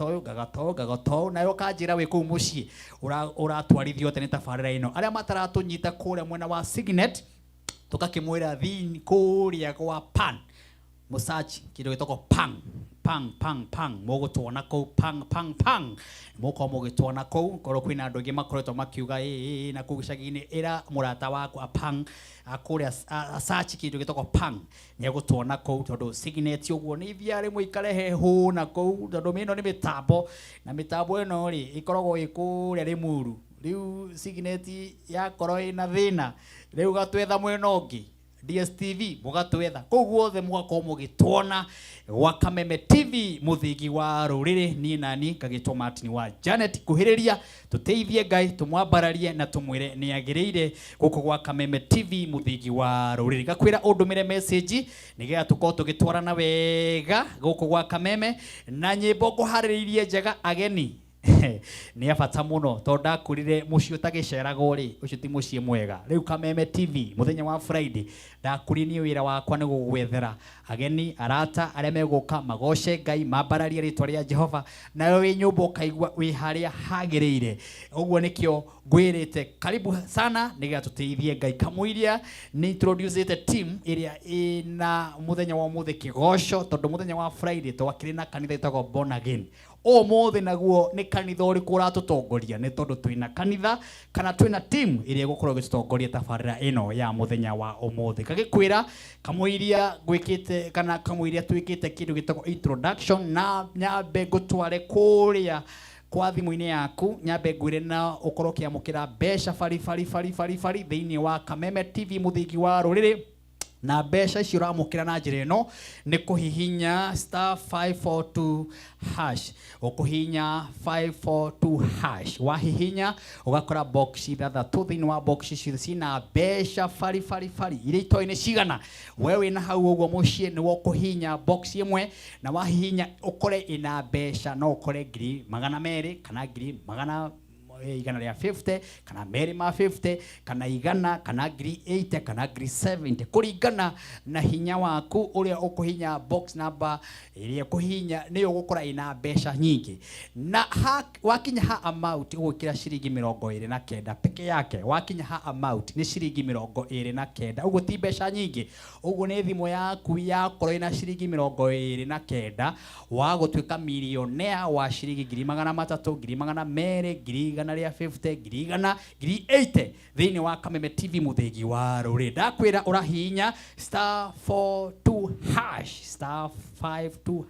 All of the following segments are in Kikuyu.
Ngagata ũyũ, ngagata ũyũ, ngagata ũyũ, nawe ũkanjĩra wĩ kũu mũciĩ ũratwarithio atĩa nĩ tabarĩra ĩno. Arĩa mataratũnyita kũrĩa mwena wa Signet, tũgakĩmwĩra thini kũrĩa gwa Pan mũsachi kĩndũ gĩtagwo pang pang pang pang, mũgũtuona kũu pang pang pang, mũkorwo mũgĩtuona kũu. Korwo kwĩna andũ aingĩ makoretwo makiuga ĩĩ na kũu gĩcagi-inĩ, ĩra mũrata waku a pang kũrĩa asachi kĩndũ gĩtagwo pang, nĩ egũtuona kũu, tondũ Signet ũguo nĩ ithiaga rĩmwe ikarehe hũ na kũu, tondũ ĩno nĩ mĩtambo, na mĩtambo ĩno rĩ ĩkoragwo ĩ kũrĩa Rĩmuru. Rĩu Signet yakorwo ĩna thĩna, rĩu gatwetha mwena ũngĩ, DSTV mũgatwetha kũu guothe, mũgakorwo mũgĩtuona gwa Kameme TV, mũthingi wa rũrĩrĩ. Niĩ nani ngagĩtwo Martin wa Janet. Kuhĩrĩria tũteithie Ngai, tũmwambararie na tũmwĩre nĩ agĩrĩire gũkũ gwa Kameme TV, mũthingi wa rũrĩrĩ. Ngakwĩra ũndũmĩre message nĩgetha tũkorwo tũgĩtwarana wega gũkũ gwa Kameme na nyĩmbo ngũharĩrĩirie njega. Ageni nĩ a bata mũno, tondũ ndakũrire mũciĩ ũtagĩceragwo rĩ, ũcio ti mũciĩ mwega. Rĩu Kameme TV mũthenya wa Friday ndakũrire niĩ wĩra wakwa nĩ gũgwethera ageni, arata arĩa megũka magoce Ngai, mambararie rĩtwa rĩa Jehova, nawe wĩ nyũmba ũkaigua wĩ harĩa hagĩrĩire. Ũguo nĩkĩo ngwĩrĩte karibu sana nĩgetha tũteithie Ngai. Kamũiria nĩ introducĩte team ĩrĩa ĩna mũthenya wa ũmũthĩ kĩgoco, tondũ mũthenya wa Friday twakĩrĩ na kanitha ĩtagwo Born Again. Ũmũthĩ naguo nĩ kanitha ũrĩkũ ũratũtongoria? Nĩ tondũ twĩna kanitha kana twĩna team ĩrĩa ĩgũkorwo ĩgĩtũtongoria tabarĩra ĩno ya mũthenya wa ũmũthĩ. Ngagĩkwĩra kamũiria gwĩkĩte kana kamũiria twĩkĩte kĩndũ gĩtagwo introduction, na nyambe ngũtware kũrĩa kwa thimũ-inĩ yaku, nyambe ngwĩre na ũkorwo ũkĩamũkĩra mbeca bari bari bari bari bari thĩinĩ wa Kameme TV, mũthingi wa rũrĩrĩ. Na mbeca icio ũramũkĩra na njĩra ĩno nĩ kũhihinya *542#. Ũkũhihinya 542#, wahihinya ũgakora box ithathatũ. Thĩinĩ wa box icio cina mbeca bari bari bari iria itoĩ nĩ cigana. We wĩna hau ũguo mũciĩ nĩwe ũkũhihinya box ĩmwe, na wahihinya ũkore ĩna mbeca, no ũkore 200,000 kana ngiri magana 150 kana merĩ ma 50 kana 100 kana ngiri 80 kana ngiri 70, kũringana na hinya waku ũrĩa ũkũhinya. Box number ĩrĩa ũkũhihinya nĩyo ũgũkora ĩna mbeca nyingĩ. Na ha, wakinya ha amount ũgwĩkĩra ciringi 29 peke yake. Wakinya ha amount nĩ ciringi 29, ũguo ti mbeca nyingĩ. Ũguo nĩ thimũ yaku yakorwo ĩna ciringi 29, wa gũtuĩka millionaire wa ciringi 300,000, 200,000, 150,000, 100,000, ngiri 80 thĩinĩ wa Kameme TV, mũthĩgi wa rũrĩrĩ. Ndakwĩra ũrahihinya *42#, *52#,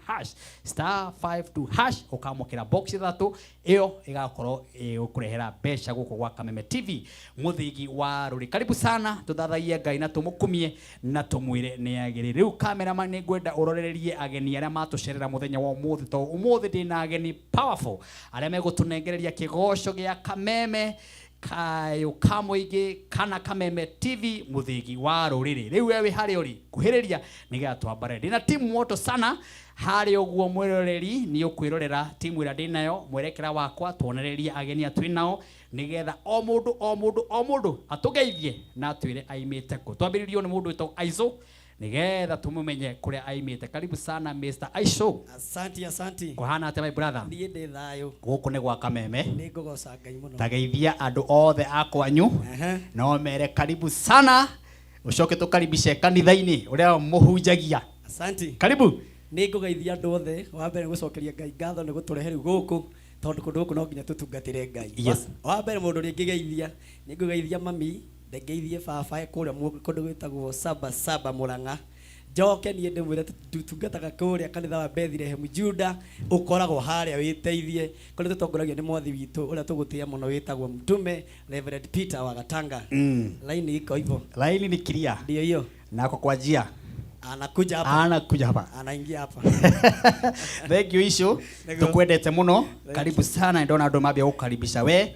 *52# ũkamũkĩra box ithatũ, ĩyo ĩgakorwo ĩgũkũrehera mbeca gũkũ gwa Kameme TV, mũthingi wa rũrĩ. Karibu sana, tũthathaie Ngai na tũmũkumie na tũmwĩre nĩ agĩrĩ. Rĩu cameraman, nĩ ngwenda ũrorererie ageni arĩa matũcerera mũthenya wa ũmũthĩ, tondũ ũmũthĩ ndĩna ageni powerful arĩa megũtũnengereria kĩgoco gĩa Kameme, kayũ ka mũingĩ kana Kameme TV, mũthĩgi wa rũrĩrĩ. Rĩu we wĩ harĩa ũrĩ, kuhĩrĩria nĩgetha twambare. Ndĩna timu moto sana harĩa ũguo. Mwĩroreri, nĩ ũkwĩrorera timu ĩrĩa ndĩnayo mwerekera wakwa, tuonererie ageni a twĩ nĩgetha o mũndũ o mũndũ o mũndũ atũgeithie na atwĩre aimĩte kũ. Twambĩrĩrio nĩ mũndũ wĩtagwo Aizo, nĩgetha tũmũmenye kũrĩa aimĩte. Karibu sana, Mr. Aizo. Asanti, asanti. Kũhana atĩa, my brother? Niĩ ndĩ thayũ. Gũkũ nĩ gwa Kameme. Nĩ ngũgoca Ngai mũno. Tageithia andũ othe a kwanyu. No mere karibu sana, ũcoke tũkaribishe kanitha-inĩ ũrĩa mũhunjagia. Asanti. Karibu. Nĩ ngũgeithia andũ othe. Wa mbere gũcokeria Ngai ngatho nĩ gũtũrehe rĩu gũkũ, tondũ kũndũ gũkũ no nginya tũtungatĩre Ngai. Wa mbere mũndũ ũrĩa ingĩgeithia, nĩ ngũgeithia mami, ngeithie baba e kũrĩa kũndũ gwĩtagwo Saba Saba Mũrang'a. Njoke niĩ ndĩmwĩre tũtungataga kũrĩa kanitha wa Bethlehem Juda, ũkoragwo harĩa wĩteithie, kũrĩa tũtongoragio nĩ mwathi witũ ũrĩa tũgũtĩĩa mũno wĩtagwo Mtume Reverend Peter wa Gatanga. Laini iko hivyo. Laini ni clear. Ndio hiyo. Nako kwa njia. Anakuja hapa. Anakuja hapa. Anaingia hapa. Thank you, Icio. Tukwendete muno. Karibu sana. Ndona andũ mambia gũkaribisha we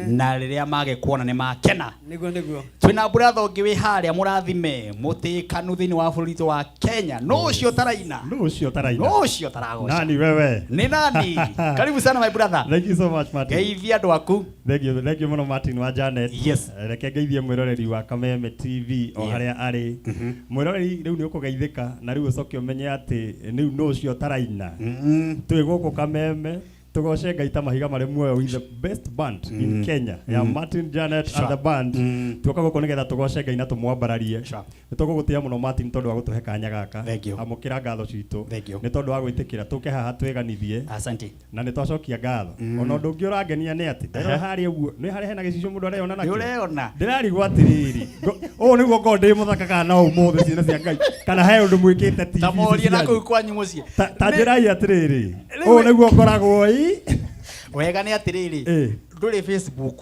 na rĩrĩa magĩkuona nĩ makena. Niguo niguo. Twĩna brother ũngĩ wĩ harĩa mũrathime mũtĩkanu thĩinĩ wa bũrũri witũ wa Kenya. No ũcio ũtaraina. No ũcio ũtaraina. No ũcio ũtaragoca. Nani wewe? Nĩ nani? Karibu sana, my brother. Thank you so much, Martin. Geithia andũ aku. Thank you, thank you mũno, Martin wa Janet. Yes. Reke ngeithie mwĩroreri wa Kameme TV o harĩa arĩ. Mwĩroreri, rĩu nĩ ũkũgeithĩka na rĩu ũcoke ũmenye atĩ rĩu nũ ũcio ũtaraina. Twĩ gũkũ Kameme. Tugoce Ngai ta mahiga marĩ muoyo with the best band in Kenya ya Martin Janet and the band. Tuoka gũkũ nĩgetha tũgoce Ngai na tũmwambararie. Nĩ tũgũgũtĩa mũno Martin tondũ wa gũtũhe kanya gaka. Thank you. Amũkĩra ngatho citũ. Thank you. Nĩ tondũ wa gwĩtĩkĩra tũke haha twĩganithie. Asante. Na nĩ twacokia ngatho. Ona ũndũ ũngĩ ũrangenia nĩ atĩ ndarora harĩa ũguo nĩ harĩa hena gĩcicio mũndũ areyona Nĩ nakĩo. ũreyona? Ndĩrarigwo atĩrĩrĩ, ũũ nĩguo ngorwo ndĩ mũthaka kana no ũmũthĩ ciana cia Ngai kana he ũndũ mwĩkĩte TV Ta morie na cianyu. kũu kwanyu mũciĩ. Ta njĩrai atĩrĩrĩ, Rĩu- ũũ nĩguo ngoragwo ĩ. Wega nĩ atĩrĩrĩ, ndũrĩ Facebook,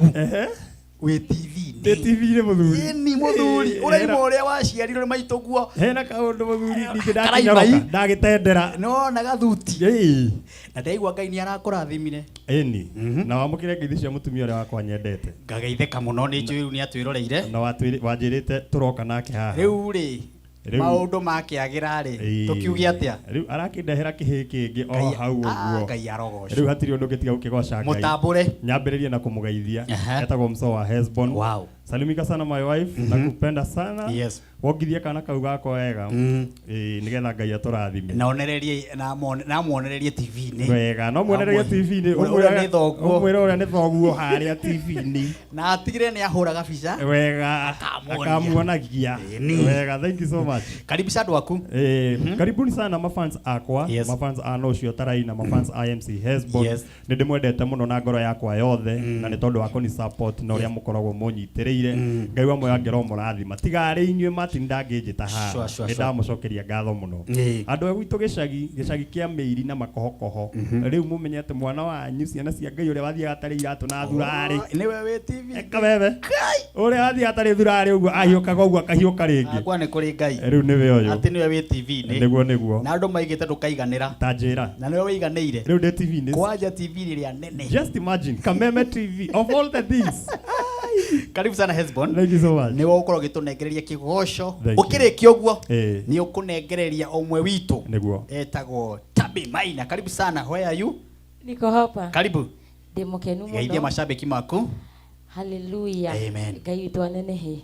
wĩ TV-inĩ. Ndĩ TV-inĩ mũthuri. Ĩni mũthuri, ũraima ũrĩa waciarirwo nĩ maitũguo. Hena kaũndũ mũthuri ningĩ Karaima i. ndakinyoroka ndagĩtendera. Nĩwona gathuti. Na ndaigua Ngai nĩ arakũrathimire. Ĩni na wamũkĩre ngeithi cia mũtumia ũrĩa wakwa nyendete. Ngageithĩka mũno nĩ njũĩ rĩu nĩ atwĩroreire. Na wanjĩrĩte tũroka nake haha. Rĩu rĩ, maũndũ makĩagĩra rĩ, tũkiuge atĩa? Rĩu arakĩndehera kĩhĩ kĩngĩ o hau ũguo. Ngai arogocwo. Rĩu hatirĩ ũndũ ũngĩtiga gũkĩgoca Ngai. Mũtambũre. Nyambĩrĩrie na kũmũgeithia. Etagwo Mso wa Hesbon. Wow. Salimika sana my wife, nakupenda sana. Yes. Wongithie kana kau gakwa wega. Nĩgetha Ngai atũrathime. Na onererie na muonererie TV-inĩ. Wega, no muonererie TV-inĩ. Ũrĩa nĩ thoguo. Ũmwĩre ũrĩa nĩ thoguo harĩa TV-inĩ. Na atigire nĩ ahũraga bica. Wega. Akamuonia. Akamuonagia. Wega, thank you so much. Karibisha andũ aku. Karibuni sana mafans akwa, mafans a Nocio Tarai na mafans a MC Hesbon. Nĩ ndĩmwendete mũno na ngoro yakwa yothe na nĩ tondũ wa kũni support na ũrĩa mũkoragwo mũnyitĩrĩire. Ngai wa muoyo angĩrwo mũrathima. Tiga arĩ inyuĩ Martin ndangĩnjĩta haha. Nĩ ndamũcokeria ngatho mũno. Andũ a gwitũ gĩcagi kĩa mĩiri na makohokoho. Rĩu mũmenye atĩ mwana wanyu ciana cia Ngai ũrĩa wathiaga atarĩ iratũ na thurarĩ. Nĩwe wĩ TV. Kameme. Ũrĩa wathiaga atarĩ thurarĩ ũguo ahiũkaga ũguo akahiũka rĩngĩ. Akwa nĩ kũrĩ Ngai. Rĩu nĩwe ũyũ. Atĩ nĩwe wĩ TV-inĩ. Nĩguo nĩguo. Na andũ maigĩte ndũkaiganĩra. Ta njĩra. Na nĩwe wĩiganĩire. Rĩu ndĩ TV-inĩ. Kwanja TV rĩrĩa nene. Just imagine Kameme TV of all the things. Karibu sana Hesbon. Thank you so much. Nĩwe ũkorwo ũgĩtũnengereria kĩgoco. Thank you. Ũkĩrĩkia ũguo nĩ ũkũnengereria ũmwe witũ. Nĩguo. Etagwo Tabi Maina. Karibu sana. Where are you? Niko hapa. Karibu. Ndĩ mũkenu mũno. Geithia mashabiki maku. Hallelujah. Amen. Ngai witũ anenehe.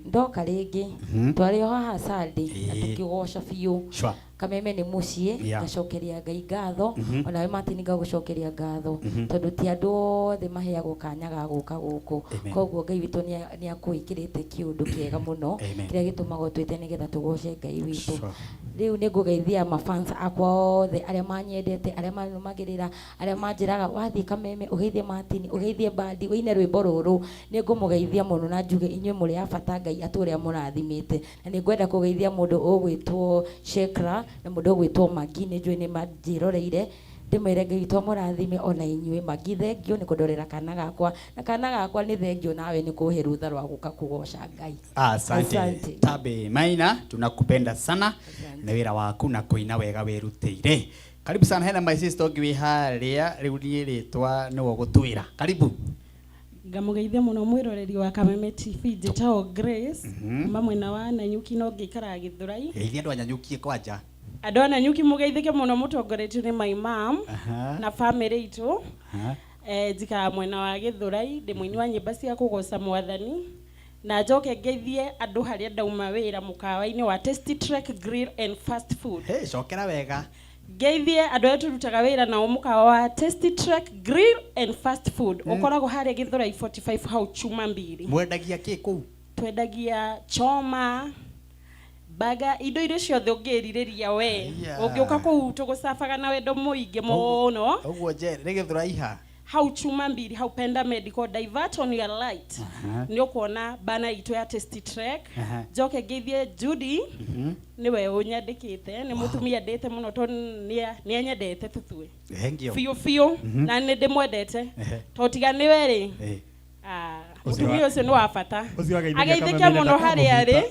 Ndoka rĩngĩ. Twarĩ o haha Sunday na tũkĩgoca biũ. Kameme nĩ mũciĩ, ngacokeria Ngai ngatho, onawe Martin ngagũcokeria ngatho, tondũ ti andũ othe maheagwo kanya ga gũka gũkũ. Koguo Ngai witũ nĩ akwĩkĩrĩte kĩũndũ kĩega mũno, kĩrĩa gĩtũmaga ũtwĩte nĩgetha tũgoce Ngai witũ. Rĩu nĩ ngũgeithia mafans akwa othe arĩa manyendete, arĩa manũmagĩrĩra, arĩa manjĩraga wathiĩ Kameme ũgeithie Martin, ũgeithie Bandi, ũine rwĩmbo rũrũ. Nĩ ngũmũgeithia mũno na njuge inyuĩ mũrĩ a bata Ngai atũre amũrathimĩte. Na nĩ ngwenda kũgeithia mũndũ ũgwĩtwo Shekra na mũndũ ũgwĩtwo Magi, nĩ njũĩ nĩ manjĩroreire. Ndĩmwĩre Ngai witũ amũrathime ona inyuĩ. Magi thengio nĩ kũndorera kana gakwa, na kana gakwa nĩ thengio nawe nĩ kũhe rũtha rwa gũka kũgoca Ngai. Asante. Asante. Tabi Maina, tunakupenda sana na wĩra waku na kũina wega wĩrutĩire. Karibu sana hena my sister ũngĩ wĩ harĩa rĩu niĩ rĩtwa nĩwe ũgũtwĩra. Karibu. Ngamũgeithia mũno mwĩroreri wa Kameme TV, njĩtagwo Grace, kuma mwena wa Nanyuki no ngĩikaraga Gĩthũrai. Geithia andũ a Nanyuki kwanja. Andũ a Nanyuki mũgeithĩke mũno mũtongoretio nĩ my mom na family itũ. Njikaraga mwena wa Gĩthũrai, ndĩ mũini wa nyĩmba cia kũgoca mwathani. Na njoke ngeithie andũ harĩa ndauma wĩra mũkawa-inĩ wa Tasty Trek Grill and Fast Food. Hey, cokera wega. Ngeithie andũ arĩa tũrutaga wĩra nao mũkawa wa Tasty Trek Grill and Fast Food. Ũkoragwo harĩa Gĩthũrai 45 hau chuma mbili. Mwendagia kĩ kũu? Twendagia choma, baga, indo iria ciothe ũngĩrirĩria we. Ũngĩũka kũu tũgũcabaga na wendo mũingĩ mũno. Ũguo nje, nĩ Gĩthũrai ha? Hau chuma mbili, hau Penda Medical, divert on your light. Nĩ ũkuona bana itũ ya Tasty Trek. Njoke ngeithie Judy, nĩwe ũnyandĩkĩte, nĩ mũtumia ndĩte mũno tondũ nĩ anyendete tũtue. Thank you. Biũ biũ, na nĩ ndĩmwendete. Tondũ tiga nĩwe rĩ, mũtumia ũcio nĩ wa bata. Ageithĩke mũno harĩa arĩ.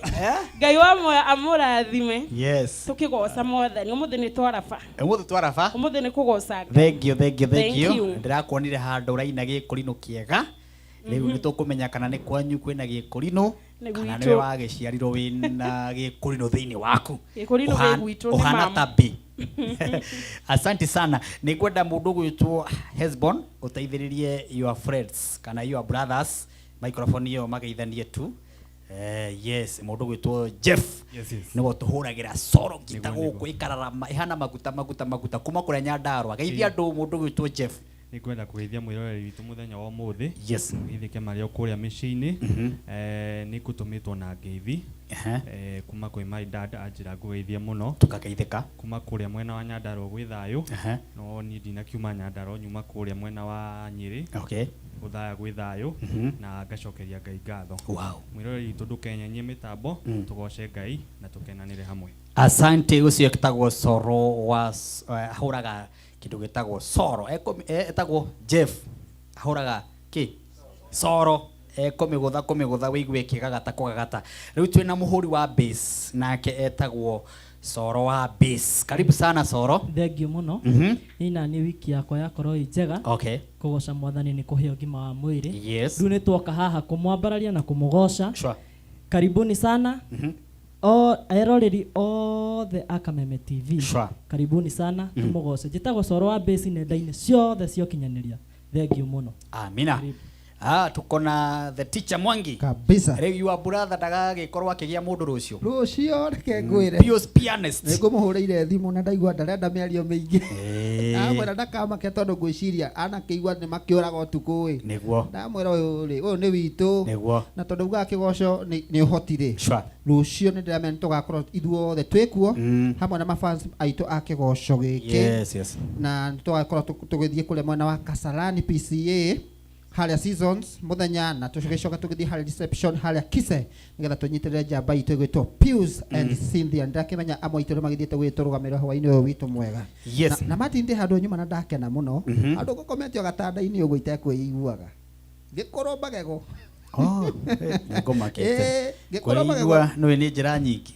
Ngai wa muoyo amũrathime. Yes. Tũkĩgoca mwathani, ũmũthĩ nĩ twaraba. Ũmũthĩ twaraba? Ũmũthĩ nĩ kũgoca Ngai. Thank you, thank you, thank Thank you. you. Ndĩrakuonire handũ ũraina gĩkũrinũ kĩega. Rĩu nĩ tũkũmenya kana nĩ kwanyu kwĩna gĩkũrinũ, Nĩ kana gwitũ. nĩwe wagĩciarirwo wĩna gĩkũrinũ thĩinĩ waku. Gĩkũrinũ gĩ gwitũ nĩ Ũhana mama. ta mbĩ. Asante sana. Nĩ ngwenda mũndũ ũgwĩtwo Hesbon ũteithĩrĩrie your friends kana your brothers microphone ĩyo mageithanie tu. Yes, mũndũ ũgwĩtwo Jeff. Yes, yes. Nĩwe ũtũhũragĩra solo ngita Nĩguo, gũkũ ĩkararama ĩhana maguta maguta maguta kuma kũrĩa Nyandarua. Geithia andũ mũndũ ũgwĩtwo Jeff. Nĩngwenda kũgeithia mwĩroreri witũ mũthenya wa ũmũthĩ. Yes. Geithĩke marĩ o kũrĩa mĩciĩ-inĩ. Nĩngũtũmĩtwo na ngeithi. Kuma kwĩ my dad anjĩra ngũgeithie mũno. Tũkageithĩka. Kuma kũrĩa mwena wa Nyandarua gwĩ thayũ. No niĩ ndinakiuma Nyandarua nyuma kũrĩa mwena wa Nyĩrĩ. Okay. Gũthaya gwĩ thayũ. Na ngacokeria Ngai ngatho. Wow. Mwĩroreri witũ ndũkenyenyie mĩtambo. Tũgoce Ngai na tũkenanĩre hamwe. Asante. Ũcio etagwo Soro wa ahũraga kĩndũ gĩtagwo soro. Etagwo Jeff. Ahũraga kĩ? Soro. Ekũmĩgũtha kũmĩgũtha wĩigue ĩkĩgagata kũgagata. Rĩu twĩna mũhũri wa bass nake etagwo Soro wa bass. Karibu sana Soro. Thengiũ mũno. Niĩ na niĩ wiki yakwa yakorwo ĩ njega. Okay. Kũgoca mwathani nĩ kũhe ũgima wa mwĩrĩ. Yes. Rĩu nĩ twoka haha kũmwambararia na kũmũgoca. Sure. Karibuni sana. O eroreri othe a Kameme TV. Sure. Karibuni sana. Tũmũgoce. Njĩtagwo Soro wa bass nenda-inĩ ciothe cia ũkinyanĩria. Thengiũ mũno. Amina. Tuko na the teacher Mwangi. Kabisa. Rĩu your brother ndagagĩkorwo akĩgĩa mũndũ rũciũ. Rũciũ reke ngwĩre. Pius pianist. Nĩngũmũhũrĩire thimũ na ndaigua ndarenda mĩario mĩingĩ. Ndamwĩra ndakamake tondũ ngwĩciria anakĩigua nĩ makĩũraga ũtukũ ĩ. Nĩguo. Ndamwĩra ũyũ rĩ, ũyũ nĩ witũ. Nĩguo. Na tondũ ugaga kĩgoco nĩ ũhoti rĩ. Sure. Rũciũ nĩ ndĩramenya nĩ tũgakorwo ithuothe twĩkuo hamwe na mafans aitũ a kĩgoco gĩkĩ. Yes, yes. Na nĩ tũgakorwo tũgĩthiĩ kũrĩa mwena wa Kasarani PCA harĩa Seasons mũthenya, na tũgĩcoka tũgĩthiĩ harĩa reception harĩa Kise nĩgetha tũnyitĩrĩre njamba itũ ĩgwĩtwo Pius and Cynthia. Ndakĩmenya amwe aitũ nĩmagĩthiĩte gwĩtũrũgamĩrĩra hwaĩ-inĩ ũyũ witũ mwega. Yes. Na Martin ndĩ handũ nyuma na ndakena mũno. Handũ ngũkomete o gatanda-inĩ ũguo itekwĩiguaga. Ngĩkũrwo magego. Oh, nĩngũmakĩte. Ngĩkũrwo magego. Kwĩigua nĩũĩ nĩ njĩra nyingĩ.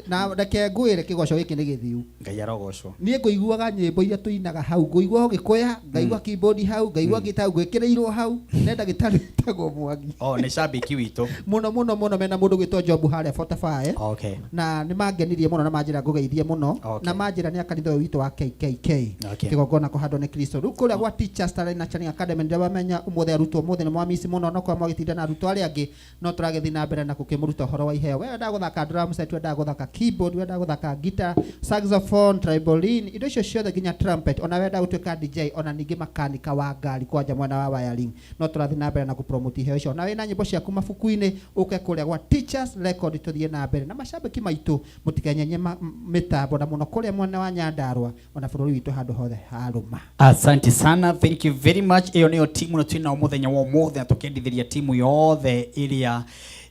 Na reke ngwĩre kĩgoco gĩkĩ nĩ gĩthiu. Ngai arogocwo. Niĩ ngũiguaga nyĩmbo iria tũinaga hau, ngũigua Gĩkũya, ngaigua keyboard hau, ngaigua guitar hau, ngwĩkĩrĩirwo hau, nĩ ndagĩtarĩ wĩtagwo Mwangi. Oh, nĩ shabiki witũ. Mũno, mũno, mũno mena mũndũ gwĩtwo Job harĩa Fortify. Okay. Na nĩ mangenirie mũno na manjĩra ngũgeithie mũno. Okay. Na manjĩra nĩ a kanitha ũyũ witũ wa KKK. Okay. Kĩgongona kũhandwo nĩ Kristo. Rĩu kũrĩa gwa Teachers Talent Nurturing Academy ndĩramenya ũmũthĩ arutwo ũmũthĩ nĩ mwamici mũno, no kwa mwagĩtinda na arutwo arĩa angĩ, no tũragĩthiĩ na mbere na gũkĩmũruta ũhoro wa iheo. We wendaga gũthaka drum set, wendaga gũthaka keyboard, wendaga gũthaka guitar, saxophone, trampoline, indo icio ciothe nginya trumpet, ona wendaga gũtuĩka DJ, ona ningĩ makanika wa ngari kwanja mwena wa wiring. No tũrathiĩ na mbere na gũpromote iheo icio. Na wĩna nyĩmbo ciaku mabuku-inĩ, ũke kũrĩa gwa Teachers Record tũthiĩ na mbere. Na macambĩki maitũ mũtikenyenye mĩtambo na mũno kũrĩa mwena wa Nyandarua, ona bũrũri witũ handũ hothe harũma. Asante sana, thank you very much. Ĩyo nĩyo timu na twĩnao mũthenya wa ũmũthĩ, na tũkendithĩria timu yothe ĩrĩa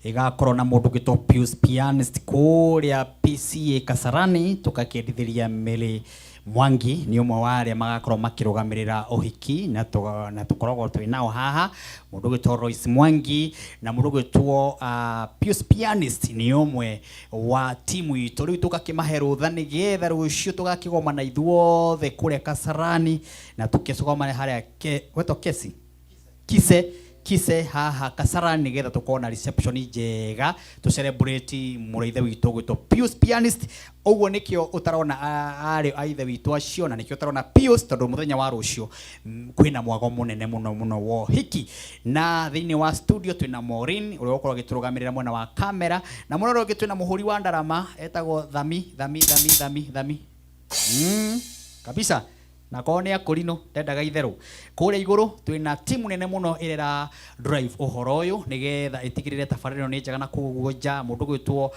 ĩgakorwo na mũndũ ũgwĩtwo Pius Pianist kũrĩa PCA Kasarani. Tũgakĩendithĩria Mary Mwangi nĩ ũmwe wa arĩa magakorwo makĩrũgamĩrĩra ũhiki, na tũkoragwo twĩ nao haha. Mũndũ ũgwĩtwo Royce Mwangi na mũndũ ũgwĩtwo Pius Pianist nĩ ũmwe wa timu itũ. Rĩu tũgakĩmahe rũtha nĩgetha rũciũ tũgakĩgomana ithuothe kũrĩa Kasarani, na tũkĩcogomane harĩa gwetwo Kesi? Kise. Kise haha Kasarani nĩgetha tũkorwo na reception njega, tũ celebrate mũrũ ithe witũ ũgwĩtwo Pius Pianist. Ũguo nĩkĩo ũtarona arĩ a ithe witũ acio, na nĩkĩo ũtarona Pius, tondũ mũthenya wa rũciũ, kwĩna mwago mũnene mũno mũno wa ũhiki. Na thĩinĩ wa studio twĩna Maureen ũrĩa ũkoragwo agĩtũrũgamĩrĩra mwena wa kamera, na mwena ũrĩa ũngĩ twĩna mũhũri wa ndarama etagwo Thami, Thami, Thami, Thami, Thami. Kabisa. Na korwo nĩ akũrinũ ndendaga itherũ. Kũrĩa igũrũ twĩna timu nene mũno ĩrĩa ĩra drive ũhoro ũyũ nĩgetha ĩtigĩrĩre tabarĩra ĩno nĩ njega na kũguo nja. Mũndũ ũgwĩtwo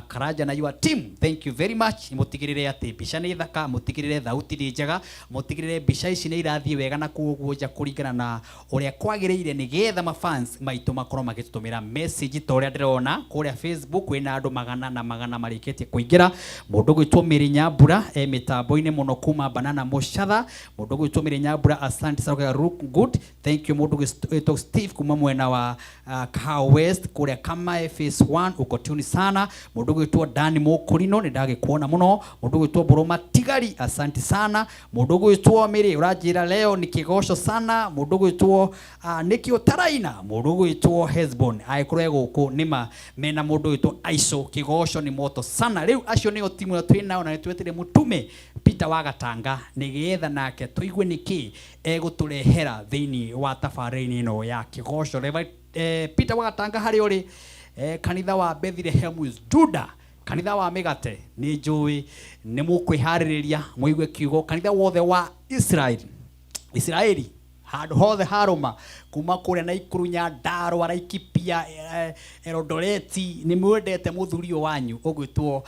Karanja na your team, thank you very much. Mũtigĩrĩre atĩ mbica nĩ thaka, mũtigĩrĩre thauti nĩ njega, mũtigĩrĩre mbica ici nĩ irathiĩ wega na kũguo nja kũringana na ũrĩa kwagĩrĩire, nĩgetha mafans maitũ makorwo magĩtũtũmĩra message ta ũrĩa ndĩrona kũrĩa Facebook kwĩna andũ magana na magana marĩkĩtie kũingĩra. Mũndũ ũgwĩtwo Mary Nyambura e mĩtambo-inĩ mũno kuma Banana Mũcatha. Mũndũ ũgwĩtwo Mary Nyambura, asante sana, look good, thank you. Mũndũ ũgwĩtwo Steve kuma mwena wa Kahawa West kũrĩa Kamae phase 1, uko tune sana. Mũndũ ũgwĩtwo Dani Mũkũrinũ, nĩ ndagĩkuona mũno. Mũndũ ũgwĩtwo Boroma Tigari, asante sana. Mũndũ ũgwĩtwo Mary ũranjĩra leo ni kĩgoco sana. Mũndũ ũgwĩtwo Nĩkĩ ũtaraina. Mũndũ ũgwĩtwo Hesbon agĩkorwo e gũkũ nĩma mena mũndũ ũgwĩtwo Aico, kĩgoco nĩ moto sana. Rĩu acio nĩo timu ĩrĩa twĩ nao, na nĩ twetire mũtume Peter wa Gatanga nĩgetha nake tũigue nĩkĩ egũtũrehera thĩinĩ wa tabarĩra-inĩ ĩno ya kĩgoco. Reverend Peter wa Gatanga harĩa ũrĩ, kanitha wa Bethlehem Juda, kanitha wa mĩgate, nĩ njũĩ nĩ mũkwĩharĩrĩria mũigue kiugo, kanitha wothe wa Israel, Israeli. Handũ hothe harũma kuma kũrĩa Naikuru, Nyandarua, Laikipia, Eldoret, nĩ mwendete mũthuri ũyũ wanyu ũgwĩtwo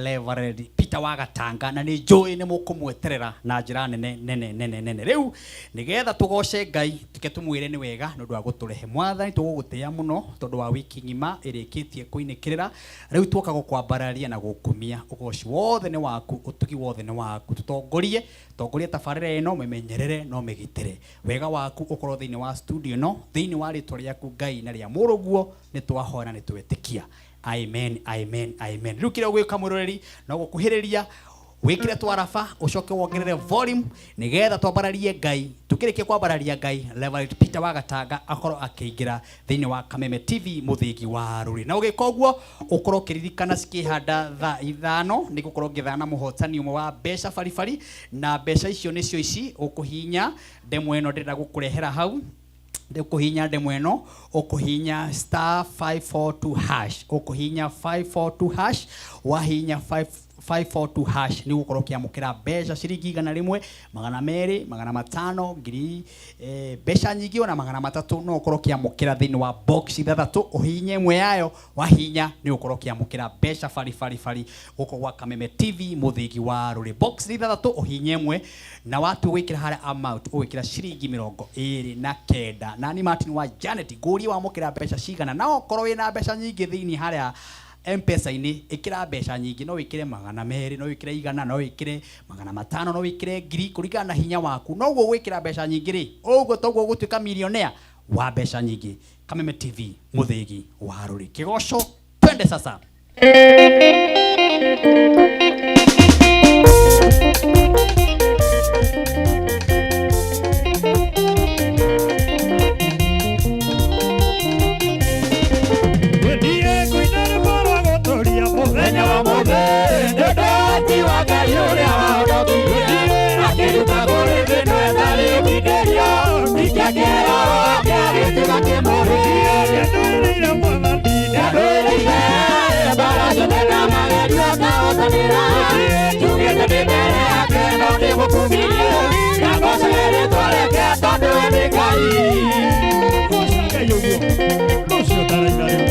Reverend Peter wa Gatanga, na nĩ njũĩ nĩ mũkũmweterera na njĩra nene nene nene nene. Rĩu nĩgetha tũgoce Ngai, tuke tũmwĩre nĩ wega nĩ ũndũ wa gũtũrehe. Mwathani, tũgũgũtĩĩa mũno tondũ wa wiki ng'ima ĩrĩkĩtie kũinĩkĩrĩra. Rĩu twoka gũkwambararia na gũkumia. Ũgoci wothe nĩ waku, ũtugi wothe nĩ waku. Tũtongorie, tongoria tabarĩra ĩno, mĩmenyerere no mĩgitĩre. Wega waku ũkorwo thĩinĩ wa studio ĩno, thĩinĩ wa rĩtwa rĩaku Ngai na rĩa mũrũguo nĩ twahoya na nĩ twetĩkia. Amen, amen, amen. Rĩu kĩrĩa ũgwĩka mwĩroreri no gũkuhĩrĩria wĩkĩre twaraba, ũcoke wongerere volume nĩgetha twambararie Ngai. Tukĩrĩkia kwambararia Ngai, Reverend Peter wa Gatanga akorwo akĩingĩra thĩinĩ wa Kameme TV, mũthĩgi wa rũrĩ. Na ũgĩka ũguo ũkorwo ũkĩririkana cikĩhanda thaa 5 nĩ gũkorwo ngĩthana mũhotani ũmwe wa mbeca baribari, na mbeca icio nĩcio ici ũkũhihinya ndemwa ĩno ndĩrenda gũkũrehera hau. Ũkũhihinya ndemwa ĩno, ũkũhihinya star 542 hash, ũkũhihinya 542 hash. Wahihinya 542 hash nĩ ũgũkorwo ũkĩamũkĩra mbeca ciringi 100, 200, 500, 1000, mbeca nyingĩ ona 300 no ũkorwo ũkĩamũkĩra thĩinĩ wa box ithathatũ. Ũhihinye ĩmwe yayo, wahihinya nĩ ũgũkorwo ũkĩamũkĩra mbeca bari bari bari gũkũ gwa Kameme TV, mũthĩgi wa rũrĩ. Box ithathatũ, ũhihinye ĩmwe, na watua gwĩkĩra harĩa amount ũgwĩkĩra ciringi 29. Na ni Martin wa Janet ngũrie wamũkĩra mbeca cigana, na okorwo wĩna mbeca nyingĩ thĩinĩ harĩa M-Pesa-inĩ, ĩkĩra mbeca nyingĩ, no wĩkĩre 200, no wĩkĩre 100, no wĩkĩre 500, no wĩkĩre 1000, kũringana na hinya waku. Noguo gwĩkĩra mbeca nyingĩ rĩ, ũguo toguo ũgũtuĩka millionaire wa mbeca nyingĩ. Kameme TV, mũthĩgi wa rũrĩ. Kĩgoco, twende sasa. Niĩ ngũina rwĩmbo rwa gũtũria mũthenya wa mũthĩ, nĩ ũndũ wa Ngai ũrĩa wahonokirie, akĩruta kũrĩ thĩ ĩno ĩtarĩ ũkindĩrio, ingĩakĩrwo kĩarĩtiga kĩmũrĩ. Nĩndwĩrĩire Mwathani, nĩndwĩrĩire mbara ciothe na magerio akahotanĩra, njugĩte ndĩ mbere yake no ndĩmũkumirie, ngagoocaga rĩĩtwa rĩake tondũ we nĩ Ngai. Goca Ngai ũguo, rũciũ ndaraina rĩu.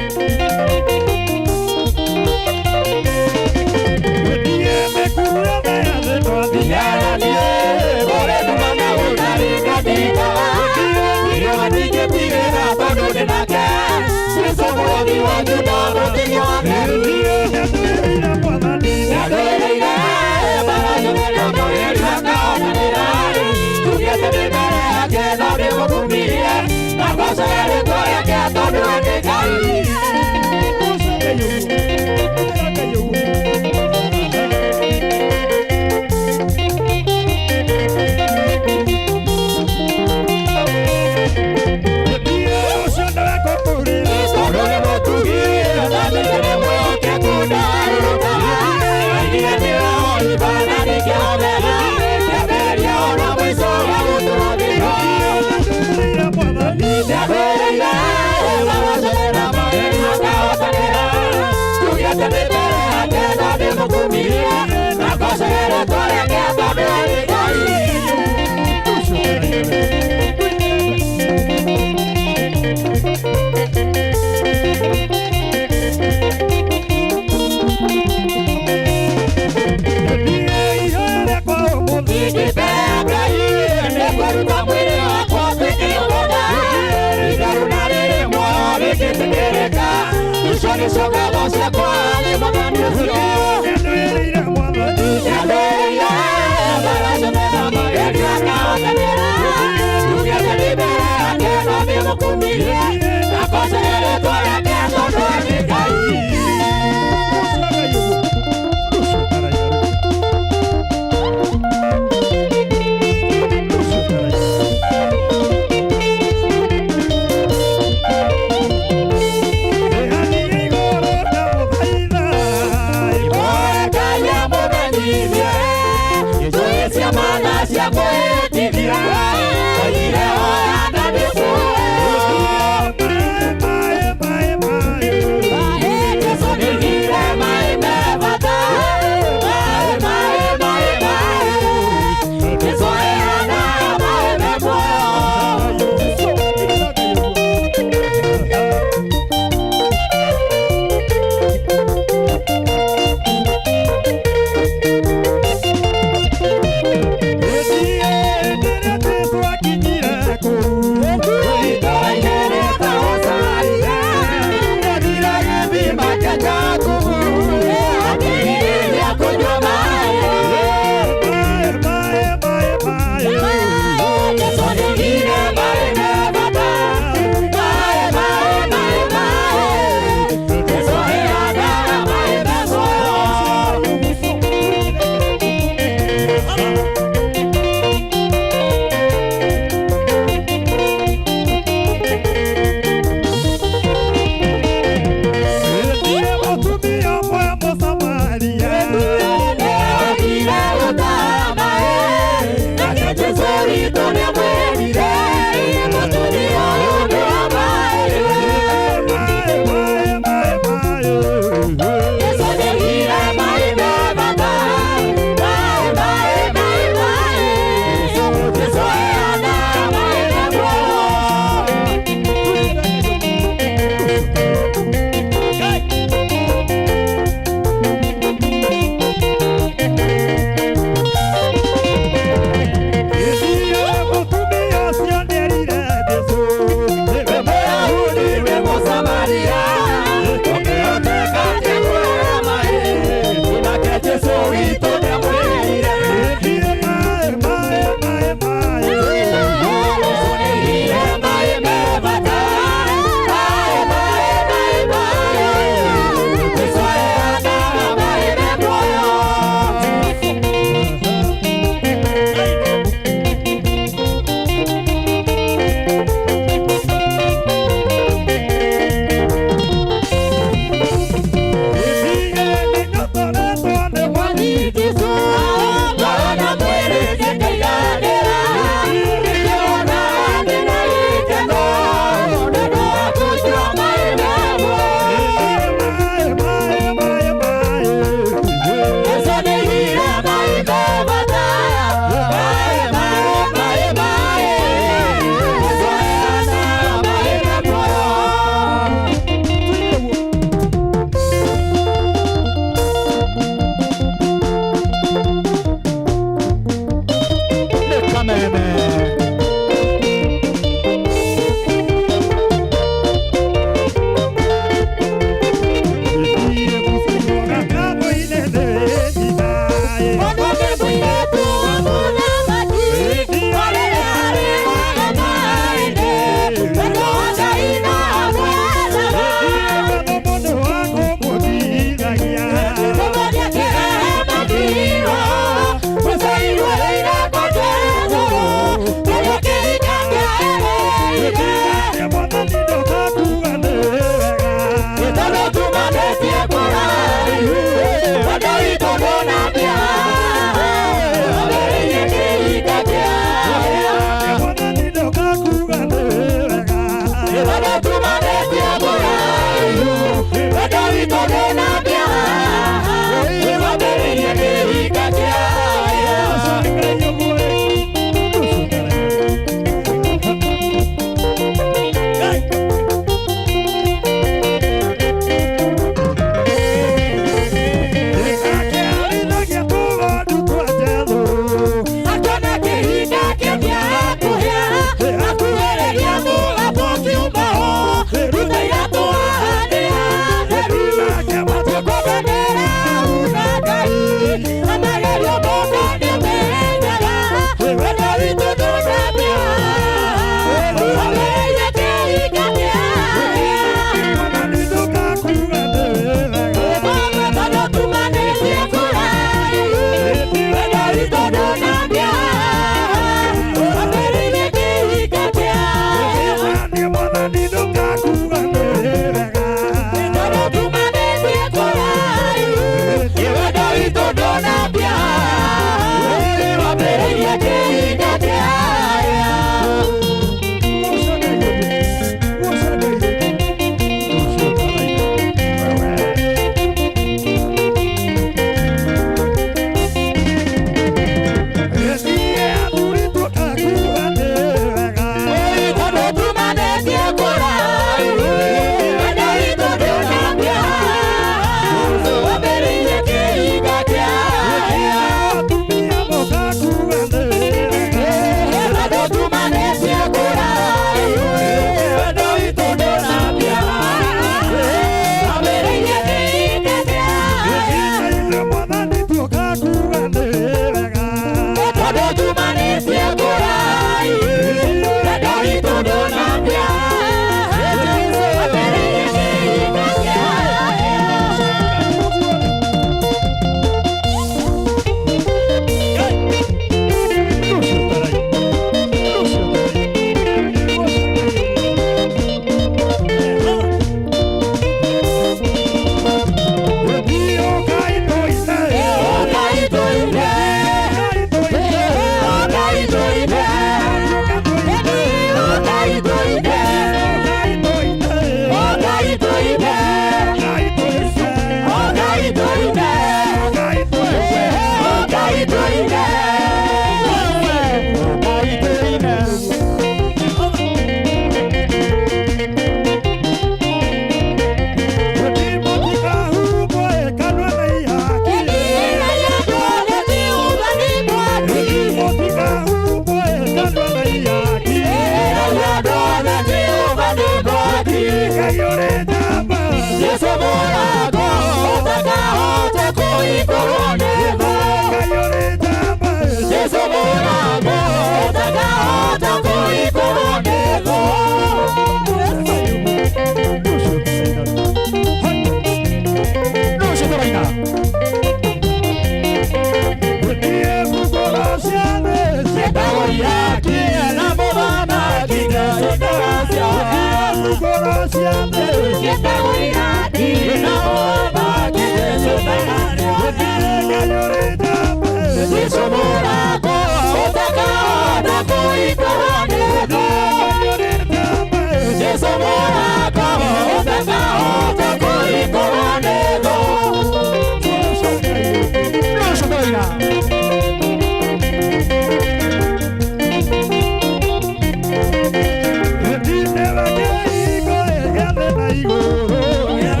Igũrũ.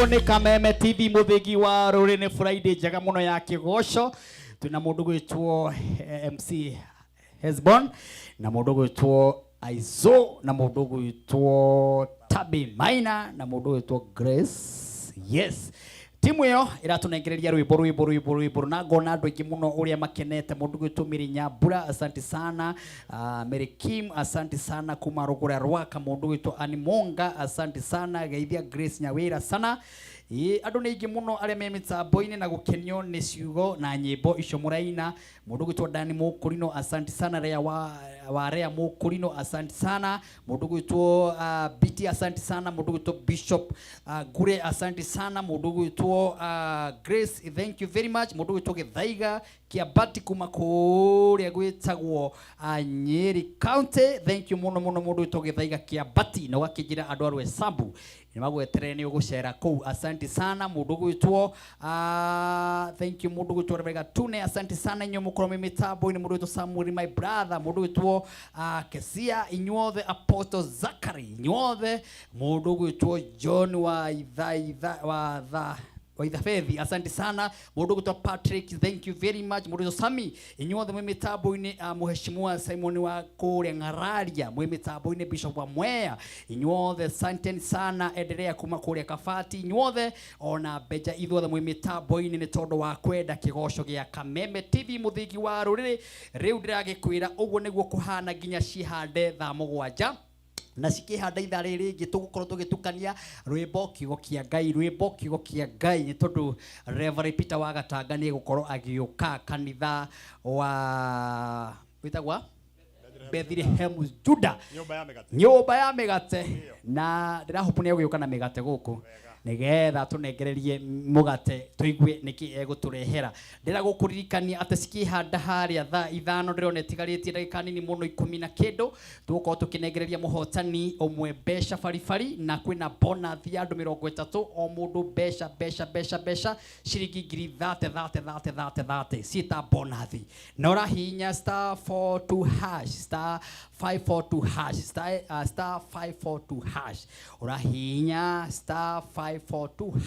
Gũkũ nĩ Kameme TV, mũthĩgi wa rũrĩrĩ. Nĩ Friday njega mũno ya kĩgoco. Twĩna mũndũ gwĩtwo MC Hesbon, na mũndũ gwĩtwo Aizo, na mũndũ gwĩtwo Tabi Maina, na mũndũ gwĩtwo Grace. Yes, timu ĩyo ĩratũnengereria rwĩmbo rwĩmbo rwĩmbo rwĩmbo, na ngona andũ aingĩ mũno ũrĩa makenete. Mũndũ gwĩtwo Mary Nyambura, asante sana. Mary Kim, asante sana kuma Rũgũra Rwaka. Mũndũ gwĩtwo Animonga, asante sana. Geithia Grace Nyawĩra sana. Ĩ andũ nĩ aingĩ mũno arĩa me mĩtambo-inĩ na gũkenio nĩ ciugo na nyĩmbo icio mũraina. Mũndũ gwĩtwo Dani Mũkũrino, asante sana. Rea wa Rea Mũkũrino, asante sana. Mũndũ gwĩtwo Biti, asante sana. Mũndũ gwĩtwo Bishop Gure, asante sana. Mũndũ gwĩtwo Grace, thank you very much. Mũndũ gwĩtwo Gĩthaiga Kĩambati kuma kũrĩa gwĩtagwo Nyeri County, thank you mũno mũno. Mũndũ gwĩtwo Gĩthaiga Kĩambati, na ũgakĩnjĩra andũ a Rwesambu nĩ magweterere nĩ ũgũcera kũu, asante sana. Mũndũ gwĩtwo thank you. Mũndũ gwĩtwo Rebecca Tune, asante sana. Inyuĩ mũkorwo mwĩ mĩtambo-inĩ. Mũndũ gwĩtwo Samuel, my brother. Mũndũ gwĩtwo Kesia, inyuothe. Apostle Zachary, inyuothe. Mũndũ gwĩtwo John wa itha itha wa tha Waithabethi, asante sana. Mũndũ gwĩtwo Patrick, thank you very much. Mũndũ gwĩtwo Sami, inyuothe mwĩ mĩtambo-inĩ. Mheshimiwa Simon wa kũrĩa Ng'araria, mwĩ mĩtambo-inĩ. Bishop wa Mwea, inyuothe, asanteni sana. Endelea kuma kũrĩa Kabati, inyuothe, ona Mbeja, ithuothe mwĩ mĩtambo-inĩ nĩ tondũ wa kwenda kĩgoco gĩa Kameme TV, mũthingi wa rũrĩrĩ. Rĩu ndĩragĩkwĩra ũguo nĩguo kũhana nginya cihande thaa 7, na cikĩhanda ithaa rĩrĩ rĩngĩ tũgũkorwo tũgĩtukania rwĩmbo kiugo kĩa Ngai, rwĩmbo kiugo kĩa Ngai, nĩ tondũ Reverend Peter wa Gatanga nĩ egũkorwo agĩũka kanitha wa wĩtagwa Bethlehem Juda. Nyũmba ya mĩgate. Nyũmba ya mĩgate, na ndĩrahopu nĩ egũgĩũka na mĩgate gũkũ nĩgetha tũnengererie mũgate tũigue nĩkĩ egũtũrehera. Ndĩra gũkũririkania atĩ cikĩhanda harĩa thaa 5, ndĩrona ĩtigarĩtie ndagĩka nini mũno, 10 na kĩndũ, tũgũkorwo tũkĩnengereria mũhotani ũmwe mbeca baribari, na kwĩna bonus ya andũ 30, o mũndũ mbeca mbeca mbeca mbeca ciringi ngiri 30 30 30 30 30 ciĩta bonus. Na ũrahihinya star 42 hash, star 542 hash, star 542 hash. Ũrahihinya star 542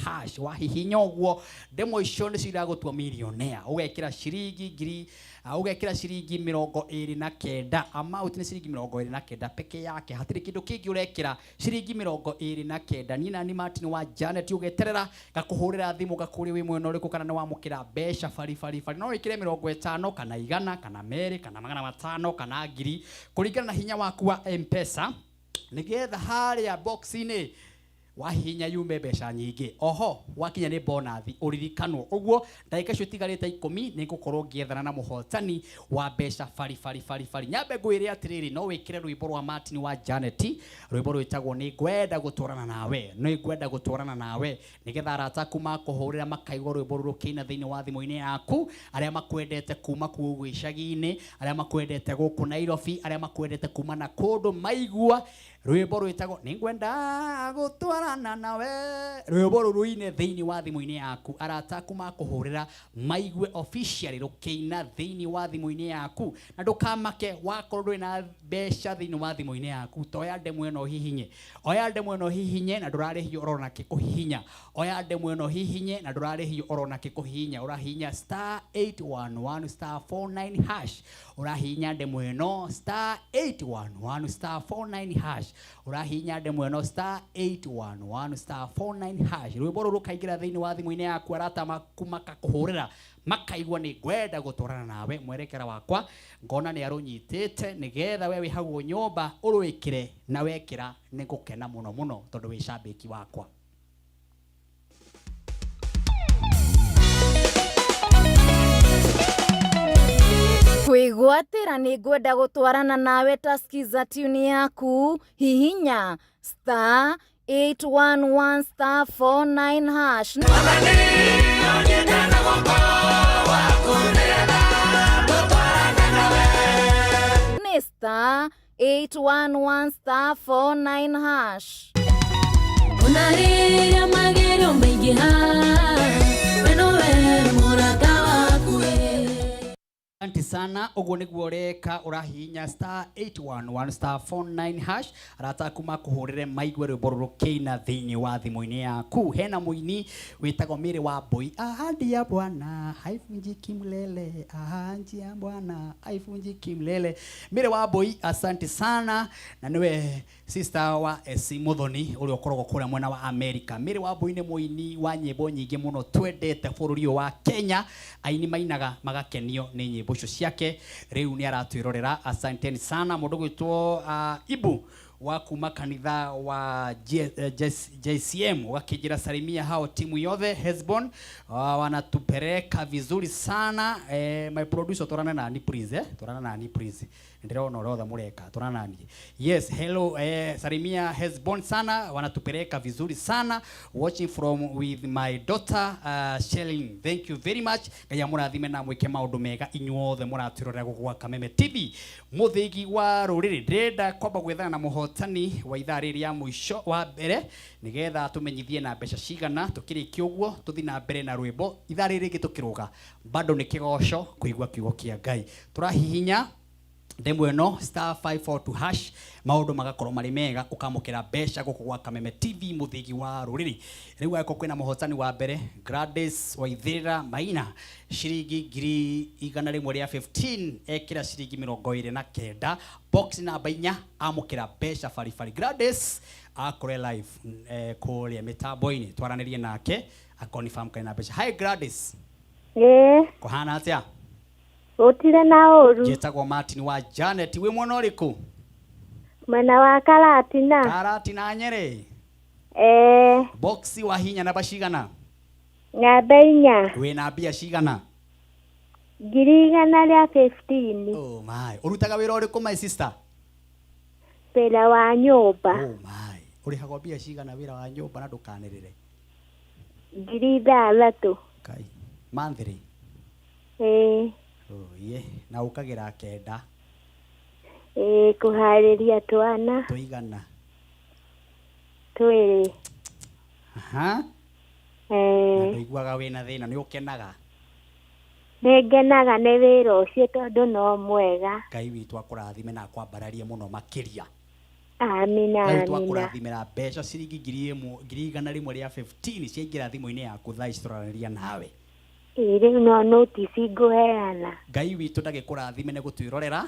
hash. Wahihinya ũguo, ndemwa icio nĩcio iragũtua millionaire. Ũgekĩra ciringi ngiri ũgekĩra ciringi 29. Amount nĩ ciringi 29 peke yake, hatirĩ kĩndũ kĩngĩ ũrekĩra, ciringi 29. Niĩ nani Martin wa Janet, ũgeterera ngakũhũrĩra thimũ ngakũria wĩ mwena ũrĩkũ, kana nĩ wamũkĩra mbeca bari bari bari. No wĩkĩre 50 kana 100 kana 200 kana 500 kana 1000, kũringana na hinya waku wa M-Pesa, nĩgetha harĩa box-inĩ wahihinya yume mbeca nyingĩ. Oho wakinya nĩ bonus ũririkanwo ũguo. Ndagĩka icio itigarĩte 10 nĩ ngũkorwo ngĩethana na mũhotani wa mbeca bari bari bari bari. Nyambe ngwĩre atĩrĩrĩ, no wĩkĩre rwĩmbo rwa Martin wa Janet, rwĩmbo rwĩtagwo Nĩ Ngwenda Gũtwarana Nawe, Nĩ Ngwenda Gũtwarana Nawe, nĩgetha arata aku makũhũrĩra makaigua rwĩmbo rũrũ rũkĩina thĩinĩ wa thimũ-inĩ yaku, arĩa makwendete kuma kũu icagi-inĩ, arĩa makwendete gũkũ Nairobi, arĩa makwendete kuma na kũndũ, maigua rwĩmbo rwĩtagwo Nĩ Ngwenda Gũtwarana Nawe, rwĩmbo rũrũ rũine thĩinĩ wa thimũ-inĩ yaku, arata aku makũhũrĩra maigue officially rũkĩina thĩinĩ wa thimũ-inĩ yaku. Na ndũkamake wakorwo ndũrĩ na mbeca thĩinĩ wa thimũ-inĩ yaku, toya ndemwa ĩno ũhihinye, oya ndemwa ĩno ũhihinye, na ndũrarĩhio orona kĩ kũhihinya. Oya ndemwa ĩno ũhihinye, na ndũrarĩhio orona kĩ kũhihinya. Ũrahihinya star 811 star 49 hash. Ũrahihinya ndemwa ĩno star 811 star 49 hash. Ũrahihinya ndemwa ĩno star 811 star 49 hash, rwĩmbo rũrũ rũkaingĩra thĩinĩ wa thimũ-inĩ yaku, arata maku makakũhũrĩra makaigua Nĩ Ngwenda Gũtwarana Nawe. Mwerekera wakwa ngona nĩ arũnyitĩte, nĩgetha we wĩ hau nyũmba ũrwĩkĩre, na wekĩra nĩ ngũkena mũno mũno tondũ wĩ cambĩki wakwa. Kwĩgwatĩra Nĩ Ngwenda Gũtwarana Nawe ta skiza tune yaku, hihinya star 811 star 49 hash. Nĩ star 811 star 49 hash. Ona rĩrĩa magerio maingĩha, we nowe mũrata waku. Asante sana. Sana. Ũguo nĩguo ũreka, ũrahihinya star 811 star 49 hash, arata aku makũhũrĩre maigue rwĩmbo rũrũ kĩina thĩinĩ wa thimũ-inĩ yaku. Hena mũini wĩtagwo Mary wa Mbui, ahadi ya Bwana haivunjiki mlele, ahadi ya Bwana haivunjiki mlele. Mary wa Mbui, asante sana, na nĩwe sister wa SC Muthoni ũrĩa ũkoragwo kũrĩa mwena wa America. Mary wa Mbui nĩ mũini wa nyĩmbo nyingĩ mũno twendete bũrũri ũyũ wa Kenya. Aini mainaga magakenio nĩ nyĩmbo icio ciake. Rĩu nĩ aratwĩrorera, asanteni sana. Mũndũ gwĩtwo Ibu wa kuma kanitha wa JCM wakijira salimia hao timu yothe Hesbon, wanatupeleka vizuri sana. My producer, torana nani please, torana nani please, ndirona ũrĩa othe mũreka, torana nani. Yes, hello, salimia Hesbon sana, wanatupeleka vizuri sana, watching from with my daughter, Shelling. Thank you very much. Ngai amũrathime na mwĩke maũndũ mega inyuothe mũratwĩrorera gũkũ gwa Kameme TV. Mũthĩgi wa rũrĩrĩ, ndĩrenda kwamba gwethana na mũhotani wa ithaa rĩrĩ rĩa mũico wa mbere nĩgetha tũmenyithie na mbeca cigana. Tũkĩrĩkia ũguo tũthiĩ na mbere na rwĩmbo. Ithaa rĩrĩ rĩngĩ tũkĩrũga bado nĩ kĩgoco, kũigua kiugo kĩa Ngai. Tũrahihinya ndemwa ĩno star 542 hash, maũndũ magakorwo marĩ mega, ũkamũkĩra mbeca gũkũ gwa Kameme TV, mũthĩgi wa rũrĩrĩ. Rĩu angĩkorwo kwĩna mũhotani wa mbere, Gladys Waithĩra Maina, ciringi 115,000, ekĩra ciringi 29, box namba 4, amũkĩra mbeca baribari. Gladys akore live kũrĩa mĩtambo-inĩ, twaranĩrie nake akonfirm kana mbeca. Hi Gladys. Ĩĩ. Kũhana atĩa? Gũtirĩ na ũru. Njĩtagwo Martin wa Janet. Wĩ mwena ũrĩkũ? Mwena wa Karatina. Karatina Nyerĩ. Ĩĩ. Box wa hinya namba cigana? Namba 4. Wĩna mbia cigana? 115,000. Oh my. Ũrutaga wĩra ũrĩkũ my sister? Wĩra wa nyũmba. Oh my. Ũrĩhagwo mbia cigana wĩra wa nyũmba na ndũkanĩrĩre? 6,000. Kai. Monthly? Ĩĩ. Oh yeah. Na ũkagĩra 9. Ĩĩ, kũharĩria twana. Tũigana? 2. Aha. Ĩĩ. Na ndũiguaga wĩna thĩna, nĩ ũkenaga? Nĩ ngenaga nĩ wĩra ũcio tondũ no mwega. Ngai witũ akũrathime na akwambararie mũno makĩria. Amina. Ngai witũ akũrathimĩra mbeca ciringi 115,000 ciaingĩra thimũ-inĩ yaku thaa ici tũraranĩria nawe. Ĩĩ, rĩu no notice ngũheana. Ngai witũ ndagĩkũrathime nĩ gũtwĩrorera.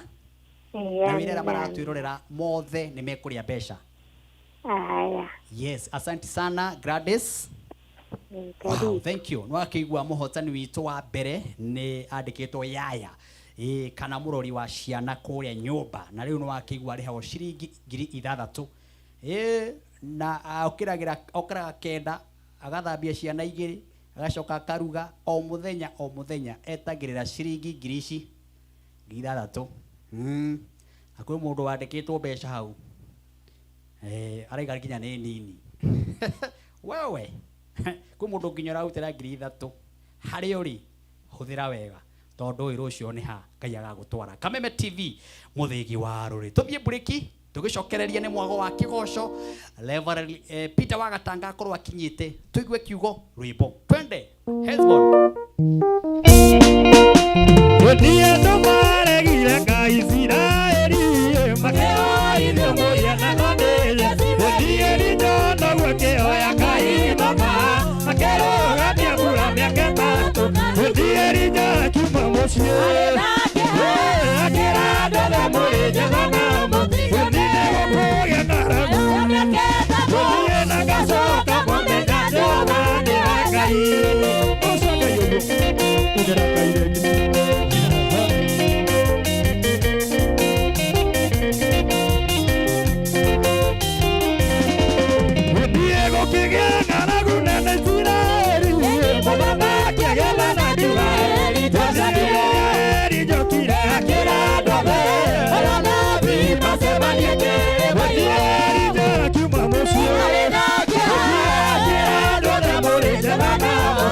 Na wĩra arĩa maratwĩrorera mothe nĩ mekũrĩa mbeca. Aya. Yes, asante sana Gladys. Wow, thank you. Nĩwakĩigua mũhotani witũ wa mbere nĩ andĩkĩtwo Yaya, ĩ kana mũrori wa ciana kũrĩa nyũmba, na rĩu nĩwakĩigua arĩhagwo ciringi 6,000. Ĩ na okĩragĩra okĩraga 9, agathambia ciana 2, agacoka akaruga o mũthenya o mũthenya, etagĩrĩra ciringi ngiri ici 6,000. Na kwĩ mũndũ wandĩkĩtwo mbeca hau, araiga nginya nĩ nini. Wewe kwĩ mũndũ nginya ũrarutĩra 3,000. Harĩa ũrĩ hũthĩra wega tondũ ũyũ rũciũ nĩ ha Ngai agagũtwara. Kameme TV, mũthĩgi wa rũrĩrĩ. Tũthiĩ mburĩki tũgĩcokereria nĩ mwago wa kĩgoco. Reverend Peter wa Gatanga akorwo akinyĩte, tũigue kiugo rwĩmbo. Twende Hesbon. Gũtirĩ andũ maregire Ngai Isiraeli, makĩoithio mũhianano nĩ Gũtirĩ ritũ noguo akĩoya Ngai mama, akĩrũgamia mbura mĩaka 3. Gũtirĩ ritũ akiuma mũciĩ, akĩra andũ othe mũrĩ njega namo, gũtirĩ gũkũgĩa ng'aragu. Gũtirĩ na ngacoka mũmenya Jehova nĩwe Ngai. Ũcio Ngai ũguo, ugera Ngai rĩngĩ. Gũthiĩ gũkĩgĩa ng'aragu nene Isiraeli, mũthamaki agĩetha na ndibei. Gũthiĩ njokire akĩra andũ othe, anabii macemanie kĩrĩma-inĩ. Gũthiĩ akiuma mũciĩ, akĩra andũ othe mũrĩ njega namo,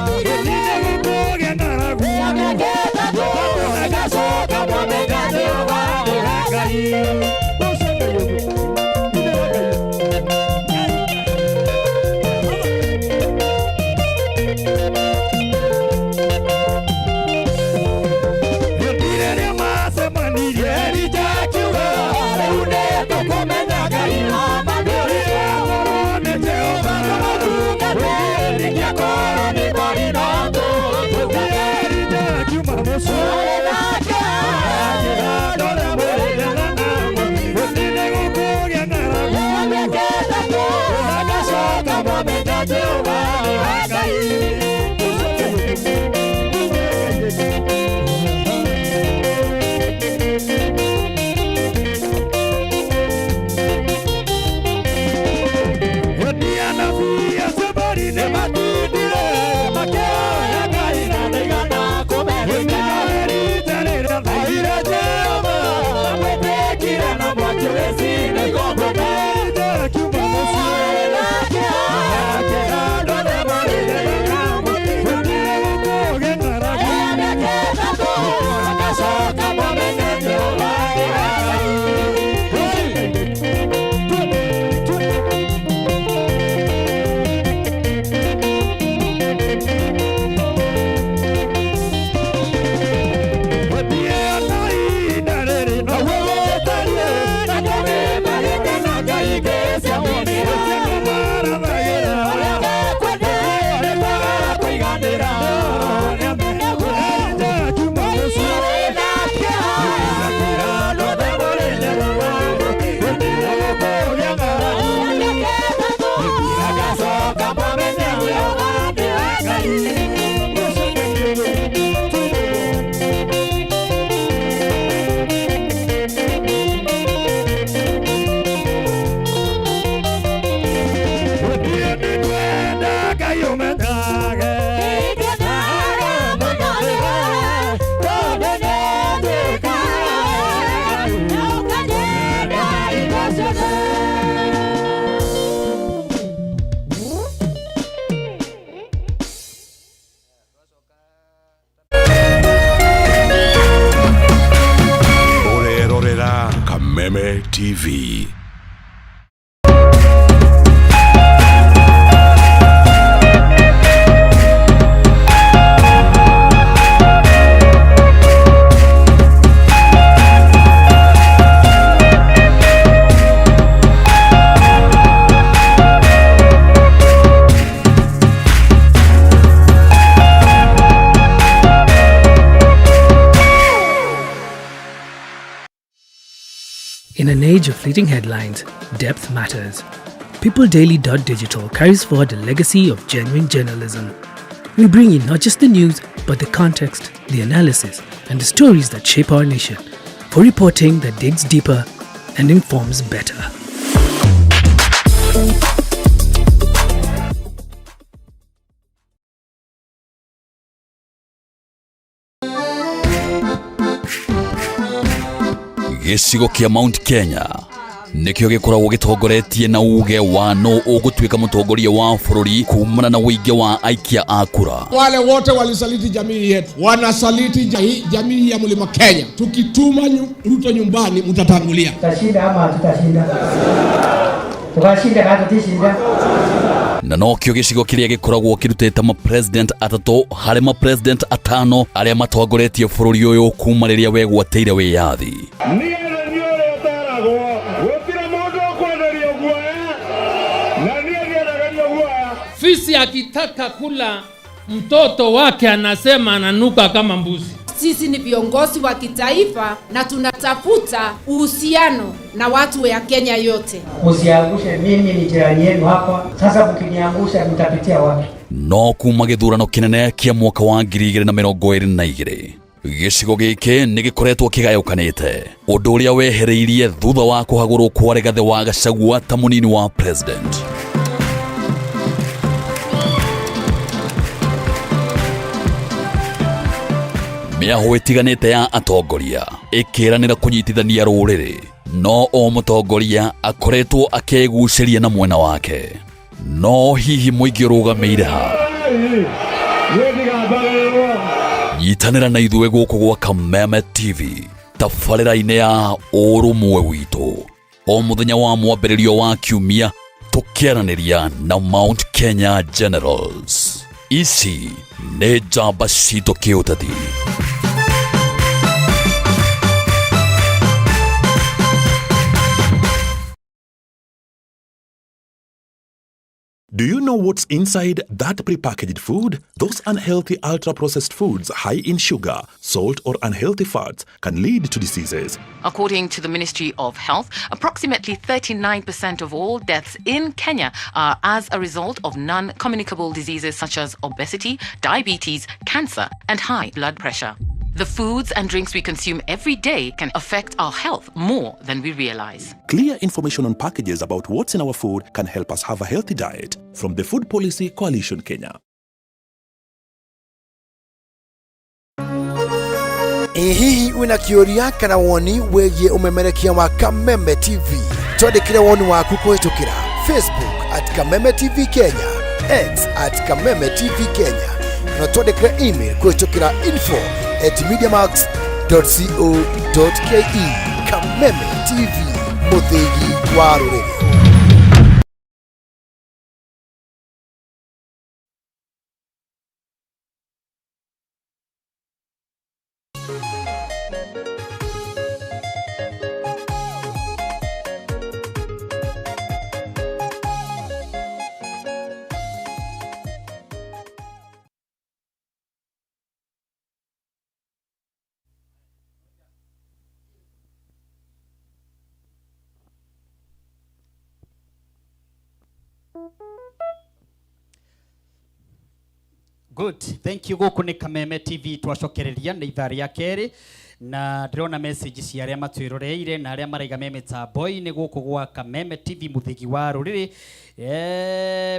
Kameme TV. In an age of fleeting headlines, depth matters. PeopleDaily.digital carries forward a legacy of genuine journalism. We bring you not just the news, but the context, the analysis, and the stories that shape our nation. For reporting that digs deeper and informs better. Gĩcigo kĩa Mount Kenya nĩkĩo gĩkoragwo gĩtongoretie na uge wa nũ ũgũtuĩka mũtongoria wa bũrũri kumana na ũingĩ wa aikia a kura. Wale wote walisaliti jamii yetu, wanasaliti jamii ya Mlima Kenya. Tukituma Ruto nyumbani, mtatangulia. Tutashinda ama hatutashinda? Tukashinda kana tutishinda? Na nokĩo gĩcigo kĩrĩa gĩkoragwo kĩrutĩte ma-president atatũ harĩ ma-president atano arĩa matongoretie bũrũri ũyũ kuma rĩrĩa wegwatĩire wĩyathi. Niĩ nĩ ũrĩa ũteragwo, gũtirĩ mũndũ ũkwenderio guoya, na niĩ ndiendagĩrio guoya. Fisi akitaka kula mtoto wake anasema ananuka kama mbuzi. Sisi ni viongozi wa kitaifa na tunatafuta uhusiano na watu ya Kenya yote. Usiangushe, mimi ni jirani yenu hapa. Sasa mkiniangusha mtapitia wapi? No kuma gĩthurano kĩnene kĩa mwaka wa 2022 gĩcigo gĩkĩ nĩ gĩkoretwo kĩgayũkanĩte, ũndũ ũrĩa wehereirie thutha wa kũhagũrwo kwa Rigathĩ wa Gachagua ta mũnini wa president. Mĩahũ ĩtiganĩte ya atongoria ĩkĩranĩra kũnyitithania rũrĩrĩ, no o mũtongoria akoretwo akĩgucĩria na mwena wake. No hihi mũingĩ ũrũgamĩire ha? Nyitanĩra na ithuĩ gũkũ gwa Kameme TV tabarĩra-inĩ ya ũrũmwe witũ o mũthenya wa mwambĩrĩrio wa kiumia, tũkĩaranĩria na Mount Kenya Generals. Ici nĩ njamba citũ kĩũteti. Do you know what's inside that prepackaged food? Those unhealthy ultra-processed foods high in sugar, salt or unhealthy fats can lead to diseases. According to the Ministry of Health, approximately 39% of all deaths in Kenya are as a result of non-communicable diseases such as obesity, diabetes, cancer, and high blood pressure. The foods and drinks we consume every day can affect our health more than we realize. Clear information on packages about what's in our food can help us have a healthy diet. From the Food Policy Coalition Kenya. Ĩ hihi wĩna kĩũria kana woni wĩgiĩ ũmemerekia wa Kameme TV? Twandĩkĩre woni waku kũhĩtũkĩra Facebook at Kameme TV Kenya, X at Kameme TV Kenya, na twandĩkĩre email kũhĩtũkĩra info@mediamax.co.ke. Kameme TV, mũthĩgi wa rũrĩrĩ. Good, thank you. Gũkũ nĩ Kameme TV, twacokereria nĩ ithaa rĩa kerĩ, na ndĩrona message cia arĩa matwĩroreire na arĩa maraiga me mĩtambo-inĩ gũkũ gwa Kameme TV, mũthĩgi wa rũrĩrĩ.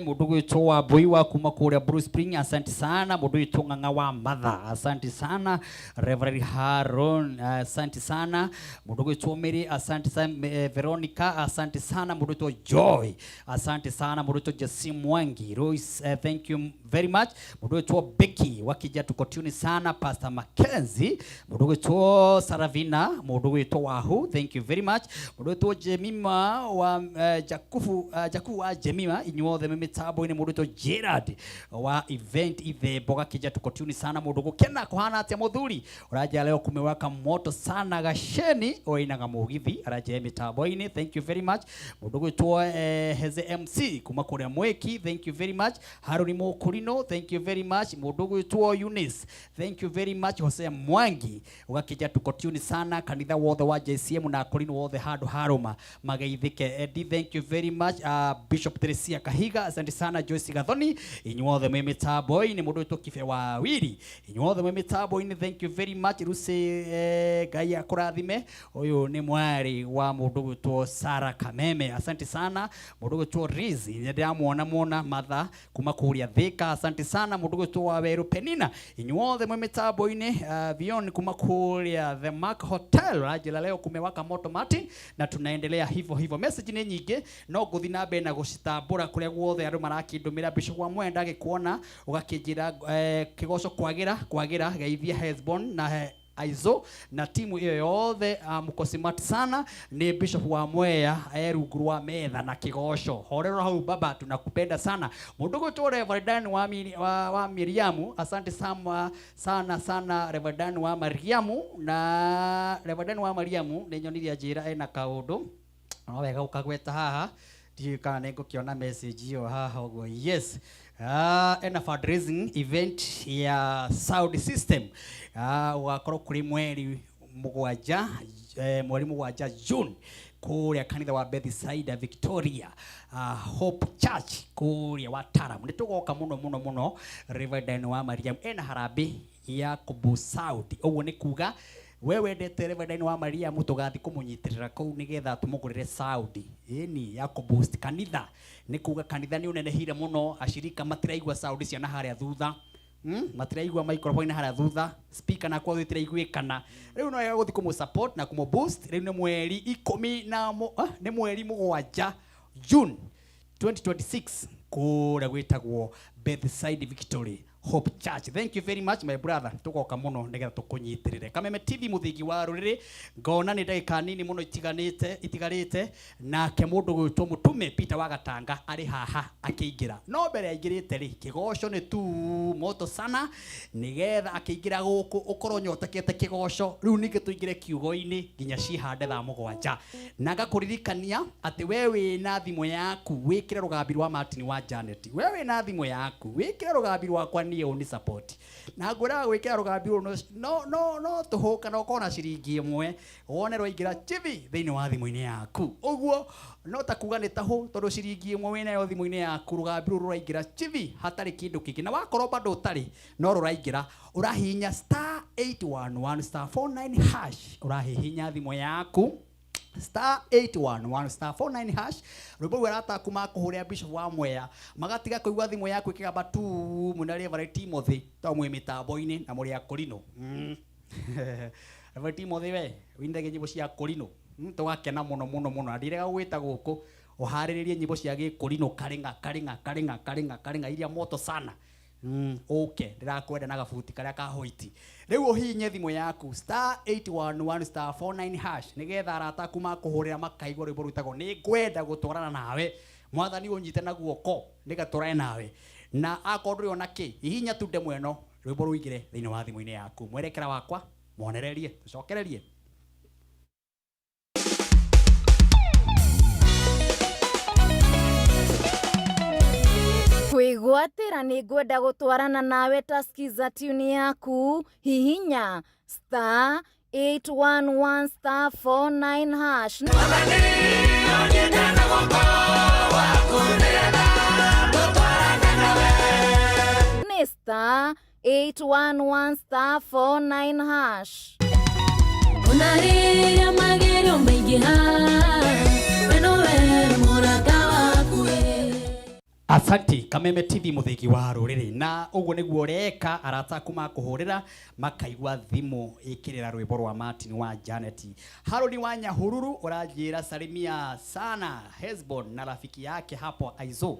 Mũndũ gwĩtwo wa Mbui wa kuma kũrĩa Blue Spring, asante sana. Mũndũ wĩtwo Ng'ang'a wa Matha, asante sana. Reverend Haron, asante sana. Mũndũ gwĩtwo Mary, asante sana. Veronica, asante sana. Mũndũ gwĩtwo Joy, asante sana. Mũndũ gwĩtwo Jesse Mwangi Royce, thank you very much. Mũndũ gwĩtwo Becky wakija, tuko tune sana. Pastor Mackenzie, mũndũ gwĩtwo Ũgwĩtwo Saravina, mũndũ ũgwĩtwo Wahu, thank you very much. Mũndũ ũgwĩtwo Jemima wa Jakubu, Jakubu wa Jemima, inyuothe mwĩ mĩtambo-inĩ. Mũndũ ũgwĩtwo Gerard wa event Ithembo Gakĩnja, tuko tuni sana. Mũndũ gũkena kũhana atĩa mũthuri ũranjĩra leo kumewaka moto sana. Gaceni ũinaga mũgithi aranjĩra mĩtambo-inĩ, thank you very much. Mũndũ ũgwĩtwo Heze MC kuma kũrĩa Mwĩki, thank you very much. Haruni Mũkũrino, thank you very much. Mũndũ ũgwĩtwo Eunice, thank you very much. Hosea Mwangi ũgakĩnja tuko tuni sana. Kanitha wothe wa JCM na Akorino wothe handũ harũma mageithĩke. Eddie, thank you very much. Bishop Teresia Kahiga, asante sana. Joyce Gathoni, inyuothe mwĩ mĩtambo-inĩ. Mũndũ wĩtwo Kibe wa Wiri, inyuothe mwĩ mĩtambo-inĩ, thank you very much. Lucy, Ngai akũrathime. Ũyũ nĩ mwarĩ wa mũndũ ũgwĩtwo Sara Kameme, asante sana. Mũndũ ũgwĩtwo Riz, nĩ ndĩramuona muona Martha kuma kũrĩa Thika, asante sana. Mũndũ ũgwĩtwo Wawerũ Penina, inyuothe mwĩ mĩtambo-inĩ. Vion kuma kũrĩa The Mark Hotel ũranjĩra leo kumewaka moto Martin, na tunaendelea hivyo hivyo. Message nĩ nyingĩ no ngũthiĩ na mbere na gũcitambũra kũrĩa guothe andũ marakĩndũmĩra. Bishop wa Mwenda agĩkuona ũgakĩnjĩra kĩgoco kwagĩra kwagĩra, geithia Hesbon na Aizo na timu iyo yothe, mko smart sana. Ni Bishop wa Mwea rungu rwa metha na kigoco horero hau baba, tunakupenda sana. Mundu gwitwo Reverend Dan wa Miriamu, asante sana sana sana Reverend Dan wa Mariamu. Na Reverend Dan wa Mariamu nĩ nyonire anjĩra ena kaũndũ no wega ũkagweta haha, ndiũĩ kana nĩ ngũkĩona message ĩyo haha ũguo. Yes, ena fundraising event ya sound system, ũgakorwo kũrĩ mweri mũgwanja, mweri mũgwanja June kũrĩa kanitha wa Bethsaida Victoria, Hope Church kũrĩa Watalam. Nĩ tũgoka mũno mũno mũno. Reverend wa Mariam ena harambĩ ya kũbu sound, ũguo nĩ kuga we wendete Reverend wa Mariam tũgathiĩ kũmũnyitĩrĩra kũu nĩgetha tũmũgũrĩre sound ĩni ya kũboost kanitha. Nĩ kuga kanitha nĩ ũnenehire mũno, ashirika matiraigua sound cia na harĩa thutha, Matiraigua microphone harĩa thutha, speaker na kwa itiraiguĩkana. Rĩu no wega gũthiĩ kũmũ support na kũmũ boost. Rĩu nĩ mweri ikũmi na nĩ mweri mũgwanja June 2026 kũrĩa gwĩtagwo Bethsaida Victory Hope Church. Thank you very much my brother. Tugoka muno nigetha tukunyitirire. Kameme TV muthingi wa ruriri, ngona ni ndagika nini muno itiganite itigarite, nake mundu gwitwo mutume Peter wa Gatanga ari haha akiingira. No mbere aingirite ri kigoco ni tu moto sana nigetha akiingira guku ukorwo nyotekete kigoco. Riu ningi tuingire kiugo-ini nginya cihande thaa mũgwanja, na ngakuririkania ati we wina thimu yaku wikire rugambi rwa Martin wa Janet, we wina thimu yaku wikire rugambi rwakwa niĩ ũni support, na ngwĩraga gwĩkĩra rũgambi rũrũ no no no tũhũ kana ũkorwo na ciringi ĩmwe wone rwaingĩra chibi thĩinĩ wa thimũ-inĩ yaku. Ũguo no ta kuga nĩ tahũ, tondũ ciringi ĩmwe wĩnayo thimũ-inĩ yaku rũgambi rũrũ rũraingĩra chibi hatarĩ kĩndũ kĩngĩ, na wakorwo bado ũtarĩ no rũraingĩra. Ũrahihinya star 811 star 49 hash, ũrahihinya thimũ yaku star 811 star 49 hash, rwĩmbo rũu arata aku makũhũrĩra Bishop wa Mwea magatiga kũigua thimũ yaku ĩkĩgamba tu mwĩna Reverend Timothy to mwĩ mĩtambo-inĩ na mũrĩ akũrinũ. Reverend Timothy we wĩinage nyĩmbo cia akũrinũ, tũgakena mũno mũno mũno, na ndirega gũgwĩta gũkũ ũharĩrĩrie nyĩmbo cia gĩkũrinũ karĩng'a karĩng'a karĩng'a karĩng'a karĩng'a iria moto sana. Ũke ndĩrakwenda na gabuti karĩa ka hoiti. Rĩu ũhihinye thimũ yaku star 811 star 49 hash nĩgetha arata aku makũhũrĩra makaigua rwĩmbo rwĩtagwo nĩ ngwenda gũtwarana nawe, mwathani ũnyite na guoko nĩgetha tũrane nawe, na akorwo ndũrĩ ona kĩ hihinya tu ndemwa ĩno rwĩmbo rũingĩre thĩinĩ wa thimũ-inĩ yaku. Mwerekera wakwa mwonererie tũcokererie. Kwĩgwatĩra nĩ ngwenda gũtwarana nawe ta skiza tune yaku, hihinya star 811 star 49 hash. Nĩ star 811 star 49 hash. Ona rĩrĩa magerio maingĩha, we nowe mũrata waku. Asante Kameme TV muthigi wa ruriri, na uguo niguo ureka arata aku makuhurira makaigua thimu ikirira rwimbo rwa Martin wa Janet. Haruni wa Nyahururu uranjira salimia sana Hesbon na rafiki yake hapo Aizo.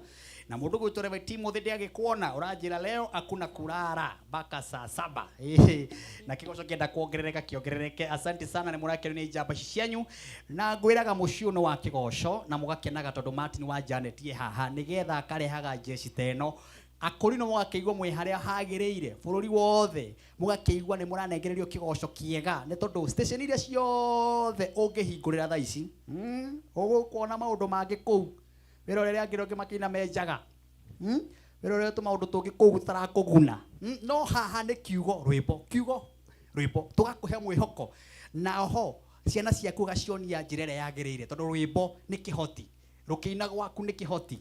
Na mũndũ gwĩtwo Reverend Timothy ndĩagĩkuona ũranjĩra leo hakuna kulala mpaka saa saba. Na kĩgoco kĩenda kuongerereka kĩongerereke. Asante sana nĩ mũrakenio nĩ njamba ici cianyu na ngwĩraga mũciĩ ũyũ wa kĩgoco na mũgakenaga tondũ Martin wa Janet ye haha nĩgetha akarehaga jeshi ta ĩno akũri no mũgakĩigua mwĩ harĩa hagĩrĩire bũrũri wothe mũgakĩigua nĩ mũranengererio kĩgoco kĩega nĩ tondũ station iria ciothe ũngĩhingũrĩra thaa ici ũgũkuona maũndũ mangĩ kũu wĩrorere angĩ rĩngĩ makĩina menjaga wĩrorere tũmaũndũ tũngĩ kũu tũtarakũguna no haha nĩ kiugo rwĩmbo kiugo rwĩmbo tũgakũhe mwĩhoko na oho ciana ciaku ũgacionia njĩra ĩrĩa yagĩrĩire tondũ rwĩmbo nĩ kĩhoti rũkĩina gwaku nĩ kĩhoti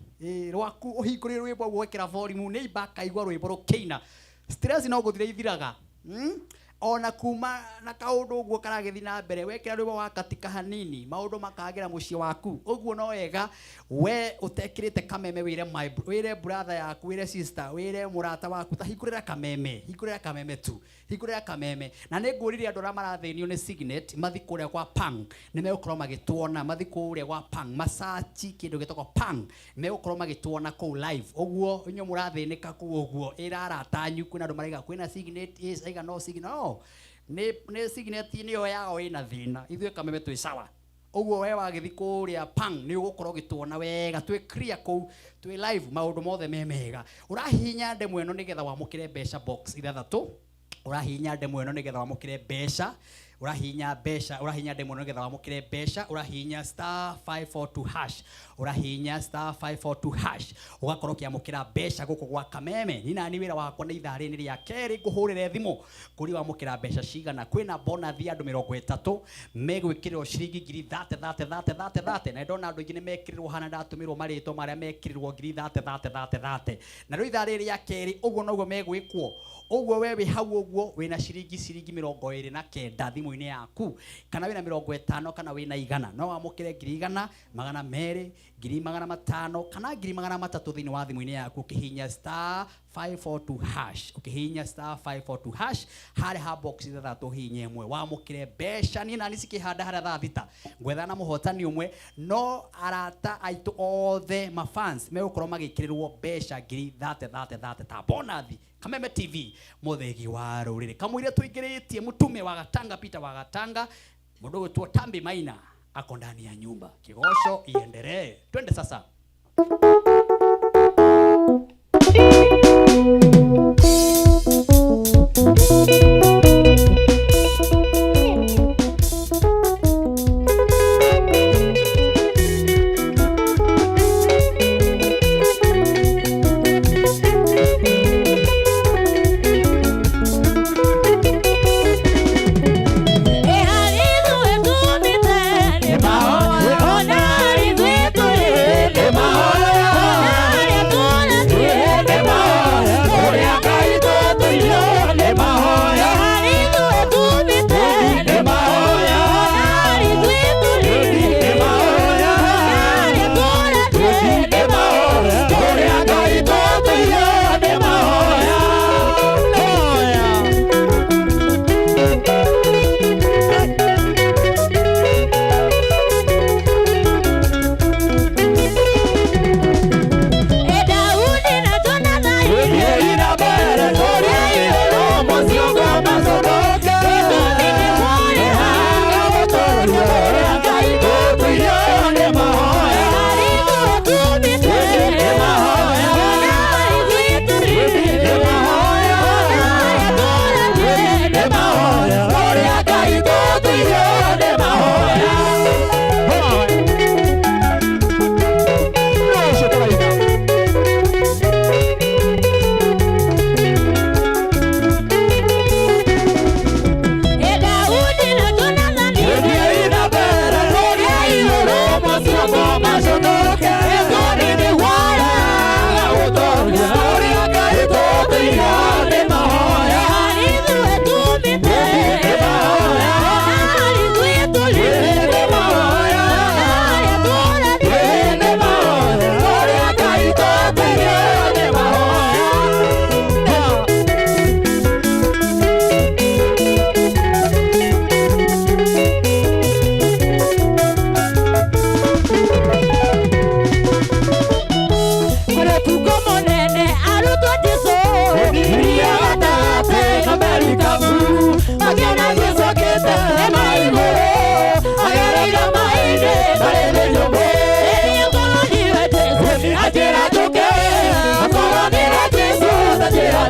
rwaku ũhingũrĩre rwĩmbo ũguo wekĩra volume neighbor akaigua rwĩmbo rũkĩina stress no gũthira ithiraga ona kuma na kaũndũ ũguo karagĩthiĩ na mbere wekĩra rwĩmbo wakatika hanini maũndũ makagĩra mũciĩ waku ũguo no wega we ũtekĩrĩte kameme wĩre my wĩre brother yaku wĩre sister wĩre mũrata waku ta hingũrĩra kameme hingũrĩra kameme tu hingũrĩra kameme na nĩ ngũririe andũ arĩa marathĩnio nĩ Signet mathi kũrĩa kwa Pang nĩ megũkorwo magĩtuona mathi kũrĩa gwa Pang masachi kĩndũ gĩtagwo Pang megũkorwo magĩtuona kũu live ũguo inyuĩ mũrathĩnĩka kũu ũguo ĩra arata anyu kwĩna andũ maraiga kwĩna Signet is aiga no Signet no nĩ Signet nĩyo yao ĩna thĩna ithuĩ kameme twĩ sawa ũguo we wagĩthiĩ kũrĩa Pang nĩ ũgũkorwo ũgĩtuona wega twĩ clear kũu twĩ live maũndũ mothe me mega ũrahihinya ndemwa ĩno nĩgetha wamũkĩre mbeca box ithathatũ ũrahihinya ndemwa ĩno nĩgetha wamũkĩre mbeca ũrahihinya mbeca ũrahihinya ndemwa ĩno nĩgetha wamũkĩre mbeca ũrahihinya star 542 hash ũrahihinya star 542 hash ũgakorwo ũkĩamũkĩra mbeca gũkũ gwa kameme ni nani wĩra wakwa nĩ ithaa rĩrĩ rĩa kerĩ ngũhũrĩre thimũ kũrĩ wamũkĩra mbeca cigana kwĩna bonus ya andũ 30 megwĩkĩrĩrwo ciringi ngiri 30 30 30 30 30 na ndona andũ aingĩ nĩ mekĩrĩrwo hana ndatũmĩrwo marĩtwa marĩa mekĩrĩrwo ngiri 30 30 30 30 na rĩu ithaa rĩrĩ rĩa kerĩ ũguo noguo megwĩkwo ũguo we wĩ hau ũguo wĩna ciringi 29 thimũ-inĩ yaku kana wĩna 50 kana wĩna 100 no wamũkĩre ngiri 100 200 ngiri 500 kana ngiri 300 thĩinĩ wa thimũ-inĩ yaku ũkĩhihinya star 542 hash ũkĩhihinya star 542 hash harĩa ha box ithathatũ hihinye ĩmwe wamũkĩre mbeca niĩ nani cikĩhanda harĩa thaa thita ngwetha na mũhotani ũmwe no arata aitũ othe mafans megũkorwo magĩkĩrĩrwo mbeca ngiri 30 30 30 ta bonathi Kameme TV muthegi wa rũrĩrĩ kamũira tũingĩrĩtie mũtume wa Gatanga Peter wa Gatanga mũndũ gwĩtwo Tambi Maina ako ndani ya nyumba kigoco iendelee twende sasa. Ona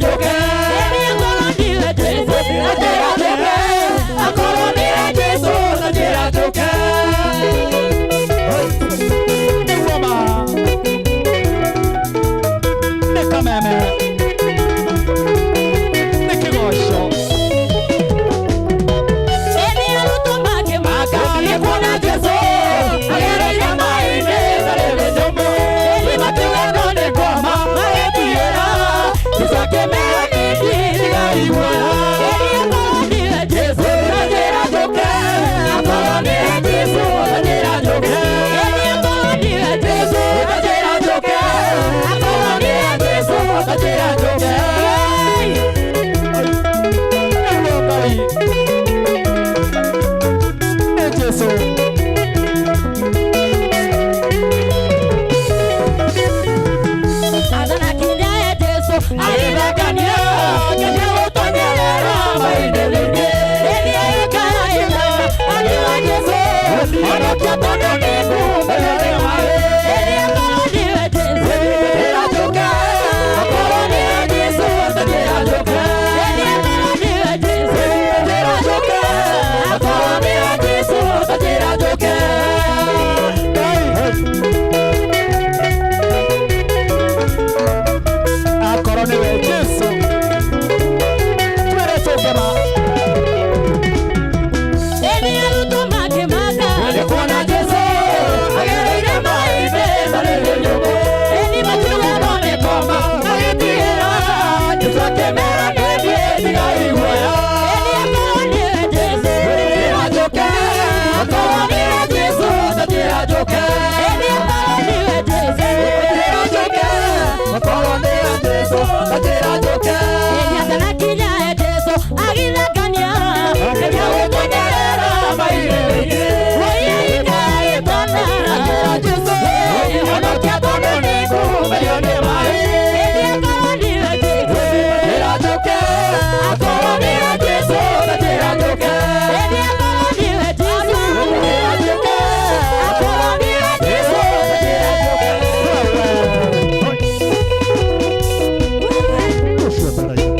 njũke. Akorwo niwe Jesũ, ta njĩra njũke. Akorwo niwe Jesũ, ta njĩra njũke. Nĩguo ma. Nĩ kameme. Nĩ kĩgoco. Eni arutwo makĩmaka nĩ kuona Jesũ agereire maĩ-inĩ tarĩ mĩnyũmũ. Eni makiuga no nĩ kwama magĩtigĩra. Jesũ akĩmera nĩ niĩ tigai guoya. Eni akorwo niwe Jesũ, ta njĩra njũke. Akorwo niwe Jesũ, ta njĩra njũke. Eni akorwo niwe Jesũ, ta njĩra njũke. Akorwo niwe Jesũ, ta njĩra njũke. Nĩguo Ngai. Nĩ Jesũ. Athanakinya e Jesũ agĩthekania nginya gũtonyerera maĩ-inĩ thĩinĩ. Ĩni agĩikara ĩtana akiuga Jesũ honokia tondũ nĩngũhumbĩrio nĩ maĩ. Ĩni akorwo niwe Jesũ njĩra njũke. Akorwo niwe Jesũ ta njĩra njũke. Ĩni akorwo niwe Jesũ njĩra njũke. Akorwo niwe Jesũ ta njĩra njũke. Akorwo nĩwe Jesũ. Twĩre tũke ma. Eni arutwo makĩmaka nĩ kuona Jesũ agereire maĩ-inĩ marĩ mĩnyũmũ. Eni makiuga no nĩ koma magĩtigĩra. Jesũ akĩmera nĩ niĩ tigai guoya. Eni akorwo niwe Jesũ njĩra njũke. Akorwo niwe Jesũ ta njĩra njũke. Eni akorwo niwe Jesũ njĩra njũke. Akorwo niwe Jesũ ta njĩra njũke. Eni atanakinya e Jesũ agĩthekania nginya gũtonyerera maĩ-inĩ thĩinĩ. Woi agĩikara ĩtana akĩra Jesũ honokia tondũ nĩngũhumbĩrio nĩ maĩ. Eni akorwo niwe Jesũ njĩra njũke. Akorwo niwe Jesũ ta njĩra njũke. Eni akorwo niwe Jesũ njĩra njũke. Akorwo niwe Jesũ ta njĩra njũke. Ũcio ũtaraina.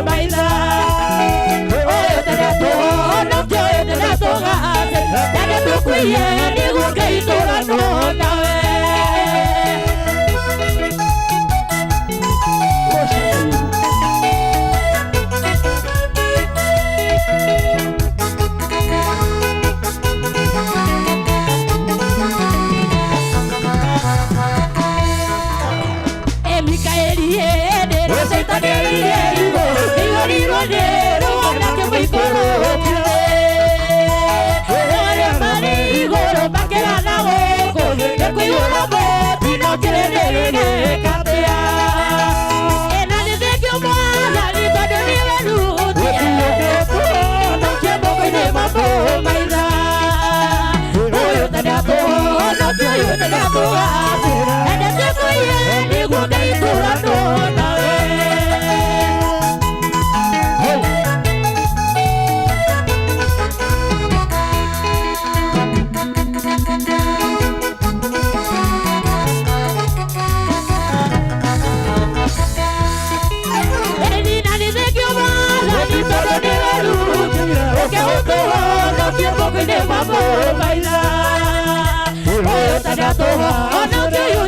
Maitha.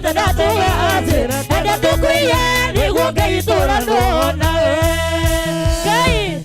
ũtandatũgacĩra enda tũkũiye nĩguo Ngai tũranwo nawe. Ngai.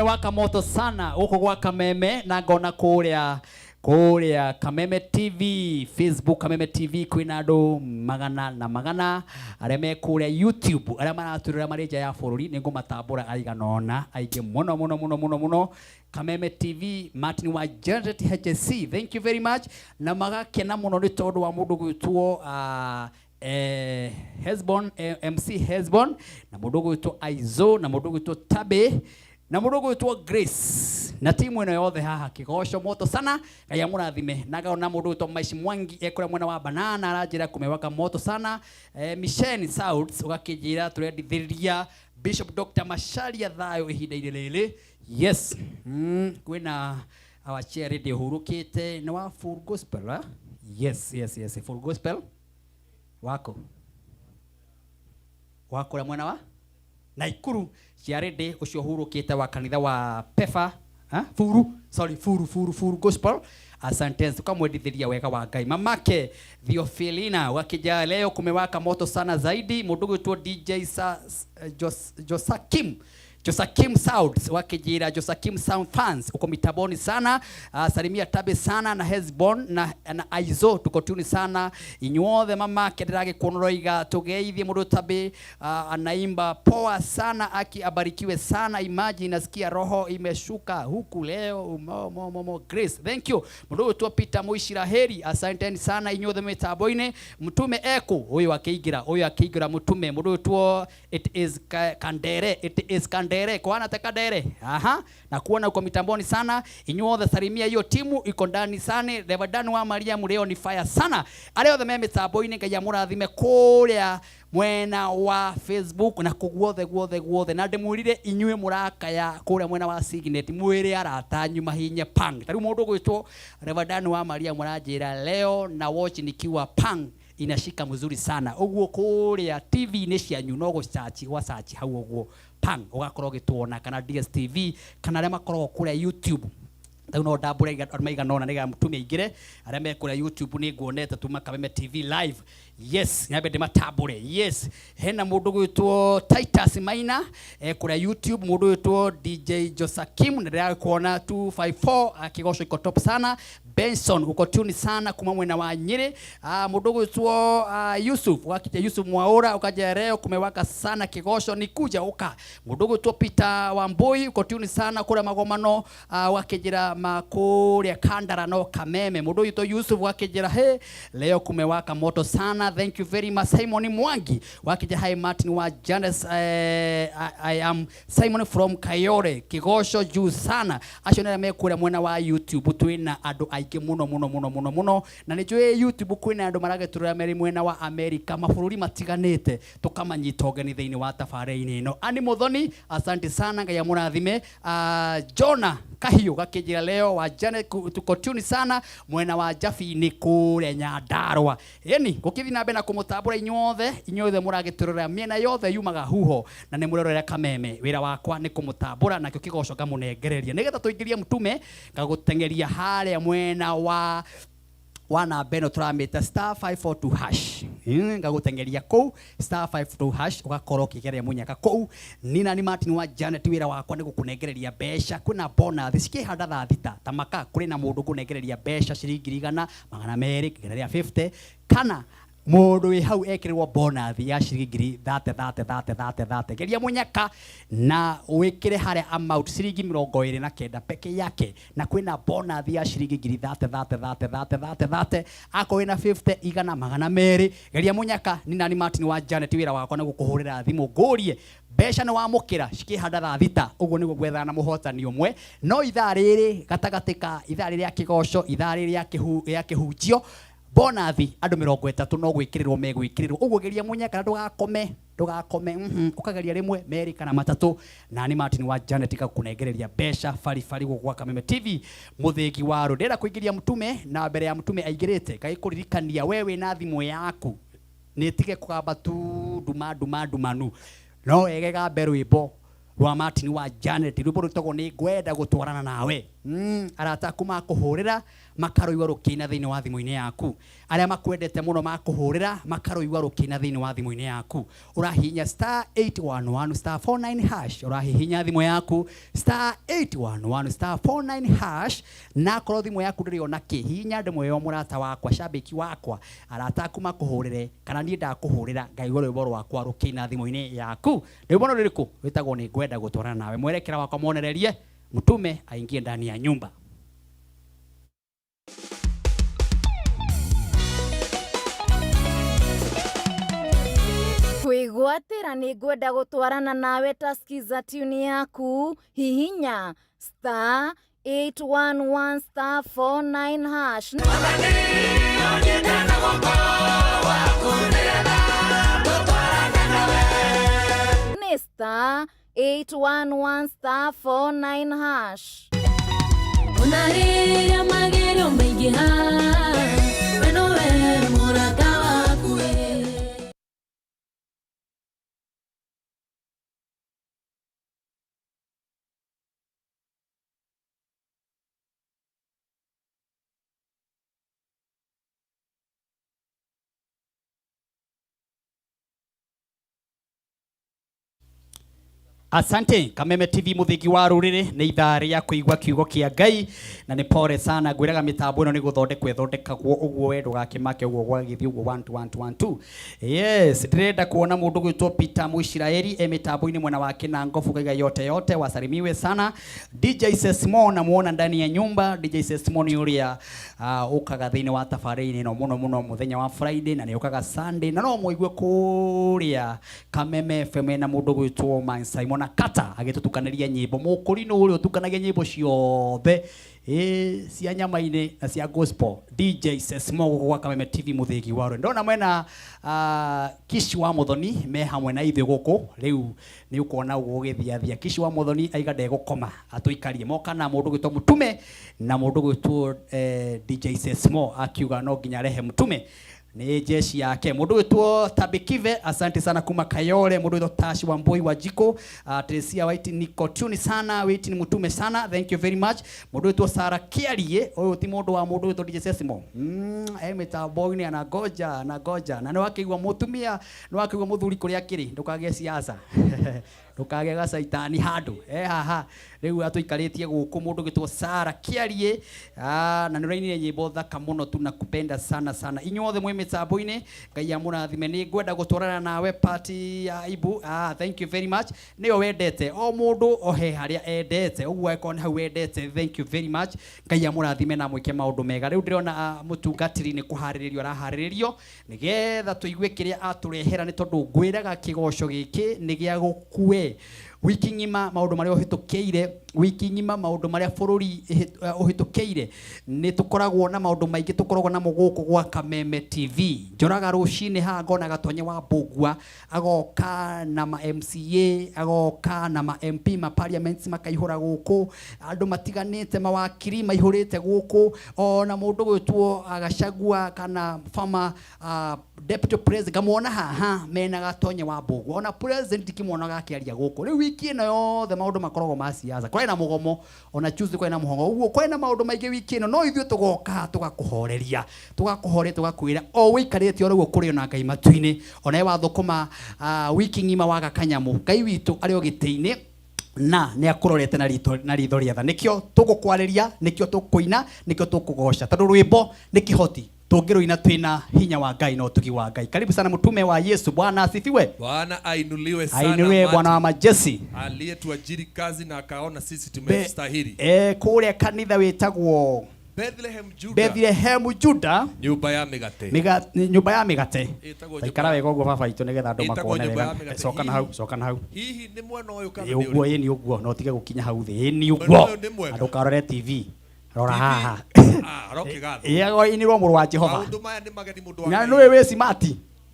Kumewaka moto sana gũkũ gwa Kameme na ngona kũrĩa kũrĩa Kameme TV, Facebook Kameme TV kwĩna andũ magana na magana arĩa me kũrĩa YouTube, arĩa maratwĩrora marĩ nja ya bũrũri, nĩ ngũmatambũra aigana ũna aingĩ mũno mũno mũno mũno mũno. Kameme TV, Martin wa Janet HSC, thank you very much. Na magakena mũno nĩ tondũ wa mũndũ gwĩtwo Hesbon, MC Hesbon, na mũndũ gwĩtwo Aizo, na mũndũ gwĩtwo Tabe, na mũndũ gwĩtwo Grace, na timu ĩno yothe haha kĩgoco moto sana. Ngai amũrathime. Na ngaona mũndũ gwĩtwo Maishi Mwangi ekũrĩa mwena wa Banana aranjĩra kumewaka moto sana. Michelle South ũgakĩnjĩra tũrendithĩrĩria Bishop Dr. Macharia thayũ ihinda-inĩ rĩrĩ. Yes. Kwĩna our chair radio hurũkĩte nĩ wa Full Gospel, eh? Yes, yes, yes, Full Gospel wako wakũrĩa mwena wa Naikuru ciarĩndĩ ũcio hurũkĩte wa kanitha wa Pefa, ha? Furu, sorry, Furu, Furu, Furu Gospel. Asante, tukamwendithĩria wega wa Ngai. Mamake Theophilina wakija leo kumewaka moto sana zaidi. Mũndũ gwĩtwo DJ sa, Josakim Josakim Sounds wakijira Josakim Sound fans uko mitaboni sana. Salimia Tabe sana na Hesbon na Aizo, tuko tuni sana inyuothe. Mama kenderage kuonoroiga tugeithie mundu Tabe, anaimba poa sana, aki abarikiwe sana. Imagine nasikia roho imeshuka huku leo mo, mo, mo, mo. Grace, thank you. Mundu tu Peter Muishiraheri, asanteni sana inyuothe mitaboine. Mtume Eko huyu akiingira, huyu akiingira mutume mundu tu, it is Kandere, it is Kandere kwana te Kandere, aha, na kuona uko mitamboni sana inyuothe. Salimia hiyo timu iko ndani sana. Reverend wa Maria leo ni fire sana. Arĩa othe me mitambo-inĩ Ngai amũrathime kũrĩa mwena wa Facebook na kũguothe guothe guothe. Na ndĩmwĩrire inyuĩ mũrakaya kũrĩa mwena wa Signet, mwĩre arata anyu mahinye pang. Ta rĩu mũndũ ũgwĩtwo Reverend wa Maria mũranjĩra leo na watch nikiwa pang inashika mzuri sana. Ũguo kũrĩa TV-inĩ cianyu no gũcaci gwacaci hau ũguo pang ũgakorwo ũgĩtuona, kana DSTV kana arĩa makoragwo kũrĩa YouTube. Rĩu no ndambũre andũ maigana ũna nĩgetha mũtume aingĩre. Arĩa me kũrĩa YouTube nĩ nguonete tuma Kameme TV live. Yes, nyambe ndĩmatambũre. Yes, hena mũndũ gwĩtwo Titus Maina kũrĩa YouTube, mũndũ gwĩtwo DJ Josakim na ndĩrakuona 254 akĩgocwo iko top sana. Benson uko tuni sana kuma mwena wa Nyeri. Mũndũ gwĩtwo Yusuf wakija Yusuf Mwaura ukaja leo kumewaka sana kigoco ni kuja uka. Mũndũ gwĩtwo Peter Wambui uko tuni sana kũrĩa magomano, wakijira makũrĩa Kandara no Kameme. Mũndũ gwĩtwo Yusuf wakijira he leo kumewaka moto sana, thank you very much. Simon Mwangi wakija hi Martin wa Janice, I am Simon from Kayore kigoco juu sana. Acio nĩ arĩa me kũrĩa mwena wa YouTube twĩna andũ aingĩ mũno mũno mũno mũno mũno, na nĩ njũĩ YouTube kwĩna andũ maragĩtũrora marĩ mwena wa America mabũrũri matiganĩte, tũkamanyita ũgeni thĩinĩ wa tabarĩra-inĩ ĩno. Ani Muthoni, asante sana, Ngai amũrathime. Jona Kahiũ gakĩnjĩra leo wa Janet tuko tuni sana mwena wa Jabini kũrĩa Nyandarua. Ĩni gũkĩthiĩ na mbere na kũmũtambũra inyuothe, inyuothe mũragĩtũrora mĩena yothe yumaga huho na nĩ mũrerorera Kameme. Wĩra wakwa nĩ kũmũtambũra nakĩo kĩgoco ngamũnengereria nĩgetha tũingĩrie mũtume ngagũteng'eria harĩa mwena wa namba ĩno tũramĩta star 542 hash. Ngagũteng'eria kũu star 542 hash ũgakorwo ũkĩgeria mũnyaka kũu. Nina ni Martin wa Janet, wĩra wakwa nĩ gũkũnengereria mbeca. Kwĩna bonus cikĩhanda thaa thita ta maka, kũrĩ na mũndũ ũkũnengereria mbeca ciringi igana, magana merĩ, igana rĩa 50, kana mũndũ wĩ hau ekĩrĩrwo bonus ya ciringi ngiri thate thate thate thate thate. Geria mũnyaka na wĩkĩre harĩa amount ciringi 29 peke yake, na kwĩna bonus ya ciringi ngiri thate thate thate thate thate thate. Akorwo wĩna 50 igana magana merĩ. Geria mũnyaka. Ni nani Martin wa Janet, wĩra wakwa nĩ gũkũhũrĩra thimũ ngũrie mbeca nĩ wamũkĩra cikĩhanda thaa thita. Ũguo nĩguo gwethana na mũhotani ũmwe, no ithaa rĩrĩ gatagatĩ ka ithaa rĩrĩ rĩa kĩgoco, ithaa rĩrĩ rĩa kĩhunjio, bonathi andũ 30 no gwĩkĩrĩrwo megwĩkĩrĩrwo. Ũguo geria mũnyaka na ndũgakome, ndũgakome, ũkageria rĩmwe merĩ kana matatũ. Na nĩ Martin wa Janet gakũnengereria mbeca baribari gũkũ gwa Kameme TV. Mũthĩgi wa rũ ndĩrenda kũingĩria mũtume, na mbere ya mũtume aingĩrĩte ngagĩkũririkania we wĩna thimũ yaku nĩ ĩtige kũgamba tu nduma nduma ndumanu, no wege gambe rwĩmbo rwa Martin wa Janet, rwĩmbo rwĩtagwo nĩ ngwenda gũtwarana nawe. Arata aku makũhũrĩra makaroigua rũkĩina thĩinĩ wa thimũ-inĩ yaku. Arĩa makwendete mũno makũhũrĩra makaroigua rũkĩina thĩinĩ wa thimũ-inĩ yaku. Ũrahihinya star 811 star 49 hash. Ũrahihinya thimũ yaku star 811 star 49 hash. Na akorwo thimũ yaku ndĩrĩ ona kĩ, hihinya ndemwa ĩyo mũrata wakwa, shabiki wakwa, arata aku makũhũrĩre kana niĩ ndakũhũrĩra ngaigua rwĩmbo rwakwa rũkĩina thimũ-inĩ yaku. Rwĩmbo rũrĩkũ? Rwĩtagwo nĩ ngwenda gũtwarana nawe. Mwerekera wakwa mwonererie mtume aingie ndani ya nyumba. Kwĩgwatĩra nĩ ngwenda gũtwarana nawe ta skiza tune yaku hihinya star 811 star 49 hash. Nĩ star 811 star 49 hash. Ona rĩrĩa magerio maingĩha, we nowe mũrata waku ĩ. Asante Kameme TV muthingi wa ruriri ni ithaa ria kuigua kiugo kia Ngai na ni pore sana ngwiraga mitambo ino ni guthondekwo ithondekagwo uguo we ndugakimake uguo gwagithii uguo 1 2 1 2 1 2. Yes, ndirenda kuona mundu gwitwo Peter Muisiraeli e mitambo-ini mwena wa Kinangofu kaiga yote yote wasalimiwe sana. DJ Sesmo namuona ndani ya nyumba. DJ Sesmo ni uria ukaga thiini wa tabarĩ-inĩ ĩno mũno mũno mũthenya wa Friday na nĩ ũkaga Sunday na no mũigue kũrĩa Kameme FM na mũndũ gwĩtwo Man Simon Kata agĩtũtukanĩria nyĩmbo mũkũrinũ ũrĩa ũtukanagia nyĩmbo ciothe cia nyama-inĩ na cia gospel. DJ Sesmo gũkũ gwa Kameme TV mũthĩgi wa rwendo. Ndona mwena Kishi wa Muthoni me hamwe na ithuĩ gũkũ rĩu nĩ ũkuona ũguo ũgĩthiathia. Kishi wa Muthoni aiga ndegũkoma atũikarie moka na mũndũ gwĩtwo Mũtume na mũndũ gwĩtwo DJ Sesmo akiuga no nginya arehe Mũtume ni jeshi yake. Mundu witwo Tabikive, asante sana kuma Kayole. Mundu witwo Tashi wa Mboi wa Jiko, Teresia White niko tune sana, White ni mutume sana, thank you very much. Mundu witwo Sara Kiarie, uyu ti mundu wa mundu witwo DJ Sesmo. Mitambo-ini anagoja, anagoja. Na niwakigwa mutumia, niwakigwa muthuri kuria akiri, ndukagie siasa. Ndukage gacaitani handu. Haha. Riu atuikaritie guku mundu gitwo Sara Kiarie, na nĩũrainire nyĩmbo thaka mũno, tunakupenda sana sana. Inyuothe mwĩ mĩtambo-inĩ, Ngai amũrathime. Nĩ ngwenda gũtwarana nawe party ya Ibu. Thank you very much. Nĩyo wendete o mũndũ ohe harĩa endete, ũguo angĩkorwo nĩ hau wendete, thank you very much. Ngai amũrathime na mwĩke maũndũ mega. Rĩu ndĩrona mũtungatĩri nĩ kũharĩrĩrio araharĩrĩrio nĩgetha tũigue kĩrĩa atũrehera, nĩ tondũ ngwĩraga kĩgoco gĩkĩ nĩ gĩa gũkue wiki ng'ima maũndũ marĩa ũhĩtũkĩire, wiki ng'ima maũndũ marĩa bũrũri ũhĩtũkĩire. Nĩ tũkoragwo na maũndũ maingĩ tũkoragwo namo gũkũ gwa Kameme TV. Njoraga rũcinĩ haha ngona Gatonye wa Mbũgua agoka na ma MCA, agoka na ma MP, ma parliaments makaihũra gũkũ, andũ matiganĩte, mawakiri maihũrĩte gũkũ, ona mũndũ gwĩtwo Gachagua kana former deputy president ngamuona haha mena Gatonye wa Mbũgua, ona president ndikĩmuonaga akĩaria gũkũ. Rĩu wiki ĩno yothe maũndũ makoragwo ma siasa, kwĩna mũgomo ona Tuesday kwĩna mũgomo, ũguo kwĩna maũndũ maingĩ wiki ĩno, no ithuĩ tũgoka tũgakũhoreria, tũgakũhoreria, tũgakwĩra o wĩikarĩte oro ũguo kũrĩ ona Ngai matu-inĩ, ona we wathũkũma wiki ng'ima waga kanyamũ, Ngai witũ arĩ o gĩtĩ-inĩ na nĩ akũrorete na ritho, na ritho rĩa tha. Nĩkĩo tũgũkwarĩria, nĩkĩo tũkũina, nĩkĩo tũkũgoca, tondũ rwĩmbo nĩ kĩhoti tũngĩrũina twĩna hinya wa Ngai na ũtugi wa Ngai. Karibu sana mtume wa Yesu. Bwana asifiwe. Bwana ainuliwe sana. Ainuliwe Bwana wa majeshi. Aliyetuajiri kazi na akaona sisi tumestahili. Kũrĩa kanitha wĩtagwo Bethlehem Juda. Bethlehem Juda. Nyũmba ya mĩgate. Nyũmba ya mĩgate. Ĩtagwo Taikara wega ũguo baba itũ nĩgetha andũ Ĩtagwo makone nyũmba ya wega. mĩgate. Coka na hau, coka na hau. Hihi nĩ mwena ũyũ kana Ĩ, nĩ ũguo, ũrĩkũ? ĩ, nĩ ũguo, no ũtige gũkinya hau thĩ. Ĩ, nĩ Mwena ũguo. ũyũ nĩ mwega. Andũ karore TV. Rora TV. haha. Aroke gatho. Ĩ, agoinirwo mũrũ wa Jehova. Maũndũ maya nĩ mageni mũndũ wa Na Ngai. nĩũĩ wĩ smart.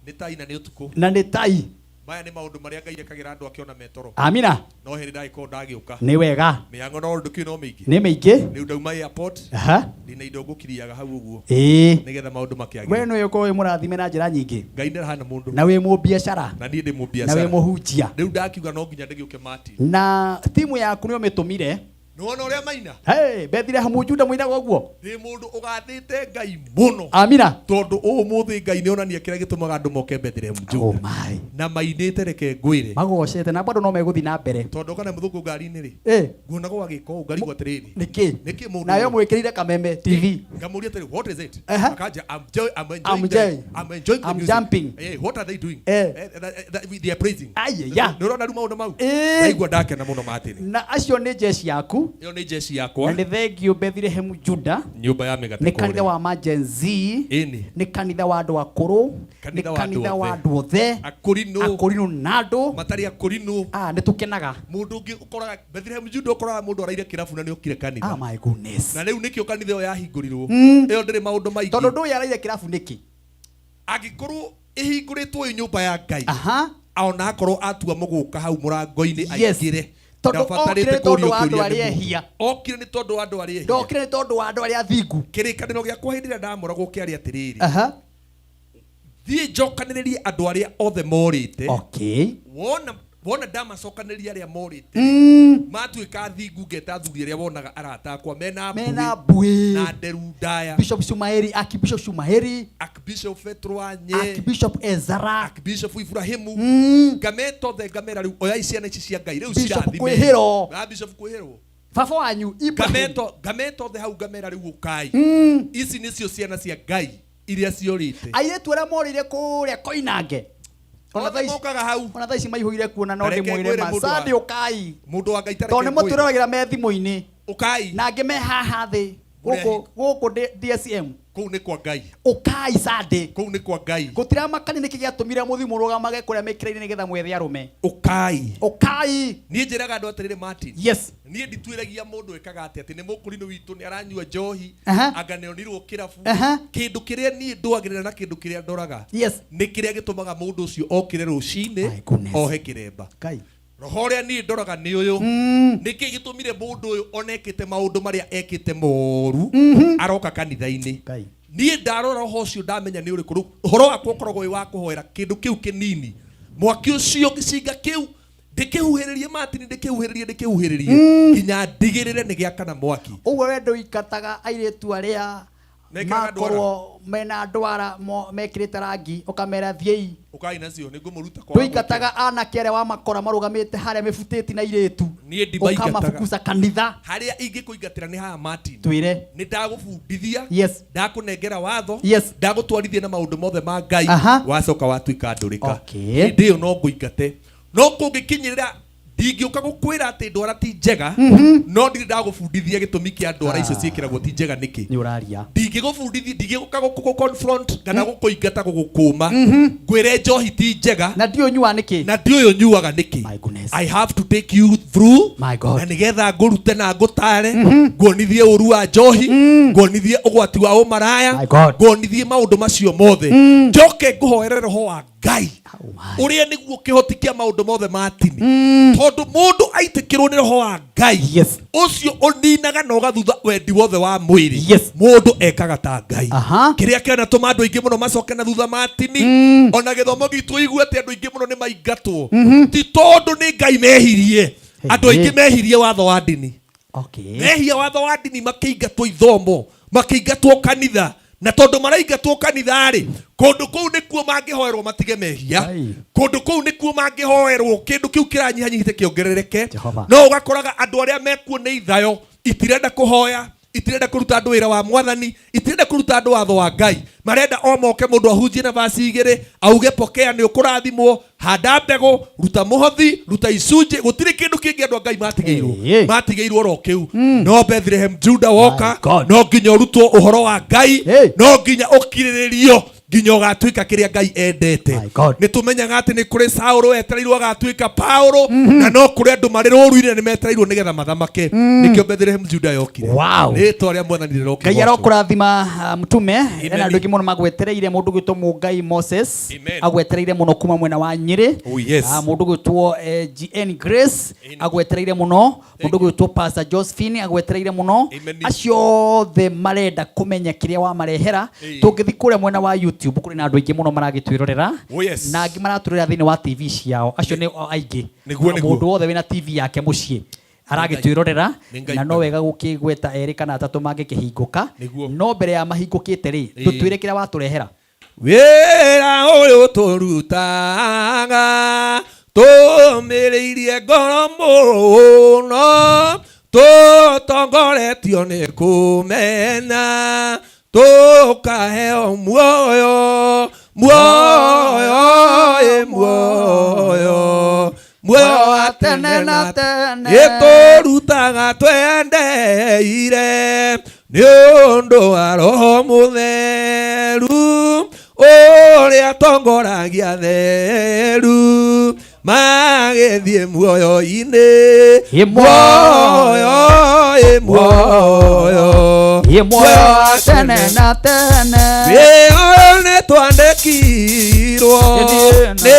Nĩ tai na nĩ ũtukũ. Na nĩ tai. Maya nĩ maũndũ marĩa Ngai ekagĩra andũ akĩona metoro. Amina. No hĩndĩ ndagĩkorwo ndagĩũka. Nĩ wega. Mĩhango no ũndũ kĩu no mĩingĩ. Nĩ mĩingĩ. Rĩu ndauma airport. Aha. Ndĩna indo ngũkiriaga hau ũguo. Ĩĩ. Nĩgetha maũndũ makĩagĩre. We nĩũĩ ũkorwo wĩ mũrathime na njĩra nyingĩ. Ngai ndarahana mũndũ. Na wĩ mũbiacara. Na niĩ ndĩ mũbiacara. Na wĩ mũhunjia. Rĩu ndakiuga no nginya ndĩgĩũke Martin. Na timu yaku nĩ ũmĩtũmire. Nĩwona ũrĩa maina? Hey, Bethlehem Juda mũinaga ũguo. Ndĩ mũndũ ũgathĩte Ngai mũno. Amina. Tondũ ũmũthĩ Ngai nĩ onania kĩrĩa gĩtũmaga andũ moke Bethlehem Juda. Oh my. Na mainĩte reke ngwĩre. Magocete na bado no megũthiĩ na mbere. Tondũ kana mũthũngũ ngari-inĩ rĩ. Eh. Nguonagwo agĩka ũũ ngarigwo atĩrĩrĩ. Nĩkĩ? Nĩkĩ mũndũ. Nayo mwĩkĩrĩire Kameme TV. Ngamũria atĩrĩ, what is it? Aha. Akanja, I'm joy, I'm enjoying I'm the, joy. I'm enjoying the I'm music. jumping. Eh, what are they doing? Eh. They are praising. Aye, ya. Nĩ ũrona rĩu maũndũ mau? Eh. Ndaigua ndakena mũno Martin. Na acio nĩ jeshi yaku. Ĩyo nĩ jeshi Na yakwa. nĩ thengio Bethlehem Juda. Nyũmba ya mĩgate Nĩ kanitha kũrĩa. wa ma Gen Z. Ĩni. Nĩ kanitha wa andũ akũrũ. Nĩ Kanitha wa andũ kanitha wa othe. andũ othe. Akũrinũ. Akũrinũ na andũ. Matarĩ akũrinũ. Ah, nĩ tũkenaga. Mũndũ ũngĩ ũkoraga Bethlehem Juda ũkoraga mũndũ araire kĩrabu na nĩ okire kanitha. Ah, my goodness. Na rĩu nĩkĩo kanitha ĩyo yahingũrirwo. Mm. Ĩyo ndĩrĩ maũndũ maingĩ. Tondũ ndũĩ araire kĩrabu nĩkĩ? Angĩkorwo ĩhingũrĩtwo ĩ nyũmba ya Ngai. Aha. Ona akorwo atua mũgũka hau mũrango-inĩ Yes. aingĩre. Tondũ Ndabatarĩte okire nĩ tondũ kũũrio wa andũ kĩũria arĩa nĩ mũndũ. ehia. Okire nĩ tondũ wa andũ arĩa ehia. Ndokire nĩ tondũ wa andũ arĩa athingu. Kĩrĩkanĩro gĩakwa hĩndĩ ĩrĩa ndamũragwo kĩarĩ atĩrĩrĩ. Aha. Thiĩ njokanĩrĩrie andũ arĩa othe morĩte. Okay. Wona wona ndamacokanĩrĩria arĩa morĩte. Mm. Matuĩka athingu ngeta athuri arĩa wonaga arata akwa mena Mena mbuĩ. na nderu ndaya. Bishop Shumaeri, Archbishop Shumaeri, Archbishop Petro Anye. Archbishop Ezra, Archbishop Ibrahimu. Mm. Ngameta othe ngamera rĩu oyai ciana ici cia Ngai rĩu Bishop cirathime. Kwĩhĩro. Na Bishop Kwĩhĩrwo. Baba wanyu Ibrahim. Ngameto ngameta othe hau ngamera rĩu ũkai. Mm. Ici nĩcio ciana cia Ngai iria ciorĩte. Airĩtu arĩa morĩire kũrĩa Koinange. Ona Othe thaa ici- mokaga hau. Ona thaa ici maihũire kuona no Ta reke ndĩmwĩre ngwĩre mũndũ wa- macandi ũkai. Mũndũ wa Ngai ta Tondũ reke nĩ ngwĩre. mũtwĩroragĩra me thimũ-inĩ. Ũkai. Na angĩ me haha thĩ. Mũrĩa Gũkũ gũkũ DSM. Kũu nĩ kwa Ngai. Ũkai Sunday. Kũu nĩ kwa Ngai. Gũtiramakania nĩkĩ gĩatũmire mũthiĩ mũrũgamage kũrĩa mĩkĩra-inĩ nĩgetha mwethe arũme. Ũkai. Ũkai. Niĩ njĩraga andũ atĩrĩrĩ Martin. Yes. Niĩ ndituĩragia mũndũ ekaga atĩa atĩ nĩ mũkũrinũ witũ nĩ aranyua njohi Aha. anga nĩ onirwo kĩrabu. Aha. Kĩndũ kĩrĩa niĩ ndũagĩrĩra na kĩndũ kĩrĩa ndoraga Yes. nĩ kĩrĩa gĩtũmaga mũndũ ũcio okĩre rũcinĩ ohe kĩremba. Ngai. Roho ũrĩa niĩ ndoraga nĩ ũyũ. Nĩkĩ gĩtũmire mũndũ ũyũ ona ekĩte maũndũ marĩa ekĩte moru aroka kanitha-inĩ. Ngai. Niĩ ndarora roho ũcio ndamenya nĩ ũrĩkũ. Rĩu ũhoro wakwa ũkoragwo wĩ wa kũhoera kĩndũ kĩu kĩnini. Mwaki ũcio gĩcinga kĩu ndĩkĩhuhĩrĩrie Martin ndĩkĩhuhĩrĩrie ndĩkĩhuhĩrĩrie nginya ndigĩrĩre nĩ gĩakana mwaki. Ũguo we ndũingataga airĩtu arĩa Mekĩraga makorwo mena ndwara mekĩrĩte rangi ũkamera thiĩi. Ũkai nacio nĩ ngũmũruta kwa Ndũingataga anake arĩa wamakora marũgamĩte harĩa mĩbutĩti na airĩtu. Niĩ ndimaingataga. Ũkamabukuca kanitha. Harĩa ingĩkũingatĩra nĩ haha Martin. Twĩre. Nĩ ndagũbundithia. Yes. Ndakũnengera watho. Yes. Ndagũtwarithia na maũndũ mothe ma Ngai. Aha. Wacoka watuĩka ndũrĩka. Okay. Hĩndĩ ĩyo no ngũingate. No kũngĩkinyĩrĩra ndingĩũka gũkwĩra atĩ ndwara ti njega no ndirĩ ndagũbundithia gĩtũmi kĩa ndwara icio ciĩkĩragwo ti njega nĩkĩ. Nĩ ũraria. Ndingĩgũbundithia ndingĩũka gũkũ confront kana gũkũingata gũgũkũma ngwĩre njohi ti njega na ndiũĩ ũnyuaga nĩkĩ na ndiũĩ ũnyuaga nĩkĩ. I have to take you through My God. na nĩgetha ngũrute na ngũtare nguonithie ũru wa njohi nguonithie ũgwati wa ũmaraya My God. nguonithie maũndũ macio mothe njoke ngũhoere roho wa Ngai ũrĩa nĩguo kĩhoti kĩa maũndũ mothe ma tini tondũ mũndũ aitĩkĩrwo nĩ roho wa Ngai Yes. ũcio ũninaga na ũgathutha wendi wothe wa mwĩrĩ Yes. mũndũ ekaga ta Ngai Aha. kĩrĩa kĩanatũma andũ aingĩ mũno macoke na thutha ma tini ona gĩthomo gitũ igue atĩ andũ aingĩ mũno nĩ maingatwo ti tondũ nĩ Ngai mehirie andũ aingĩ mehirie watho wa ndini Okay. mehia watho wa ndini makĩingatwo ithomo makĩingatwo kanitha na tondũ maraingatwo kanitha rĩ kũndũ kũu nĩkuo mangĩhoerwo matige mehia kũndũ kũu nĩkuo mangĩhoerwo kĩndũ kĩu kĩranyihanyihĩte kĩongerereke Jehova. no ũgakoraga andũ arĩa mekuo nĩ ithayo itirenda kũhoya itirenda kũruta andũ wĩra wa mwathani itirenda kũruta andũ watho wa Ngai marenda o moke mũndũ ahunjie na vaci igĩrĩ auge pokea nĩ ũkũrathimwo handa mbegũ ruta mũhothi ruta icunjĩ gũtirĩ kĩndũ kĩngĩ andũ a Ngai matigĩirwo matigĩirwo oro kĩu no Bethlehem Juda woka no nginya ũrutwo ũhoro wa Ngai no nginya ũkirĩrĩrio nginya ũgatuĩka kĩrĩa Ngai endete nĩ tũmenyaga atĩ nĩ kũrĩ Saũlũ wetereirwo agatuĩka Paũlũ na no kũrĩ andũ marĩ rũru-inĩ na nĩ metereirwo nĩgetha mathamake nĩkĩo Bethlehem Juda yokire Wow. rĩtwa rĩa mwathani rĩrokĩgocwo. Ngai arokũrathima mtume ena andũ aingĩ mũno magwetereire mũndũ gwĩtwo Mũngai Moses Amen. agwetereire mũno kuma mwena wa Nyĩrĩ Oh, yes. Mũndũ gwĩtwo GN Grace agwetereire mũno mũndũ gwĩtwo Pastor Josephine agwetereire mũno Amen. acio othe marenda kũmenya kĩrĩa wamarehera Ĩĩ. tũngĩthiĩ kũrĩa mwena wa YouTube kũrĩ na andũ aingĩ mũno maragĩtwĩrorera Oh, yes. na angĩ maratwĩrorera thĩinĩ wa TV ciao acio nĩ o aingĩ Nĩguo, nĩguo. mũndũ wothe wĩna TV yake mũciĩ Aragĩtwĩrorera Nĩ Ngai na no wega gũkĩgweta erĩ kana atatũ mangĩkĩhingũka. No mbere ya mahingũkĩte rĩ, tũtwĩre kĩrĩa watũrehera. Wĩra ũyũ tũrutaga tũmĩrĩirie ngoro mũno, tũtongoretio nĩ kũmena, tũkaheo muoyo, muoyo ĩ muoyo, muoyo wa tene na tene. Ĩtũrutaga twendeire nĩ ũndũ wa Roho Mũtheru ũrĩa tongoragia theru magĩthiĩ muoyo-inĩ, muoyo ĩ muoyo, ĩ muoyo wa tene na tene. Wĩra nĩ twandĩkirwo nĩ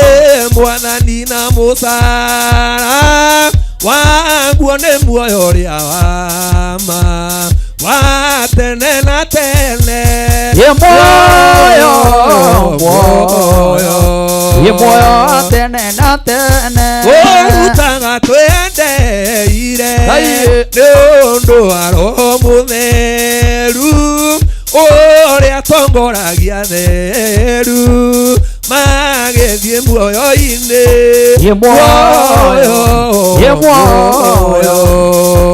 Mwathani na mũcara waguo nĩ muoyo ũrĩa wa ma wa tene na tene. Ĩ muoyo, muoyo, ĩ muoyo wa tene na tene. Ũrutaga twendeire nĩ ũndũ wa Roho Mũtheru ũrĩa tongoragia theru magĩthiĩ muoyo-inĩ, Ĩ muoyo, ĩ muoyo,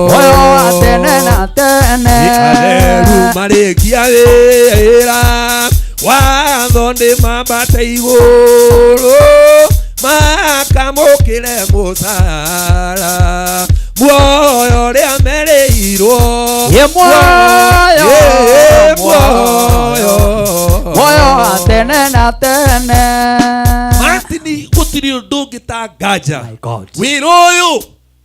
muoyo wa tene na tene. Atheru marĩkia wĩra watho nĩ mambate igũrũ makamũkĩre mũcara muoyo ũrĩa merĩirwo. Ĩ muoyo, Ĩ muoyo, muoyo wa tene na tene. Martin, gũtirĩ ũndũ ũngĩ ta nganja. Wĩra ũyũ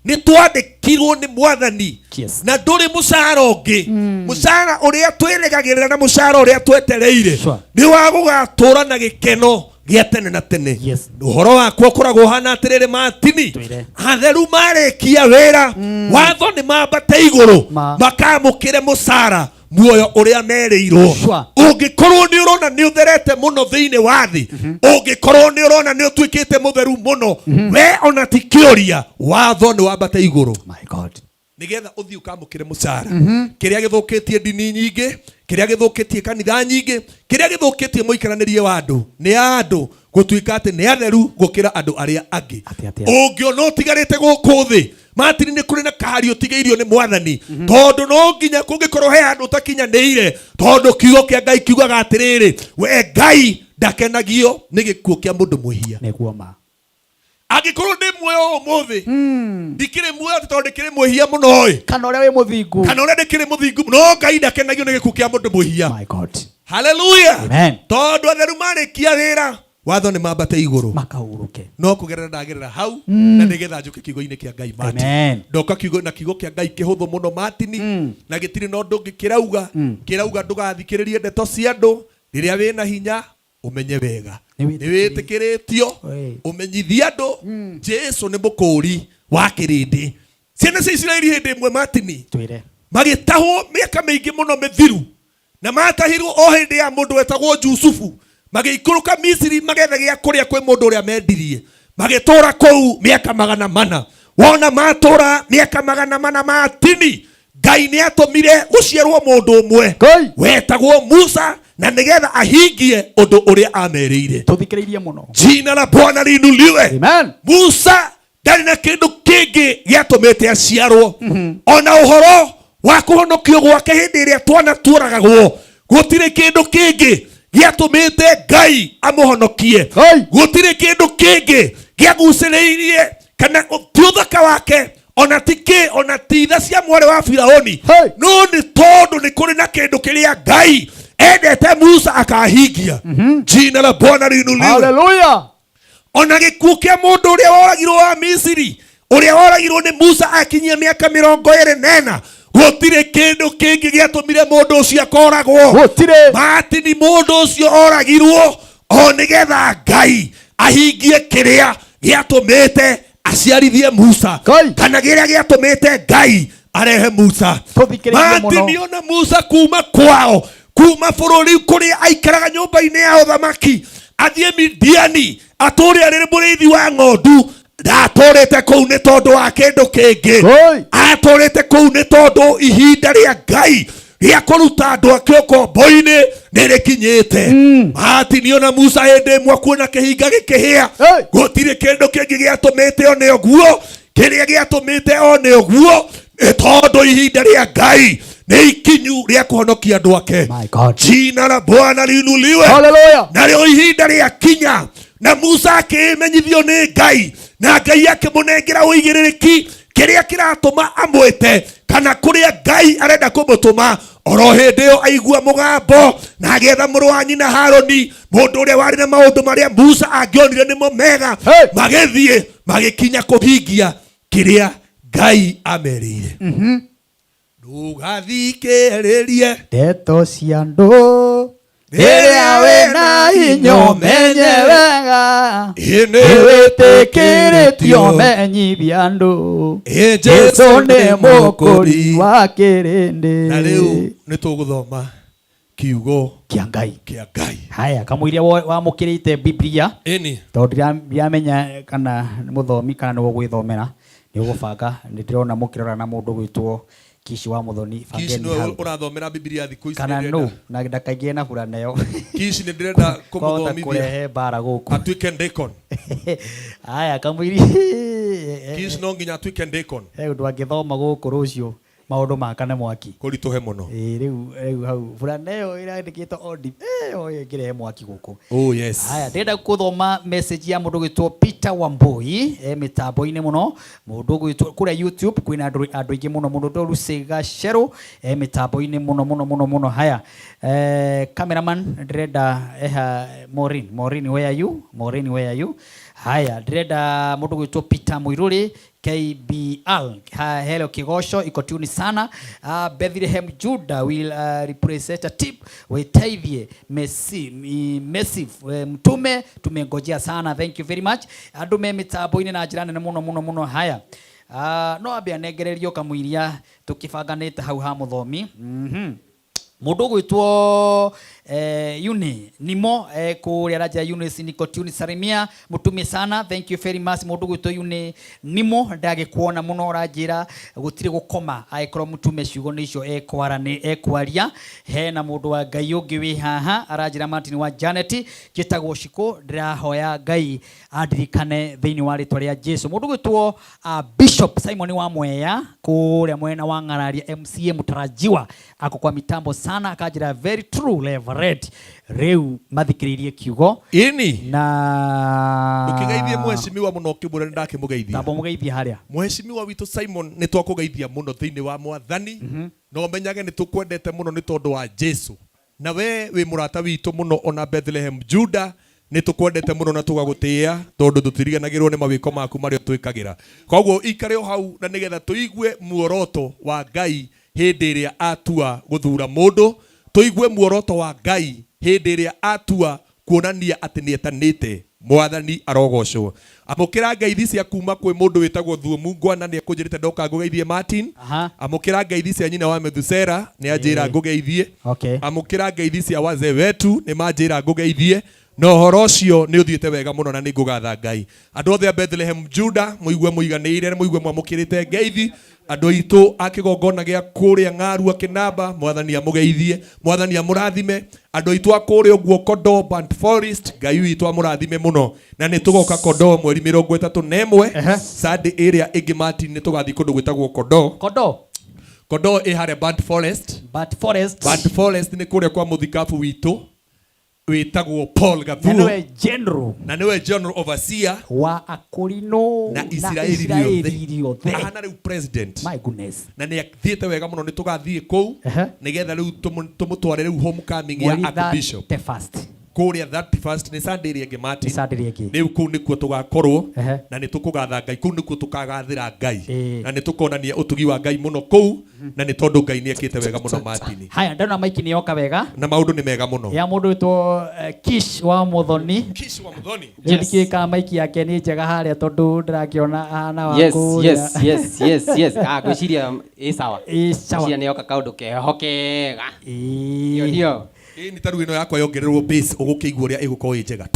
nĩ twandĩkirwo nĩ Mwathani na ndũrĩ mũcara ũngĩ. Mũcara ũrĩa twĩrĩgagĩrĩra na mũcara ũrĩa twetereire nĩ wa gũgatũra na gĩkeno gĩa tene na tene. Ũhoro wakwa ũkoragwo ũhana atĩrĩrĩ, Martini, atheru marĩkia wĩra watho nĩ mambate igũrũ makamũkĩre mũcara muoyo ũrĩa merĩirwo. Ũngĩkorwo nĩ ũrona nĩ ũtherete mũno thĩinĩ wa thĩ, ũngĩkorwo nĩ ũrona nĩ ũtuĩkĩte mũtheru mũno, we ona ti kĩũria, watho nĩ wambate igũrũ nĩgetha ũthiĩ ũkamũkĩre mũcara. Kĩrĩa gĩthũkĩtie ndini nyingĩ, kĩrĩa gĩthũkĩtie kanitha nyingĩ, kĩrĩa gĩthũkĩtie mũikaranĩrie wa andũ nĩ andũ gũtuĩka atĩ nĩ atheru gũkĩra andũ arĩa angĩ. Ũngĩona ũtigarĩte gũkũ thĩ, Martin, nĩ kũrĩ na kahari ũtigĩirio nĩ Mwathani, tondũ no nginya kũngĩkorwo he handũ ũtakinyanĩire, tondũ kiugo kĩa Ngai kiugaga atĩrĩrĩ, we Ngai ndakenagio nĩ gĩkuũ kĩa mũndũ mwĩhia. Nĩguo ma. Angĩkorwo ndĩ muoyo ũmũthĩ, ndikĩrĩ muoyo atĩ tondũ ndĩkĩrĩ mwĩhia mũno ĩ, kana ũrĩa wĩ mũthingu, kana ũrĩa ndĩkĩrĩ mũthingu, no Ngai ndakenagio nĩ gĩkuũ kĩa mũndũ mwĩhia. My God. Hallelujah. Amen. Tondũ atheru marĩkia wĩra watho nĩ mambate igũrũ makahurũke, no kũgerera ndagerera hau na nĩgetha njũke kiugo-inĩ kĩa Ngai, Martin. Amen. Ndoka kiugo na kiugo kĩa Ngai kĩhũthũ mũno, Martin, na gĩtirĩ na ũndũ ũngĩ kĩrauga. Kĩrauga ndũgathikĩrĩrie ndeto cia andũ rĩrĩa wĩna hinya, ũmenye wega nĩ wĩtĩkĩrĩtio, ũmenyithie andũ Jesu nĩ mũkũũri wa kĩrĩndĩ. Ciana cia Isiraeli hĩndĩ ĩmwe, Martin, Twĩre. magĩtahwo mĩaka mĩingĩ mũno mĩthiru, na matahirwo o hĩndĩ ya mũndũ wetagwo Jusufu, magĩikũrũka Misiri magethe gĩa kũrĩa kwĩ mũndũ ũrĩa mendirie, magĩtũra kũu mĩaka 400. Wona matũra mĩaka 400, Martini, Ngai nĩ atũmire gũciarwo mũndũ ũmwe wetagwo Musa, na nĩgetha ahingie ũndũ ũrĩa amerĩire. Tũthikĩrĩirie mũno. Jina la Bwana liinuliwe. Amen. Musa ndarĩ na kĩndũ kĩngĩ gĩatũmĩte aciarwo, ona ũhoro wa kũhonokio gwake hĩndĩ ĩrĩa twana tuoragagwo, gũtirĩ kĩndũ kĩngĩ gĩatũmĩte Ngai amũhonokie, gũtirĩ kĩndũ kĩngĩ gĩagucĩrĩirie, kana ti ũthaka wake, ona ti kĩ, ona ti tha cia mwarĩ wa Firaũni, no nĩ tondũ nĩ kũrĩ na kĩndũ kĩrĩa Ngai endete Musa akahingia. Jina la Bwana liinuliwe. Hallelujah. Ona gĩkuũ kĩa mũndũ ũrĩa woragirwo wa Misiri, ũrĩa woragirwo nĩ Musa akinyia mĩaka 24, gũtirĩ kĩndũ kĩngĩ gĩatũmire mũndũ ũcio akoragwo. Gũtirĩ. Martin, mũndũ ũcio oragirwo o nĩgetha Ngai ahingie kĩrĩa gĩatũmĩte aciarithie Musa, kana kĩrĩa gĩatũmĩte Ngai arehe Musa. Tũthikĩrĩirie mũno. Martin, ona Musa kuma kwao, kuma bũrũri kũrĩa aikaraga nyũmba-inĩ ya ũthamaki, athiĩ Midiani atũre arĩ mũrĩithi wa ng'ondu, Ndatũrĩte kũu nĩ tondũ wa kĩndũ kĩngĩ. Atũrĩte kũu nĩ tondũ ihinda rĩa Ngai rĩa kũruta andũ ake ũkombo-inĩ nĩ rĩkinyĩte. Matinio na Musa hĩndĩ ĩmwe kuona kĩhinga gĩkĩhĩa. Gũtirĩ kĩndũ kĩngĩ gĩatũmĩte one ũguo. Kĩrĩa gĩatũmĩte one ũguo nĩ tondũ ihinda rĩa Ngai nĩ ikinyu rĩa kũhonokia andũ ake. Jina la Bwana liinuliwe. Hallelujah. Narĩo ihinda rĩa kinya na Musa akĩmenyithio nĩ Ngai na Ngai akĩmũnengera ũigĩrĩrĩki kĩrĩa kĩratũma amwĩte kana kũrĩa Ngai arenda kũmũtũma. Oro hĩndĩ ĩyo aigua mũgambo na agĩetha mũrũ wa nyina Harũni, mũndũ ũrĩa warĩ na maũndũ marĩa Musa angĩonire nĩmo mega. Magĩthiĩ magĩkinya kũhingia kĩrĩa Ngai amerĩire. Ndũgathikĩrĩrie ndeto cia andũ rĩrĩa wĩna hinya ũmenye wega nĩwĩtĩkĩrĩtio menyithia andũ Jesũ nĩ mũkũri wa kĩrĩndĩ. Na rĩu nĩ tũgũthoma kiugo kĩa Ngai. Kĩa Ngai. Haya, kamũiria wamũkĩrĩte Biblia. Ĩni. Tondũ ndiramenya kana nĩ mũthomi kana nĩ ũgwĩthomera, nĩ ũgũbanga. Nĩ ndĩrona mũkĩrora na mũndũ gwĩtwo Kishi wa Muthoni, Kishi bangeni nĩwe hau. ũrathomera Biblia thikũ ici. Kana nĩndĩrenda- nũ, na ndakaingĩre na burana ĩyo. Kishi nĩ ndĩrenda Kwahota kũmũthomithia. kũrehe mbara gũkũ. Atuĩke deacon. Haya, kamũiri. Kishi no nginya atuĩke deacon. He ũndũ angĩthoma gũkũ rũciũ maũndũ makane mwaki. Kũritũhe mũno. Ĩĩ, rĩu hau burana ĩyo ĩrandĩkĩtwo ondi, ĩyo ĩngĩrehe mwaki gũkũ. Oh, yes. Haya, ndĩrenda gũthoma message ya mũndũ ũgwĩtwo Peter Wambui, mĩtambo-inĩ mũno. Mũndũ ũgwĩtwo kũrĩa YouTube kwĩna andũ aingĩ mũno. Mũndũ ũgwĩtwo Lucy Gacerũ, mĩtambo-inĩ mũno mũno mũno mũno. Haya, cameraman ndĩrenda eha Maureen, Maureen where are you? Maureen where are you? Haya, ndĩrenda mũndũ ũgwĩtwo Peter Muiruri KBL. Ha, hello Kigosho, iko tuni sana. Bethlehem Judah will representative wetaithie Messi, Messi mtume tumengojea sana. Thank you very much. Andu me mitambo-inĩ na njĩra nene mũno mũno mũno. Haya. No ambe anengererio kamũiria tũkĩbanganĩte hau ha mũthomi. Mũndũ ũgwĩtwo Uni Nimo kũrĩa Raja Eunice niko tuni salimia mũtumie sana. Thank you very much. Mũndũ ũgwĩtwo Uni Nimo ndagĩkuona mũno, ũranjĩra gũtirĩ gũkoma angĩkorwo mũtume ciugo nĩ icio ekwaria. Hena mũndũ wa Ngai ũngĩ wĩ haha aranjĩra Martin wa Janet, njĩtagwo Shiko, ndĩrahoya Ngai andirikane thĩinĩ wa rĩtwa rĩa Jesu. Mũndũ ũgwĩtwo Bishop Simon wa Mwea kũrĩa mwena wa Ng'araria MCA mũtarajiwa ako kwa mitambo sana, akanjĩra very true Reverend. Rĩu mathikĩrĩirie kiugo. Ĩni. Na ndũkĩgeithie mheshimiwa mũno ũkĩmwĩra nĩ ndakĩmũgeithia. Tamba mũgeithie harĩa. Mheshimiwa witũ Simon nĩ twakũgeithia mũno thĩinĩ wa Mwathani. Na ũmenyage nĩ tũkwendete mũno nĩ tondũ wa Jesu. Na we wĩ mũrata witũ mũno ona Bethlehem Judah nĩ tũkwendete mũno na tũgagũtĩĩa tondũ tũtiriganagĩrwo nĩ mawĩko maku marĩa twĩkagĩra. Koguo ikare o hau na nĩgetha tũigue muoroto wa Ngai hĩndĩ ĩrĩa atua gũthura mũndũ, tũigue muoroto wa Ngai hĩndĩ ĩrĩa atua kuonania atĩ nĩ etanĩte. Mwathani arogocwo. Amũkĩra ngeithi cia kuma kwĩ mũndũ wĩtagwo Thuomu Ngwana, nĩ ekũnjĩrĩte ndoka ngũgeithie Martin. Amũkĩra ngeithi cia nyina wa Methusera, nĩ anjĩra ngũgeithie. Amũkĩra ngeithi cia wazee wetu, nĩ manjĩra ngũgeithie. Na ũhoro ũcio nĩ ũthiĩte wega mũno na nĩ ngũgatha Ngai. Andũ othe a Bethlehem Judah, mũigue mũiganĩire, mũigue mwamũkĩrĩte ngeithi. Andũ aitũ a kĩgongona gĩa kũrĩa Ng'arua Kĩnamba, Mwathani amũgeithie, Mwathani amũrathime. Andũ aitũ a kũrĩa ũguo Kondoo Burnt Forest, Ngai witũ amũrathime mũno. Na nĩ tũgoka Kondoo mweri mĩrongo ĩtatũ na ĩmwe, Sunday ĩrĩa ĩngĩ Martin nĩ tũgathiĩ kũndũ gwĩtagwo Kondoo. Kondoo? Kondoo ĩ harĩa Burnt Forest. Burnt Forest. Burnt Forest nĩ kũrĩa kwa mũthikabu witũ wĩtagwo Paul Gathuo. Na nĩwe general. Na nĩwe general overseer wa Akorino na na Isiraeli Isiraeli rĩothe. rĩothe. Ahana rĩu president. My goodness. Na nĩ athiĩte wega mũno, nĩ tũgathiĩ kũu nĩgetha rĩu tũmũtware rĩu homecoming ya Mweri Archbishop. 31st. Kũrĩa 31st nĩ Sunday ĩrĩa ĩngĩ Martin. Nĩ Sunday ĩrĩa ĩngĩ. Rĩu kũu nĩkuo tũgakorwo na nĩ tũkũgatha Ngai, kũu nĩkuo tũkagathĩra Ngai. Na nĩ tũkonania ũtugi wa Ngai mũno kũu, na nĩ tondũ Ngai nĩ ekĩte wega mũno Martin. Haya, ndona maiki nĩ yoka wega. Na maũndũ nĩ mega mũno. Ya mũndũ wĩtwo Kish wa Muthoni. Kish wa Muthoni. Rĩu ndikĩũĩ kana maiki yake nĩ njega harĩa tondũ ndĩrakĩona ahana wa Yes, kũrĩa. yes, yes, yes, yes. Ngwĩciria ĩ sawa. Ĩ sawa. Ngwĩciria nĩ yoka kaũndũ keho kega. Ĩyo nĩyo. Ĩ nĩ ta rĩu ĩno yakwa yongererwo bass ũgũkĩigua ũrĩa ĩgũkorwo ĩ njega.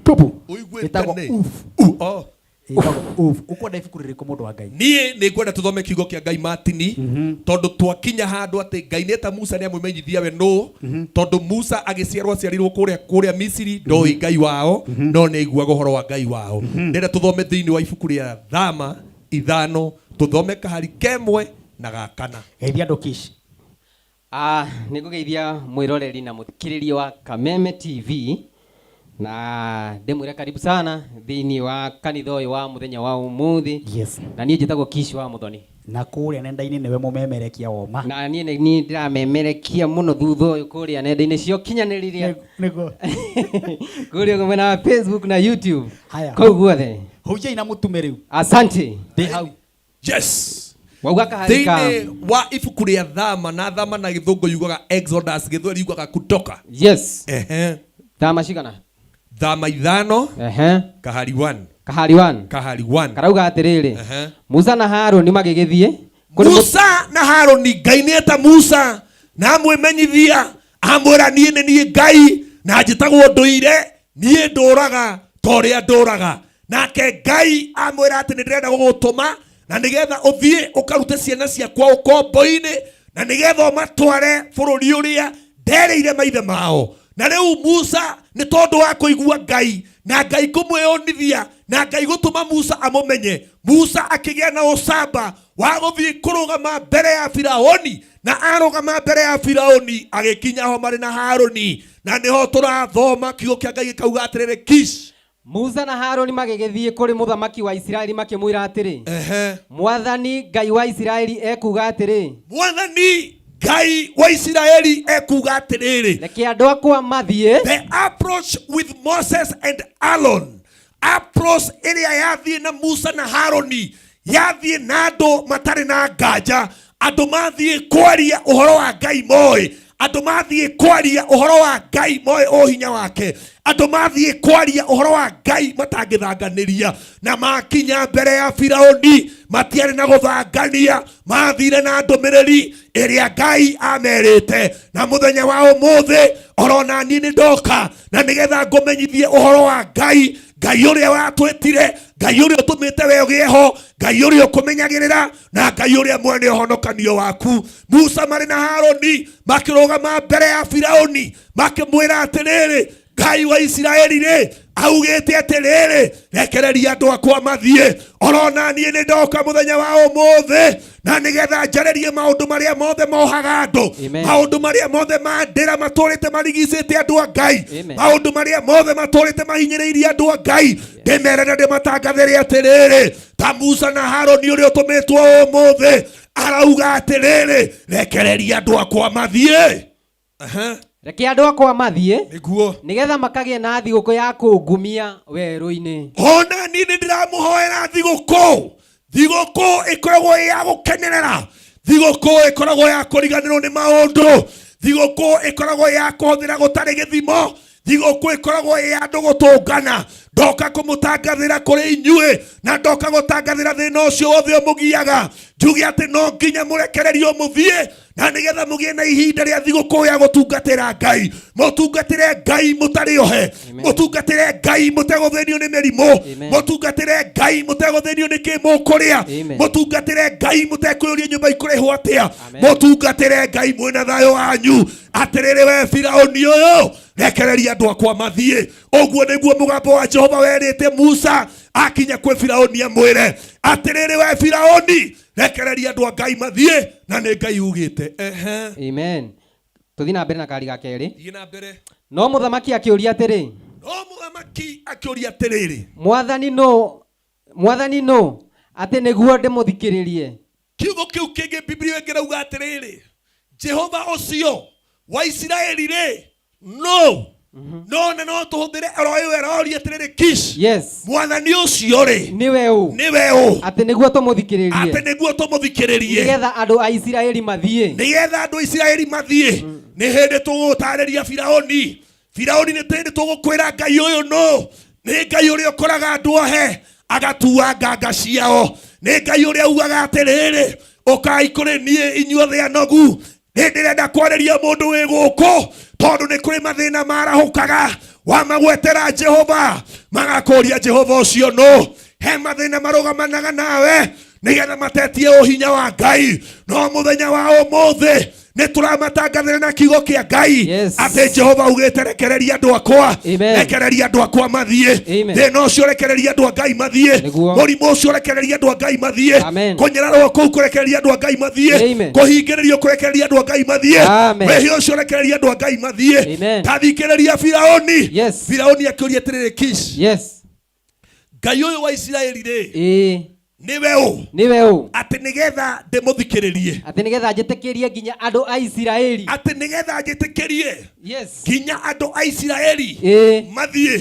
Tupu. Ũiguĩte Ĩtagwo nĩ? oof. Oh. Ukwenda ibuku rĩrĩkũ mũndũ wa Ngai? Niĩ nĩ ngwenda tũthome kiugo kĩa Ngai Martini, tondũ twakinya handũ atĩ Ngai nĩ eta Musa nĩ amũmenyithia we nũ, tondũ Musa agĩciarwo aciarirwo kũrĩa kũrĩa Misiri, ndoĩ Ngai wao, no nĩ aiguaga ũhoro wa Ngai wao. Ndĩrenda tũthome thĩinĩ wa ibuku rĩa Thama 5, tũthome kahari kemwe na ga kana. Geithia andũ Kish. Ah, nĩ ngũgeithia mwĩroreri na mũthikĩrĩria wa Kameme TV na ndĩmwĩre karibu sana thĩinĩ wa kanitha ũyũ wa mũthenya wa ũmũthĩ. Yes. Na niĩ njĩtagwo Kish wa Mũthoni. Na kũrĩa nenda-inĩ nĩwe mũmemerekia woma. Na niĩ nĩ niĩ ndĩramemerekia mũno thutha ũyũ kũrĩa nenda-inĩ cia ũkinyanĩria. Nĩguo. Kũrĩa ũguo mwena wa Facebook na YouTube. Haya. Kũu guothe. Hunjiai na mũtume rĩu. Asante. Ndĩ hau. Yes. Wauga kahari ka Thĩinĩ wa ibuku rĩa Thama, na Thama na gĩthũngũ yugaga Exodus, gĩthweri yugaga kutoka. Yes. Ehe. Thama cigana? Thama 5. Ehe. Kahari 1. Kahari 1. Kahari 1. Karauga atĩrĩrĩ. Ehe. Musa na Harũni magĩgĩthiĩ kũrĩ mũ- Musa na Harũni, Ngai nĩ eta Musa na amwĩmenyithia, amwĩra niĩ nĩ niĩ Ngai na njĩtagwo ndũire, niĩ ndũraga ta ũrĩa ndũraga. Nake Ngai amwĩra atĩ nĩ ndĩrenda gũgũtũma na nĩgetha ũthiĩ ũkarute ciana ciakwa ũkombo-inĩ na nĩgetha ũmatware bũrũri ũrĩa nderĩire maithe mao. Na rĩu Musa nĩ tondũ wa kũigua Ngai na Ngai kũmwĩyonithia na Ngai gũtũma Musa amũmenye, Musa akĩgĩa na ũcamba wa gũthiĩ kũrũgama mbere ya Firaũni, na arũgama mbere ya Firaũni agĩkinya ho marĩ na Harũni, na nĩho tũrathoma kiugo kĩa Ngai gĩkauga atĩrĩrĩ, Kish. Musa na Harũni magĩgĩthiĩ kũrĩ mũthamaki wa Isiraeli makĩmwĩra atĩrĩ, Mwathani Ngai wa Isiraeli ekuuga atĩrĩ, Mwathani Ngai wa Isiraeli ekuuga atĩrĩrĩ, reke andũ akwa mathiĩ. The approach with Moses and Aaron, approach ĩrĩa yathiĩ na Musa na Harũni, yathiĩ na andũ matarĩ na nganja, andũ mathiĩ kwaria ũhoro wa Ngai moĩ, andũ mathiĩ kwaria ũhoro wa Ngai moĩ ũhinya wake, andũ mathiĩ kwaria ũhoro wa Ngai matangĩthanganĩria, na makinya mbere ya Firaũni matiarĩ na gũthangania, mathire na ndũmĩrĩri ĩrĩa Ngai amerite. Na mũthenya wa ũmũthĩ orona niĩ nĩ ndoka na nĩgetha ngũmenyithie ũhoro wa Ngai, Ngai ũrĩa watwĩtire, Ngai ũrĩa ũtũmĩte we ũgĩe ho, Ngai ũrĩa ũkũmenyagĩrĩra, na Ngai ũrĩa mwene ũhonokanio waku. Musa marĩ na Harũni makĩrũgama mbere ya Firaũni makĩmwĩra atĩrĩrĩ, Ngai wa Isiraeli rĩ augĩte atĩrĩrĩ, rekereria andũ akwa mathiĩ. Orona niĩ nĩ ndoka mũthenya wa ũmũthĩ na nĩgetha njarĩrie maũndũ marĩa mothe mohaga andũ, Amen. maũndũ marĩa mothe mandĩra matũrĩte marigicĩte andũ a Ngai, Amen. maũndũ marĩa mothe matũrĩte mahinyĩrĩirie andũ a Ngai, ndĩmere na ndĩmatangathĩre atĩrĩrĩ, ta Musa na Harũni ũrĩa ũtũmĩtwo ũmũthĩ arauga atĩrĩrĩ, rekereria andũ akwa mathiĩ. Aha. Reke andũ akwa mathiĩ nĩguo nĩgetha makagĩe na thigũkũ ya kũngumia werũ-inĩ. Ona niĩ nĩ ndĩramũhoera thigũkũ. Thigũkũ ĩkoragwo ĩ ya gũkenerera, thigũkũ ĩkoragwo ya kũriganĩrwo nĩ maũndũ, thigũkũ ĩkoragwo ya kũhũthĩra gũtarĩ gĩthimo, thigũkũ ĩkoragwo ĩ ya andũ gũtũngana. Ndoka kũmũtangathĩra kũrĩ inyuĩ, na ndoka gũtangathĩra thĩna ũcio wothe ũmũgiaga, njuge atĩ no nginya mũrekererio mũthiĩ, na nĩgetha mũgĩe na ihinda rĩa thigũkũ ya gũtungatĩra Ngai. Mũtungatĩre Ngai mũtarĩ ohe, mũtungatĩre Ngai mũtegũthĩnio nĩ mĩrimũ, Amen. mũtungatĩre Ngai mũtegũthĩnio nĩ kĩ mũkũrĩa, Amen. mũtungatĩre Ngai mũtekwĩyũria nyũmba ikũrĩhwo atĩa, Amen. mũtungatĩre Ngai mwĩna thayũ wanyu. Atĩrĩrĩ we Firaũni ũyũ, rekereria andũ akwa mathiĩ. Ũguo nĩguo mũgambo wa Jehova werĩte Musa akinya kwĩ Firaũni amwĩre atĩrĩrĩ we Firaũni, rekereria andũ a Ngai mathiĩ, na nĩ Ngai ugĩte. Ehe. Amen. Tũthiĩ na mbere na kari ga kerĩ. Thiĩ na mbere. No mũthamaki akĩũria atĩrĩ, No mũthamaki akĩũria atĩrĩrĩ, Mwathani nũ, Mwathani nũ atĩ nĩguo ndĩmũthikĩrĩrie? Kiugo kĩu kĩngĩ Biblia ĩngĩrauga atĩrĩrĩ, Jehova ũcio wa Isiraeli rĩ no no na no tũhũthĩre oro ĩyo ĩroria atĩrĩrĩ, Kish. Yes. Mwathani ũcio rĩ nĩwe ũ? Nĩwe ũ? Atĩ nĩguo tũmũthikĩrĩrie. Atĩ nĩguo tũmũthikĩrĩrie. Nĩgetha andũ a Isiraeli mathiĩ. Nĩgetha andũ a Isiraeli mathiĩ. Nĩ hĩndĩ tũgũtarĩria Firaũni. Firaũni nĩ hĩndĩ tũgũkwĩra Ngai ũyũ nũ? Nĩ Ngai ũrĩa ũkoraga andũ ohe agatua nganga ciao. Nĩ Ngai ũrĩa ugaga atĩrĩrĩ, ũkai kũrĩ niĩ inyuothe anogu, nĩ ndĩrenda kwarĩria mũndũ wĩ gũkũ, tondũ nĩ kũrĩ mathĩna marahũkaga wamagwetera Jehova, magakũria Jehova ũcio nũ? He mathĩna marũgamanaga nawe nĩgetha matetie ũhinya wa Ngai. No mũthenya wa ũmũthĩ nĩ tũramatangathĩra na kiugo kĩa Ngai atĩ Jehova augĩte rekereria andũ akwa, rekereria andũ akwa mathiĩ. Thĩna ũcio rekereria andũ a Ngai mathiĩ, mũrimũ ũcio rekereria andũ a Ngai mathiĩ, kũnyararwo kũu kũrekereria andũ a Ngai mathiĩ, kũhingĩrĩrio kũrekereria andũ a Ngai mathiĩ, wĩhia ũcio rekereria andũ a Ngai mathiĩ. Tathikĩrĩria Firaũni. Firaũni akĩũria atĩrĩrĩ, Kish, Ngai ũyũ wa Isiraeli rĩ, nĩwe ũ? Nĩwe ũ? Atĩ nĩgetha ndĩmũthikĩrĩrie, atĩ nĩgetha njĩtĩkĩrie nginya andũ a Isiraeli, atĩ nĩgetha njĩtĩkĩrie Yes. nginya andũ a Isiraeli Ĩĩ. mathiĩ.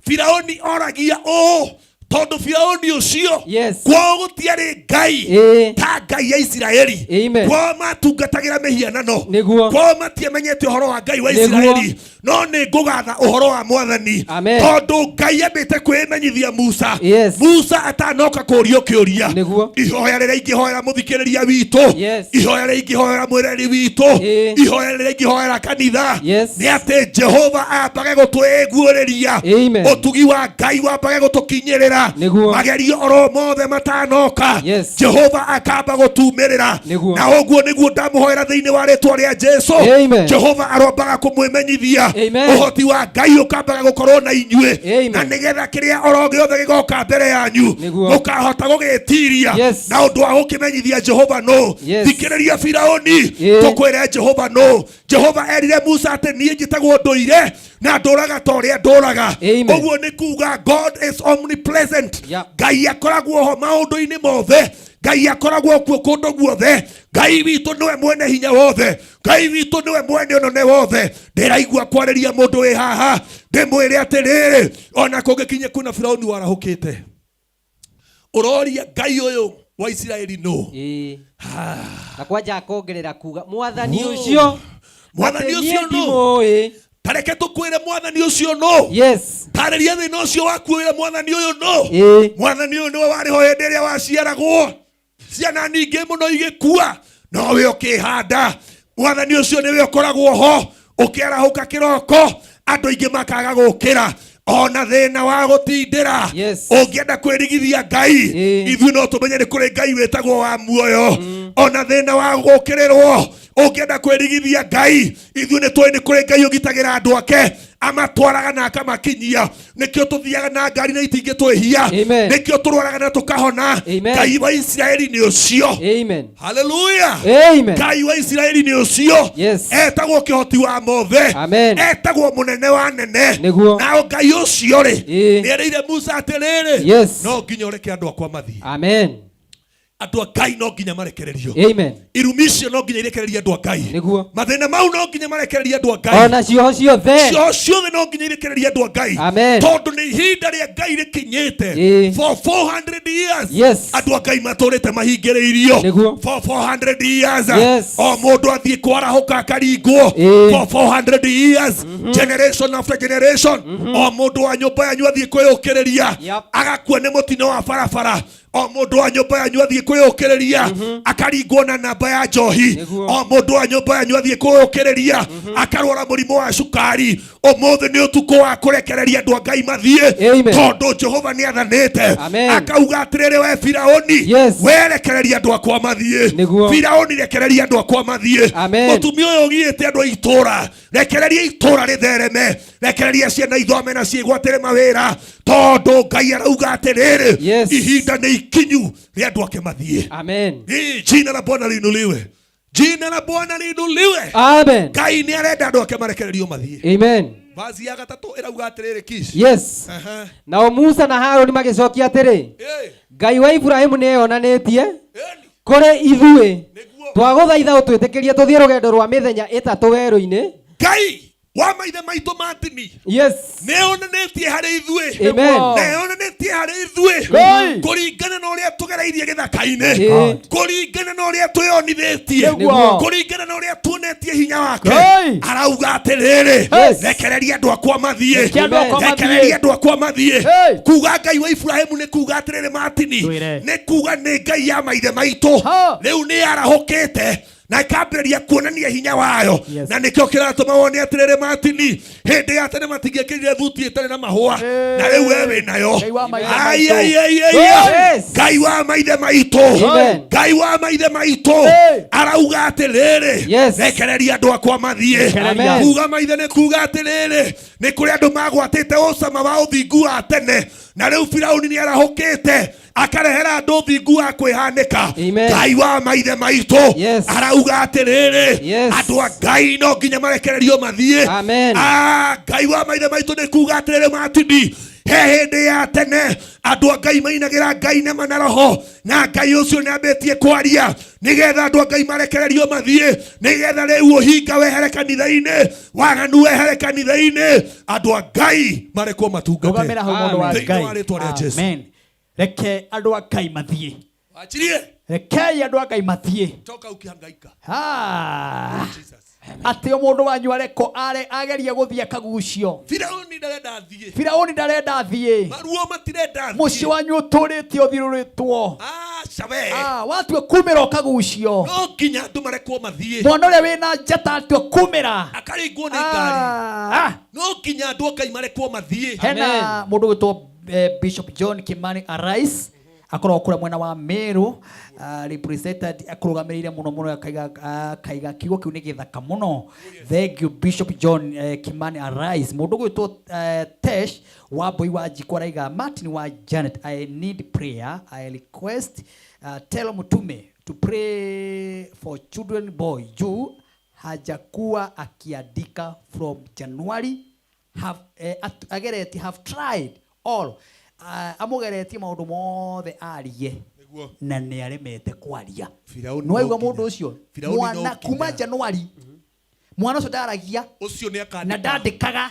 Firaũni oragia ũũ tondũ Firaũni ũcio Yes. kwao gũtiarĩ Ngai Ĩĩ. ta Ngai ya Isiraeli. Amen. Kwao matungatagĩra mĩhianano. Nĩguo. Kwao matiamenyete ũhoro wa Ngai wa Nĩguo. Isiraeli. No nĩ ngũgatha ũhoro wa Mwathani Amen. tondũ Ngai ambĩte kwĩmenyithia Musa. Yes. Musa atanoka kũrio kĩũria. Nĩguo. Ihoya rĩrĩa ingĩhoera mũthikĩrĩria witũ. Yes. Ihoya rĩrĩa ingĩhoera mwĩreri witũ. Ĩĩ. Ihoya rĩrĩa ingĩhoera kanitha. Yes. Nĩ atĩ Jehova ambage gũtwĩguũrĩria. Amen. Ũtugi wa Ngai wambage gũtũkinyĩrĩra. Nĩguo. Magerio oro mothe matanoka. Yes. Jehova akamba gũtumĩrĩra. Nĩguo. Na ũguo nĩguo ndamũhoera thĩinĩ wa rĩtwa rĩa Jesu. Amen. Jehova arombaga kũmwĩmenyithia. Amen. Ũhoti wa Ngai ũkambaga gũkorwo na inyuĩ. Amen. Na nĩgetha kĩrĩa oro gĩothe gĩgoka mbere yanyu Nĩguo. mũkahota gũgĩtiria Yes. na ũndũ wa gũkĩmenyithia Jehova nũ. Yes. Thikĩrĩria Firaũni, Ĩĩ. tũkwĩre Jehova nũ. Jehova erire Musa atĩ niĩ njĩtagwo ndũire na ndũraga ta ũrĩa ndũraga. Amen. Ũguo nĩ kuga God is omnipresent. Yeah. Ngai akoragwo ho maũndũ-inĩ mothe. Ngai akoragwo kuo kũndũ guothe. Ngai witũ nĩwe mwene hinya wothe. Ngai witũ nĩwe mwene ũnene wothe. Ndĩraigua kwarĩria mũndũ wĩ haha ndĩmwĩre atĩrĩrĩ, ona kũngĩkinya kwĩna Firaũni warahũkĩte, ũroria Ngai ũyũ wa Isiraeli nũ? Ĩĩ. Na kwanja akongerera kuga mwathani ũcio, Mwathani atĩ ũcio niĩ nũ? ndimũũĩ. Tareke tũkwĩre mwathani ũcio nũ. Yes. Tarĩria thĩna ũcio waku wĩre mwathani ũyũ nũ. Ĩĩ. Mwathani ũyũ nĩwe warĩ ho hĩndĩ ĩrĩa waciaragwo, ciana nyingĩ mũno igĩkua, nowe ũkĩhanda. Mwathani ũcio nĩwe ũkoragwo ho ũkĩarahũka kĩroko, andũ aingĩ makaga gũkĩra ona thĩna wa gũtindĩra. Yes. Ũngĩenda kwĩrigithia Ngai, Ĩĩ. ithuĩ no tũmenye nĩ kũrĩ Ngai wĩtagwo wa muoyo. Ona thĩna wa gũkĩrĩrwo, ũngĩenda kwĩrigithia Ngai, ithuĩ nĩ tũĩ nĩ kũrĩ Ngai ũgitagĩra andũ ake, amatwaraga na akamakinyia. Nĩkĩo tũthiaga na ngari na itingĩtwĩhia. Amen. Nĩkĩo tũrwaraga na tũkahona. Amen. Ngai wa Isiraeli nĩ ũcio. Amen. Haleluya. Amen. Ngai wa Isiraeli nĩ ũcio. Yes. Etagwo kĩhoti wa mothe. Amen. Etagwo mũnene wa nene. Nĩguo. Na Ngai ũcio rĩ, Ĩĩ. nĩ erĩire Musa atĩrĩrĩ, Yes. no nginya ũreke andũ akwa mathiĩ. Amen. Andũ a Ngai no nginya marekererio. Amen. Irumi icio no nginya irekererie andũ a Ngai. Nĩguo. Mathĩna mau no nginya marekererie andũ a Ngai. Ona cioho ciothe. Cioho ciothe no nginya irekererie andũ a Ngai. Amen. Tondũ nĩ ihinda rĩa Ngai rĩkinyĩte. Ĩĩ. For 400 years. Yes. Andũ a Ngai matũrĩte mahingĩrĩirio. Nĩguo. For 400 years. Yes. O mũndũ athiĩ kwarahũka akaringwo. Ĩĩ. For 400 years. Generation after generation. O mũndũ wa nyũmba yanyu athiĩ kwĩyũkĩrĩria. Yep. Agakua nĩ mũtino wa barabara. O mũndũ wa nyũmba yanyu athiĩ kwĩyũkĩrĩria akaringwo na namba ya njohi. Nĩguo. O mũndũ wa nyũmba yanyu athiĩ kwĩyũkĩrĩria akarwara mũrimũ wa cukari. Ũmũthĩ nĩ ũtukũ wa kũrekereria andũ a Ngai mathiĩ. Amen. Tondũ Jehova nĩ athanĩte. Amen. Akauga atĩrĩrĩ, we Firaũni, Yes. we rekereria andũ akwa mathiĩ. Nĩguo. Firaũni, rekereria andũ akwa mathiĩ. Amen. Mũtumia ũyũ ũgiĩte andũ a itũũra, rekereria itũũra rĩthereme, rekereria ciana ithome na ciĩgwatĩre mawĩra, tondũ Ngai arauga atĩrĩrĩ, Yes. ihinda nĩ ikinyu rĩa andũ ake mathiĩ. Amen. Ĩ, jina la Bwana liinuliwe. Jina la Bwana liinuliwe. Amen. Ngai nĩ arenda andũ ake marekererio mathiĩ. Amen. Vazi ya gatatũ ĩrauga atĩrĩrĩ, Kish. Yes. Aha. Nao Musa na Harũni magĩcokia atĩrĩ, Ĩ, Ngai wa Iburahĩmu nĩeyonanĩtie ĩni. kũrĩ ithuĩ. Nĩguo. Twagũthaitha ũtwĩtĩkĩrie tũthiĩ rũgendo rwa mĩthenya ĩtatũ werũ-inĩ. Ngai wa maithe maitũ ma tini Yes. nĩonanĩtie harĩ ithuĩ. Amen. Nĩonanĩtie harĩ ithuĩ Ngai. kũringana na ũrĩa tũgereirie gĩthaka-inĩ, Ĩĩ. kũringana na ũrĩa twĩonithĩtie, Nĩguo. kũringana na ũrĩa tuonetie hinya wake. Ngai. Arauga atĩrĩrĩ, Yes. rekereria andũ akwa mathiĩ. Reke andũ akwa mathiĩ. Rekereria andũ akwa mathiĩ. Hey. Kuga Ngai wa Iburahĩmu nĩ kuga atĩrĩrĩ, Martini, Twĩre. nĩ kuga nĩ Ngai ya maithe maitũ. Ha. Rĩu nĩ arahũkĩte. Na ĩkambĩrĩria kuonania hinya wayo. Yes. Na nĩkĩo kĩratũma wone atĩrĩrĩ, Martini, hĩndĩ ya tene matingĩekĩrire thuti ĩtarĩ na mahũa, na rĩu we wĩ nayo. Ngai wa maithe Ai, maitũ. ai, ai, ai, ai. Yes. Ngai wa maithe maitũ, Amen. Ngai wa maithe maitũ arauga atĩrĩrĩ, rekereria andũ akwa mathiĩ. Rekereria. Kuga maithe nĩ kuga atĩrĩrĩ, nĩ kũrĩ andũ magwatĩte ũcama wa ũthingu wa tene, na rĩu Firauni nĩ arahũkĩte akarehera andũ ũthingu wa kwĩhanĩka. Ngai wa maithe maitũ arauga atĩrĩrĩ, andũ a Ngai no nginya marekererio mathiĩ. Ah, Ngai wa maithe maitũ nĩ kuga atĩrĩrĩ, Martini, he hĩndĩ ya tene andũ a Ngai mainagĩra Ngai nama na roho, na Ngai ũcio nĩ ambĩtie kwaria nĩgetha andũ a Ngai marekererio mathiĩ, nĩgetha rĩu ũhinga wehere kanitha-inĩ, waganu wehere kanitha-inĩ, andũ a Ngai marekwo matungate. Rũgamĩra hau mũndũ wa Thĩinĩ Ngai. wa rĩtwa rĩa Jesu. Amen. Reke andũ a Ngai mathiĩ. Achirie. Rekei andũ a Ngai mathiĩ. Toka ukihangaika. Ah. Atĩ o mũndũ wanyu arekwo are ageria gũthiĩ akagucio. Firauni ndarenda athiĩ. Firauni ndarenda athiĩ. Maruo matirenda athiĩ. Mũciĩ wanyu ũtũrĩte ũthirũrĩtwo. Aca we. Ah, watua kumĩra ũkagucio. No nginya andũ marekwo mathiĩ. Mwana ũrĩa wĩna njata atua kumĩra. Akaringwo nĩ ngari. No nginya andũ a Ngai marekwo mathiĩ. Hena mũndũ gwĩtwo Bishop John Kimani Arais akoragwo kũrĩa mwena wa Meru, represented akũrũgamĩrĩire mũno mũno, akaiga kiugo kĩu nĩ gĩthaka mũno. Thank you Bishop John Kimani Arais. Mũndũ gwĩtwo Tesh wa Mbui wa Njikũ araiga, Martin wa Janet, I need prayer, I request tell Mutume to pray for children boy juu hajakuwa akiandika from January, have ageretie, have tried all, amũgeretie maũndũ mothe arie Nĩguo. na nĩ aremete kwaria. Firauni Nĩ waigua no nginya. mũndũ ũcio Firauni no mwana nginya. kuma January mwana ũcio ndaragia Ũcio nĩ akandĩka. na ndandĩkaga.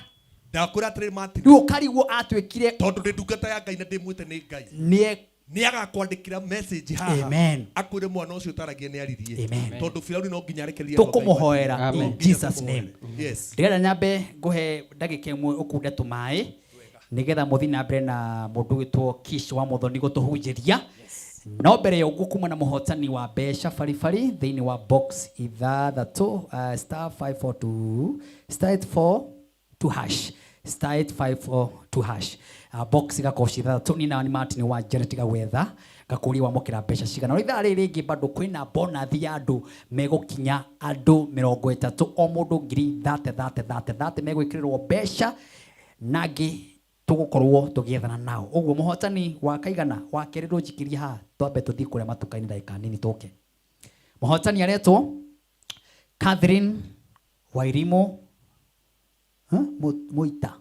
Ndakwĩra atĩrĩrĩ, Martin. Rĩu ũkarigwo atuĩkire tondũ ndĩ ndungata ya Ngai na ndĩmwĩte nĩ Ngai. Nĩ nĩ agakwandĩkĩra message haha. Amen. Akwĩre mwana ũcio ũtaragia nĩ aririe. Amen. Tondũ Firauni no nginya arekererie andũ a Ngai tũkũmũhoera mathiĩ. in Jesus name. Yes. Ndĩrenda nyambe ngũhe ndagĩka ĩmwe ũkunde tũmaĩ nĩgetha mũthiĩ na mbere na mũndũ wĩtwo Kish wa Mũthoni gũtũhunjĩria. No mbere ya ũguo, kuma na mũhotani wa mbeca baribari thĩinĩ wa box ithathatũ, star 542 star 842 hash, star 8542 hash, box igakorwo ci ithathatũ. Niĩ na nĩ Martin wa Janet Gagwetha ngakũria wamũkĩra mbeca cigana. No ithaa rĩrĩ rĩngĩ bado kwĩna bonus ya andũ megũkinya andũ 30, o mũndũ ngiri thate thate thate thate megwĩkĩrĩrwo mbeca, na angĩ tũgũkorwo tũgĩethana nao. Ũguo mũhotani wa kaigana wa kerĩ ndũnjikĩrie haha, twambe tũthiĩ kũrĩa matuka-inĩ ndagĩka nini tũke. Mũhotani aretwo Catherine Wairimu. Huh? Muita.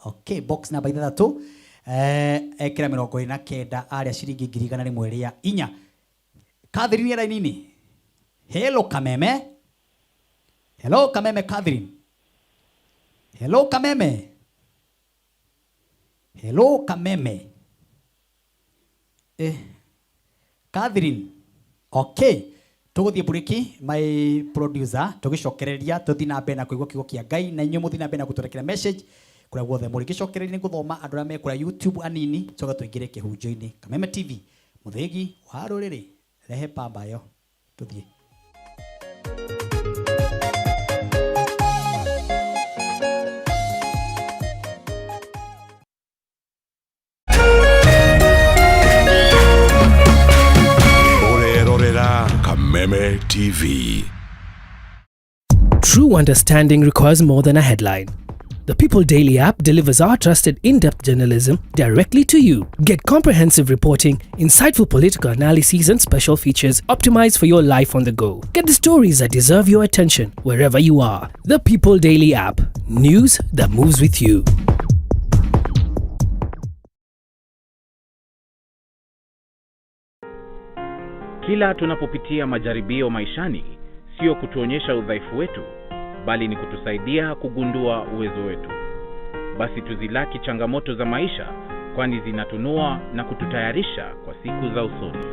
Okay, box namba ithathatũ, ekĩra 29 arĩa ciringi 104,000. Catherine era nini? Hello Kameme. Hello Kameme Catherine. Hello Kameme. Hello Kameme. Catherine. Okay. Tũgũthiĩ buriki, my producer, tũgĩcokereria tũthiĩ na mbere na kũigua kiugo kĩa Ngai, na inyuĩ mũthiĩ na mbere na gũtũrekera message kũrĩa guothe mũrĩ. Gĩcokereria nĩ gũthoma andũ arĩa me kũrĩa YouTube anini, tũcoke tũingĩre kĩhunjio-inĩ. Kameme TV, mũthĩgi wa rũrĩrĩ, rehe pamba ĩyo tũthiĩ. Ũrerorera Kameme TV. True understanding requires more than a headline. The People Daily app delivers our trusted in-depth journalism directly to you. Get comprehensive reporting, insightful political analyses and special features optimized for your life on the go. Get the stories that deserve your attention wherever you are. The People Daily app. News that moves with you. Kila tunapopitia majaribio maishani, sio kutuonyesha udhaifu wetu, bali ni kutusaidia kugundua uwezo wetu. Basi tuzilaki changamoto za maisha, kwani zinatunua na kututayarisha kwa siku za usoni.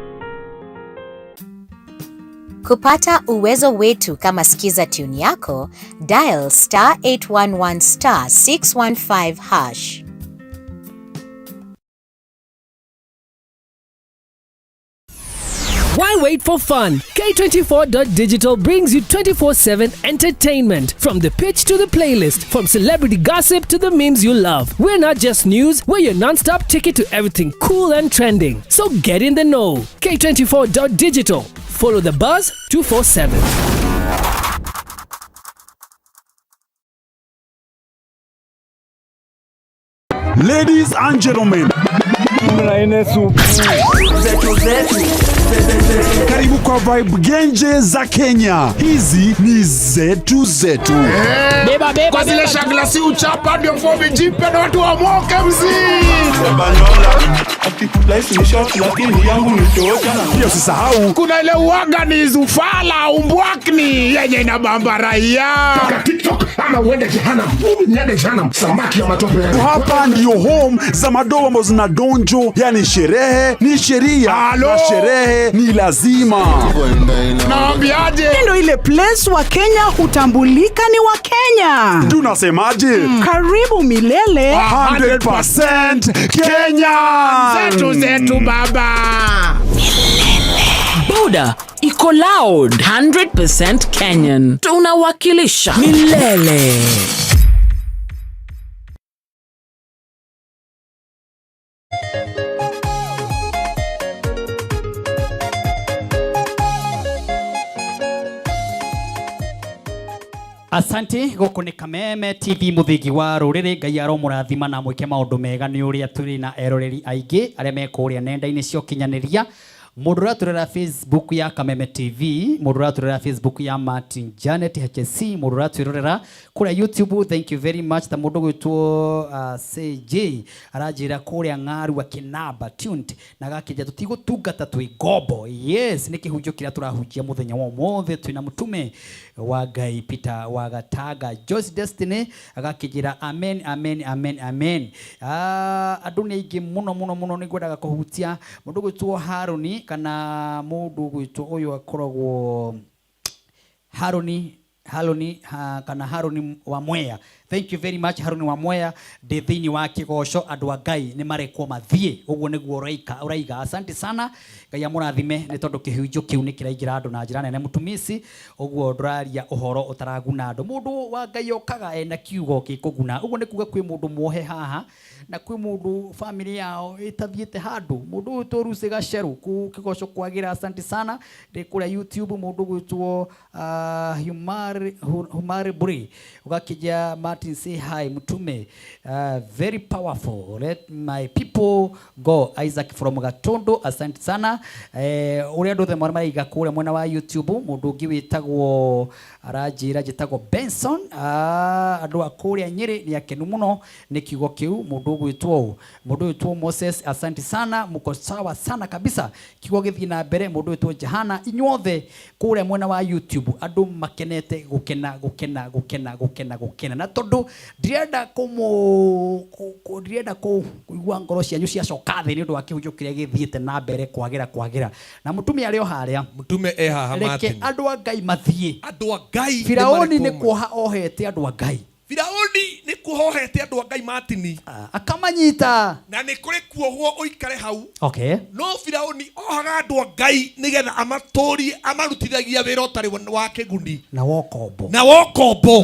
Kupata uwezo wetu kama Skiza tune yako, dial star 811 star 615 hash. Why wait for fun? K24.digital brings you 24 7 entertainment. From the pitch to the playlist, from celebrity gossip to the memes you love. We're not just news, we're your non stop ticket to everything cool and trending. So get in the know. K24.digital. Follow the buzz 247. Ladies and gentlemen, karibu kwa vibe genje za Kenya. Hizi ni zetu zetu. Beba, beba, kwa zile shagla si uchapa ndio fomi jipe na watu wamoke mzii. Pia usisahau kuna ile uwaga ni zufala umbwakni yenye inabamba raia. TikTok ama uende jehanamu. Niende jehanamu, samaki ya matope. Hapa ndio home za madoa ambazo zina donjo, yani sherehe ni sheria na sherehe ni lazima. Naambiaje? Ndio ile place wa Kenya hutambulika ni wa Kenya. Tunasemaje? Karibu milele 100% Kenya. Zetu zetu baba. Boda iko loud 100% Kenyan. Tunawakilisha milele. Asante guku ni Kameme TV muthingi wa ruriri. Ngai aromurathima na mwike maundu mega ni uria turi na eroreri aingi aria me kuria nenda-ini cia ukinyaniria. Mundu uraturera Facebook ya Kameme TV, mundu uraturera Facebook ya Martin Janet HC, mundu uratwirorera kuria YouTube, thank you very much. Ta mundu gwitwo CJ aranjira kuria ng'arua kinamba tuned na gakija tutigutungata twi ngombo. Yes, ni kihunjio kiria turahunjia muthenya wa umuthi twina mutume wa Ngai Peter wa Gataga Joyce Destiny agakijira amen amen amen amen. Andu ni aingi muno muno muno ni ngwendaga kuhutia mundu gwitwo Haruni kana mundu gwitwo uyu akoragwo Haruni Haruni ha, kana Haruni wa Mwea. Thank you very much Haruni wa Mwea. Ndi thiini wa kigoco andu a Ngai ni marekwo mathie uguo niguo uraika uraiga. Asante sana, Ngai amurathime ni tondu kihunjo kiu ni kiraingira andu na njira nene mutumisi uguo nduraria uhoro utaraguna andu. Mundu wa Ngai okaga ena kiugo gikuguna uguo ni kuga kwi mundu muohe haha na kwi mundu family yao itathiete handu. Mundu uyu Rusi Gaceru ku kigoco kwagira. Asante sana ndi kuria YouTube. Mundu gwitwo Humari Buri ugakija Martin say hi mtume, very powerful, let my people go. Isaac from Gatondo, asante sana. Uria andu othe maraiga kuria mwena wa YouTube. Mundu ungi witagwo aranjira njitagwo Benson, andu a kuria Nyeri ni akenu muno ni kiugo kiu. Mundu gwitwo mundu witwo Moses, asante sana, muko sawa sana kabisa. Kiugo githii na mbere. Mundu witwo Jahana, inyuothe kuria mwena wa YouTube andu makenete gukena gukena gukena gukena gukena na tondu ndirenda kumu ndirenda kuigua ngoro cianyu ciacoka thi ni undu wa kihunjo kiria githiite na mbere kwagira kwagira na mutume ari o haria mutume e haha reke Martin. andu a Ngai mathie. Andu a Ngai Firauni ni kuoha ohete andu a Ngai. Firauni ni kuoha ohete andu a Ngai Martin. Akamanyita na ni kuri kuohwo uikare hau. Okay. No Firauni ohaga andu a Ngai nigetha amaturie amarutithagia wira utari wa kiguni na wokombo na wokombo.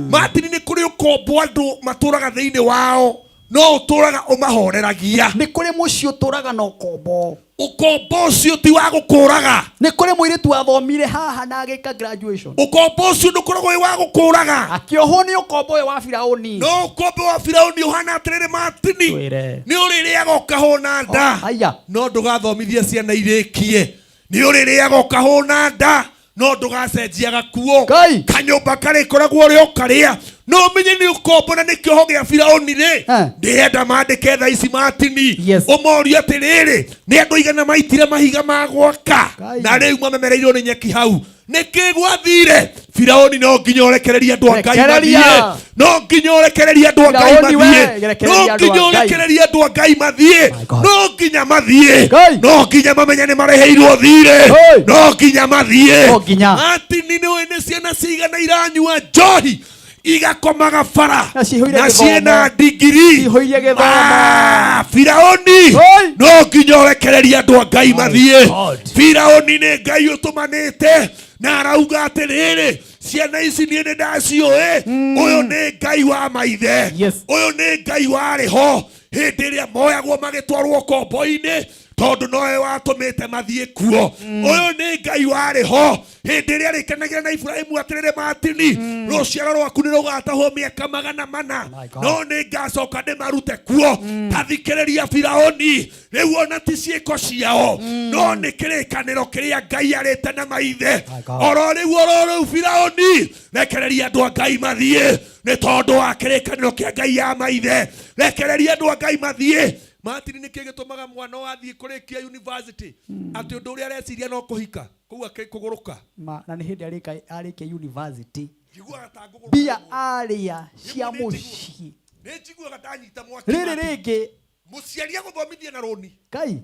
Martin ni kuri ukombo andu maturaga thiini wao no uturaga umahoreragia. Ni kuri mucii uturaga na ukombo. Ukombo ucio ti wa gukuraga. Ni kuri mwiritu athomire haha na agika graduation. Ukombo ucio ndukoragwo wi wa gukuraga. Akiohwo ni ukombo uyu wa Firauni. No ukombo wa Firauni uhana atiriri Martin. Twire. Ni uririaga ukahũna nda. Oh, aya. No ndugathomithie ciana irikie. Ni uririaga ukahũna nda. No ndugacenjia gakuo. Kanyũmba karĩkoragwo ũrĩ o karĩa. No menye nĩ ũkombo na nĩ kĩoho gĩa Firauni rĩ. Ndĩrenda mandĩke thaa ici Martini. Ũmorie atĩrĩrĩ, nĩ andũ aigana maitire mahiga ma gwaka na rĩu mamemereirwo nĩ nyeki hau. Nĩkĩ gwathire? Firauni no nginya ũrekererie andũ a Ngai Rekereria. mathiĩ. No nginya ũrekererie andũ a Ngai Firauni we, mathiĩ. rekereria No andũ a nginya Ngai. ũrekererie andũ a Ngai mathiĩ. No nginya mathiĩ. Ngai. No nginya mamenye nĩ mareheirwo thirĩ. No nginya mathiĩ. No nginya. Martini nĩũĩ nĩ ciana cigana iranyua njohi igakomaga bara Na cihũire na gĩthomo. ciĩna ndigiri. Cihũire gĩthomo. Firauni No nginya ũrekererie andũ a Ngai mathiĩ. Firaũni nĩ Ngai ũtũmanĩte na arauga atĩrĩrĩ, ciana ici niĩ nĩ ndaciũĩ, ũyũ nĩ Ngai wa maithe, ũyũ nĩ Ngai warĩ ho hĩndĩ ĩrĩa moyagwo magĩtwarwo kombo-inĩ, tondũ nowe watũmĩte mathiĩ kuo. Ũyũ nĩ Ngai warĩ ho hĩndĩ ĩrĩa arĩkanagĩra na Iburahĩmu atĩrĩrĩ, Martini, rũciaro rwaku nĩ rũgatahwo mĩaka 400, no nĩ ngacoka ndĩmarute kuo. Ta thikĩrĩria Firaũni, rĩu ona ti ciĩko ciao, no nĩ kĩrĩkanĩro kĩrĩa Ngai arĩte na maithe. Oro rĩu, oro rĩu, Firaũni, rekereria andũ a Ngai mathiĩ, nĩ tondũ wa kĩrĩkanĩro kĩa Ngai ya maithe. Rekereria andũ a Ngai mathiĩ. Martin, nĩkĩ gĩtũmaga mwana wathiĩ kũrĩkia university atĩ ũndũ ũrĩa areciria no kũhika kũu akĩkũgũrũka? Ma, na nĩ hĩndĩ arĩkia university. Njiguaga ta ngũgũrũka. Mbia arĩa cia mũciĩ. Nĩ njiguaga ndanyita mwaki. Rĩrĩ Martin. Rĩngĩ. Mũciari agũthomithia na rũni. Kai.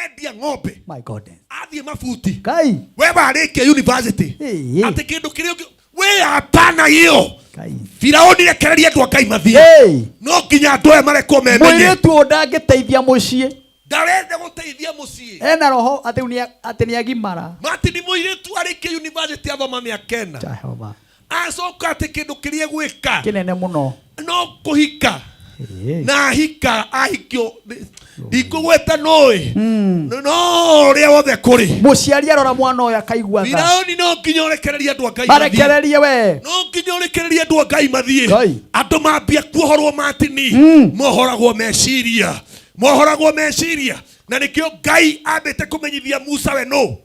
Endia ng'ombe. My goodness. Athiĩ mabuti. Kai. We warĩkia university. Atĩ kĩndũ kĩrĩa ũngĩ we hapana hiyo. Firaũni, rekereria andũ a Ngai mathiĩ. No nginya andũ aya marekwo memenye. Mũirĩtu ũyũ ndangĩteithia mũciĩ. Ndarenda gũteithia mũciĩ. Ena roho atĩ atĩ nĩ agimara. Martin, mũirĩtu arĩkia university athoma mĩaka 4. Jehova. Acoka atĩ kĩndũ kĩrĩa egwĩka kĩnene mũno no kũhika, na ahika ahikio, ndikũgweta nũĩ, no ũrĩa wothe kũrĩ. Mũciari arora mwana ũyũ akaigua tha. Firaũni, no nginya ũrekererie andũ a Ngai mathiĩ. Marekererie we. No nginya ũrekererie andũ a Ngai mathiĩ. Andũ mambia kuohorwo, Martini, mohoragwo meciria, mohoragwo meciria, na nĩkĩo Ngai ambĩte kũmenyithia Musa we nũ.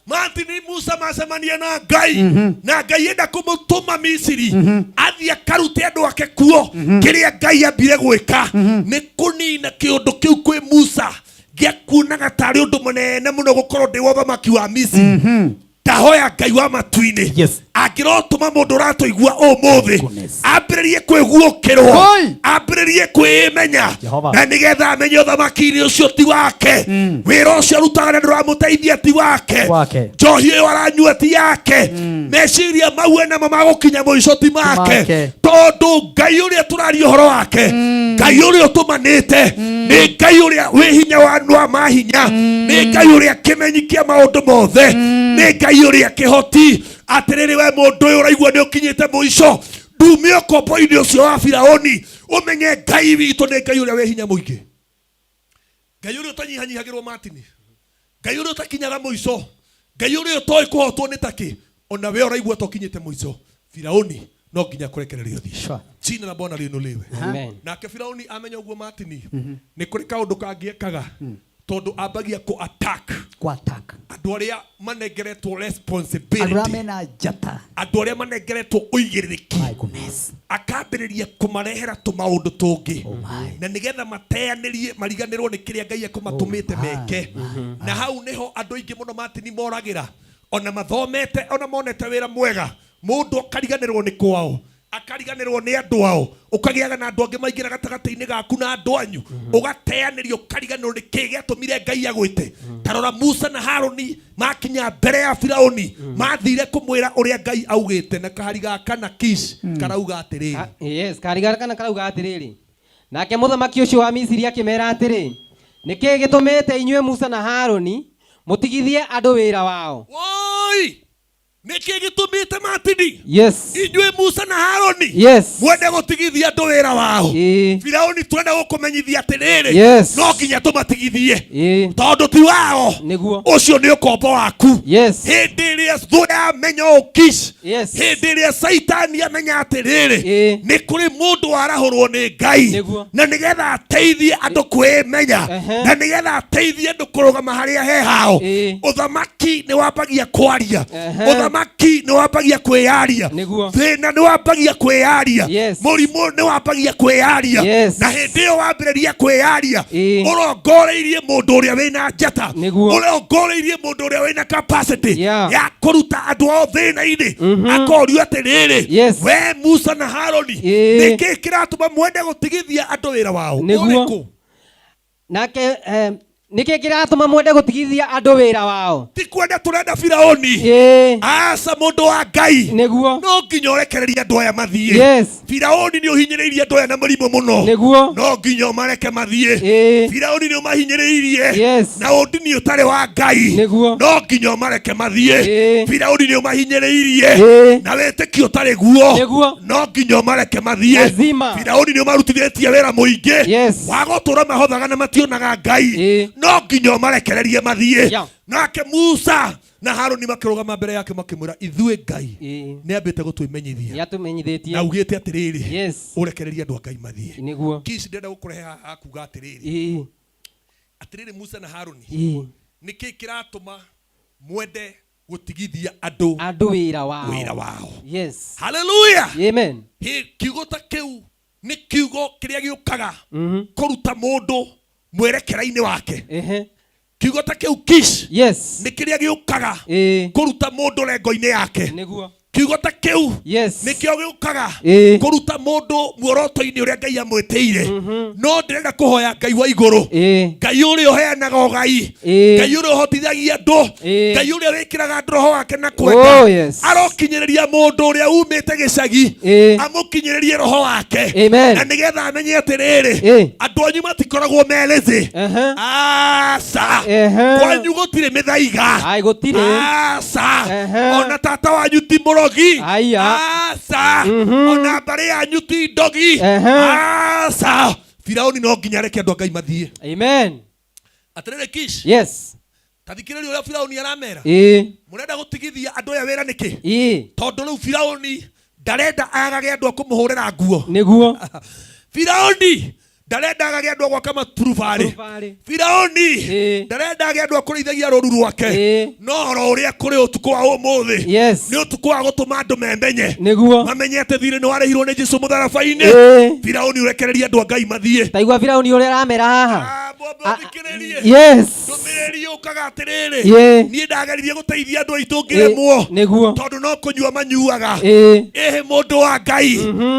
Martini, Musa macemania na Ngai, na Ngai enda kũmũtũma Misiri athiĩ akarute andũ ake kuo, kĩrĩa Ngai ambire gwĩka nĩ kũnina kĩũndũ kĩu kwĩ Musa gĩa kuonaga tarĩ ũndũ mũnene mũno gũkorwo ndĩ wa ũthamaki wa Misiri. Ndahoya Ngai wa matu-inĩ angĩrotũma mũndũ ũratũigua ũmũthĩ ambĩrĩrie kwĩguũkĩrwo, ambĩrĩrie kwĩmenya, na nĩgetha amenye ũthamaki-inĩ ũcio ti wake, wĩra ũcio arutaga na ndũramũteithia ti wake, njohi ĩyo aranyua ti yake, meciria mau enamo magũkinya mũico ti make, Make. Tondũ Ngai ũrĩa tũraria ũhoro wake, Ngai ũrĩa ũtũmanĩte, nĩ Ngai ũrĩa wĩ hinya wa wa mahinya, nĩ Ngai ũrĩa kĩmenyi kĩa maũndũ mothe, nĩ Ngai ũrĩa kĩhoti. Atĩrĩrĩ, we mũndũ ũyũ ũraigua nĩ ũkinyĩte mũico, ndume ũkombo-inĩ ũcio wa Firaũni, ũmenye Ngai witũ nĩ Ngai ũrĩa wĩ hinya mũingĩ, Ngai ũrĩa ũtanyihanyihagĩrwo, Martin, Ngai ũrĩa ũtakinyaga mũico, Ngai ũrĩa ũtoĩ kũhotwo nĩ takĩ. Ona we ũraigua ta ũkinyĩte mũico, Firaũni no nginya kũrekererio thiĩ. Jina la Bwana liinuliwe. Amen. Nake Firaũni amenya ũguo, Martin, nĩ kũrĩ kaũndũ kangĩ ekaga, tondũ ambagia kũ attack Kũ attack andũ arĩa manengeretwo andũ arĩa responsibility, mena njata, andũ arĩa manengeretwo ũigĩrĩrĩki, akambĩrĩria kũmarehera tũmaũndũ tũngĩ, na nĩgetha mateanĩrie mariganĩrwo nĩ kĩrĩa Ngai ekũmatũmĩte meke. Na hau nĩho andũ aingĩ mũno, Martin, moragĩra, ona mathomete, ona monete wĩra mwega, mũndũ akariganĩrwo nĩ kwao, akariganĩrwo nĩ andũ ao, ũkagĩaga na andũ angĩ maingĩra gatagatĩ-inĩ gaku na andũ anyu, ũgateanĩrio, ũkariganĩrwo nĩ kĩĩ gĩatũmire Ngai agwĩte. Ta rora Musa na Harũni makinya mbere ya Firaũni, mathire kũmwĩra ũrĩa Ngai augĩte, na kahari ga kana Kish karauga atĩrĩrĩ. Yes, kahari ga kana karauga atĩrĩrĩ, nake mũthamaki ũcio wa Misiri akĩmera atĩrĩ, nĩ kĩĩ gĩtũmĩte inyuĩ Musa na Harũni mũtigithie andũ wĩra wao? Woi! Nĩkĩ gĩtũmĩte, Martini, Yes. inyuĩ Musa na Haroni Yes. mwende gũtigithia andũ wĩra wao? Firaũni, twenda gũkũmenyithia atĩrĩrĩ, Yes. no nginya tũmatigithie tondũ ti wao. Nĩguo. Ũcio nĩ ũkombo waku. Yes. Hĩndĩ ĩrĩa thũ yamenya ũũ, Kish, Yes. hĩndĩ ĩrĩa Caitani amenya atĩrĩrĩ, nĩ kũrĩ mũndũ warahũrwo nĩ Ngai Nĩguo. na nĩgetha ateithie andũ kwĩmenya, na nĩgetha ateithie andũ kũrũgama harĩa he hao, ũthamaki nĩ wambagia kwaria, ũthamaki nĩ wambagia kwĩyaria, Nĩguo. Thĩna nĩ wambagia kwĩyaria, mũrimũ nĩ wambagia kwĩyaria. Yes. Na hĩndĩ ĩyo wambĩrĩria kwĩyaria, ũrongoreirie mũndũ ũrĩa wĩna njata, ũrongoreirie mũndũ ũrĩa wĩna capacity ya kũruta andũ ao thĩna-inĩ. Akorio atĩrĩrĩ, we Musa na Haroni, nĩkĩ kĩratũma mwende gũtigithia andũ wĩra wao? Nĩguo. Ũrĩkũ? Nake Nĩkĩ kĩratũma mwende gũtigithia andũ wĩra wao? Ti kwenda tũrenda Firaũni. Aca, mũndũ wa Ngai. Nĩguo. No nginya ũrekererie andũ aya mathiĩ. Yes. Firaũni nĩ ũhinyĩrĩirie andũ aya na mũrimũ mũno. Nĩguo. No nginya ũmareke mathiĩ. Firaũni nĩ ũmahinyĩrĩirie. Yes. Na ũndini ũtarĩ wa Ngai. Nĩguo. No nginya ũmareke mathiĩ. Firaũni nĩ ũmahinyĩrĩirie. Na wĩtĩkio ũtarĩ guo. Nĩguo. No nginya ũmareke mathiĩ. Lazima. Firaũni nĩ ũmarutithĩtie wĩra mũingĩ. Yes. Wa gũtũra mahothaga na mationaga Ngai. No nginya ũmarekererie mathiĩ. Yeah. Nake Musa na Haruni makĩrũgama mbere yake makĩmwĩra, ithuĩ Ngai nĩ ambĩte gũtwĩmenyithia. Nĩ atũmenyithĩtie. Na augĩte atĩrĩrĩ, Yes. ũrekererie andũ a Ngai mathiĩ. Nĩguo. Kish, ndĩrenda gũkũrehe haha kuga atĩrĩrĩ. Atĩrĩrĩ Musa na Haruni, nĩkĩ kĩratũma mwende gũtigithia andũ Andũ wĩra wao. Wĩra wao. Yes. Hallelujah. Amen. Hĩ, kiugo ta kĩu nĩ kiugo kĩrĩa gĩũkaga kũruta mũndũ mwerekera-inĩ wake. Kiugo ta kĩu, Kish, Yes. nĩ kĩrĩa gĩũkaga kũruta mũndũ rengo-inĩ yake. Nĩguo. Kiugo ta kĩu Yes. nĩkĩo gĩũkaga kũruta mũndũ muoroto-inĩ ũrĩa Ngai amwĩtĩire. No ndĩrenda kũhoya Ngai wa igũrũ, Ngai ũrĩa ũheanaga ũgai, Ngai ũrĩa ũhotithagia andũ, Ngai ũrĩa wĩkĩraga andũ roho wake na kwenda, Oh, yes. arokinyĩrĩria mũndũ ũrĩa umĩte gĩcagi, amũkinyĩrĩrie roho wake. Amen. Na nĩgetha amenye atĩrĩrĩ, andũ anyu matikoragwo me lazy. Aca, kwanyu gũtirĩ mĩthaiga. Ai, gũtirĩ. Aca, ona tata wanyu ti mũrogi. Aca, ona mbarĩ yanyu ti ndogi. Aca, Firaũni no nginya areke andũ a Ngai mathiĩ. Amen. Atĩrĩrĩ Kish, Yes. ta thikĩrĩria ũrĩa Firaũni aramera. Mũrenda gũtigithia andũ aya wĩra nĩkĩ? Tondũ rĩu Firaũni ndarenda agage andũ a kũmũhũrĩra nguo. Nĩguo. Firaũni ndarenda agage andũ a gwaka maturubarĩ. Firaũni ndarenda age andũ a kũrĩithagia rũru rwake. No oro ũrĩa kũrĩ ũtukũ wa ũmũthĩ, Yes. nĩ ũtukũ wa gũtũma andũ memenye. Nĩguo. Mamenye atĩ thirĩ nĩ warĩhirwo nĩ Jesũ mũtharaba-inĩ. Firaũni, ũrekererie andũ a Ngai mathiĩ. Taigua Firaũni ũrĩa aramera haha. Yes. Ndũmĩrĩri yũkaga atĩrĩrĩ, niĩ ndageririe gũteithia andũ aitũ ngĩremwo. Nĩguo. Tondũ no kũnyua manyuaga. Ĩhĩ, mũndũ wa Ngai,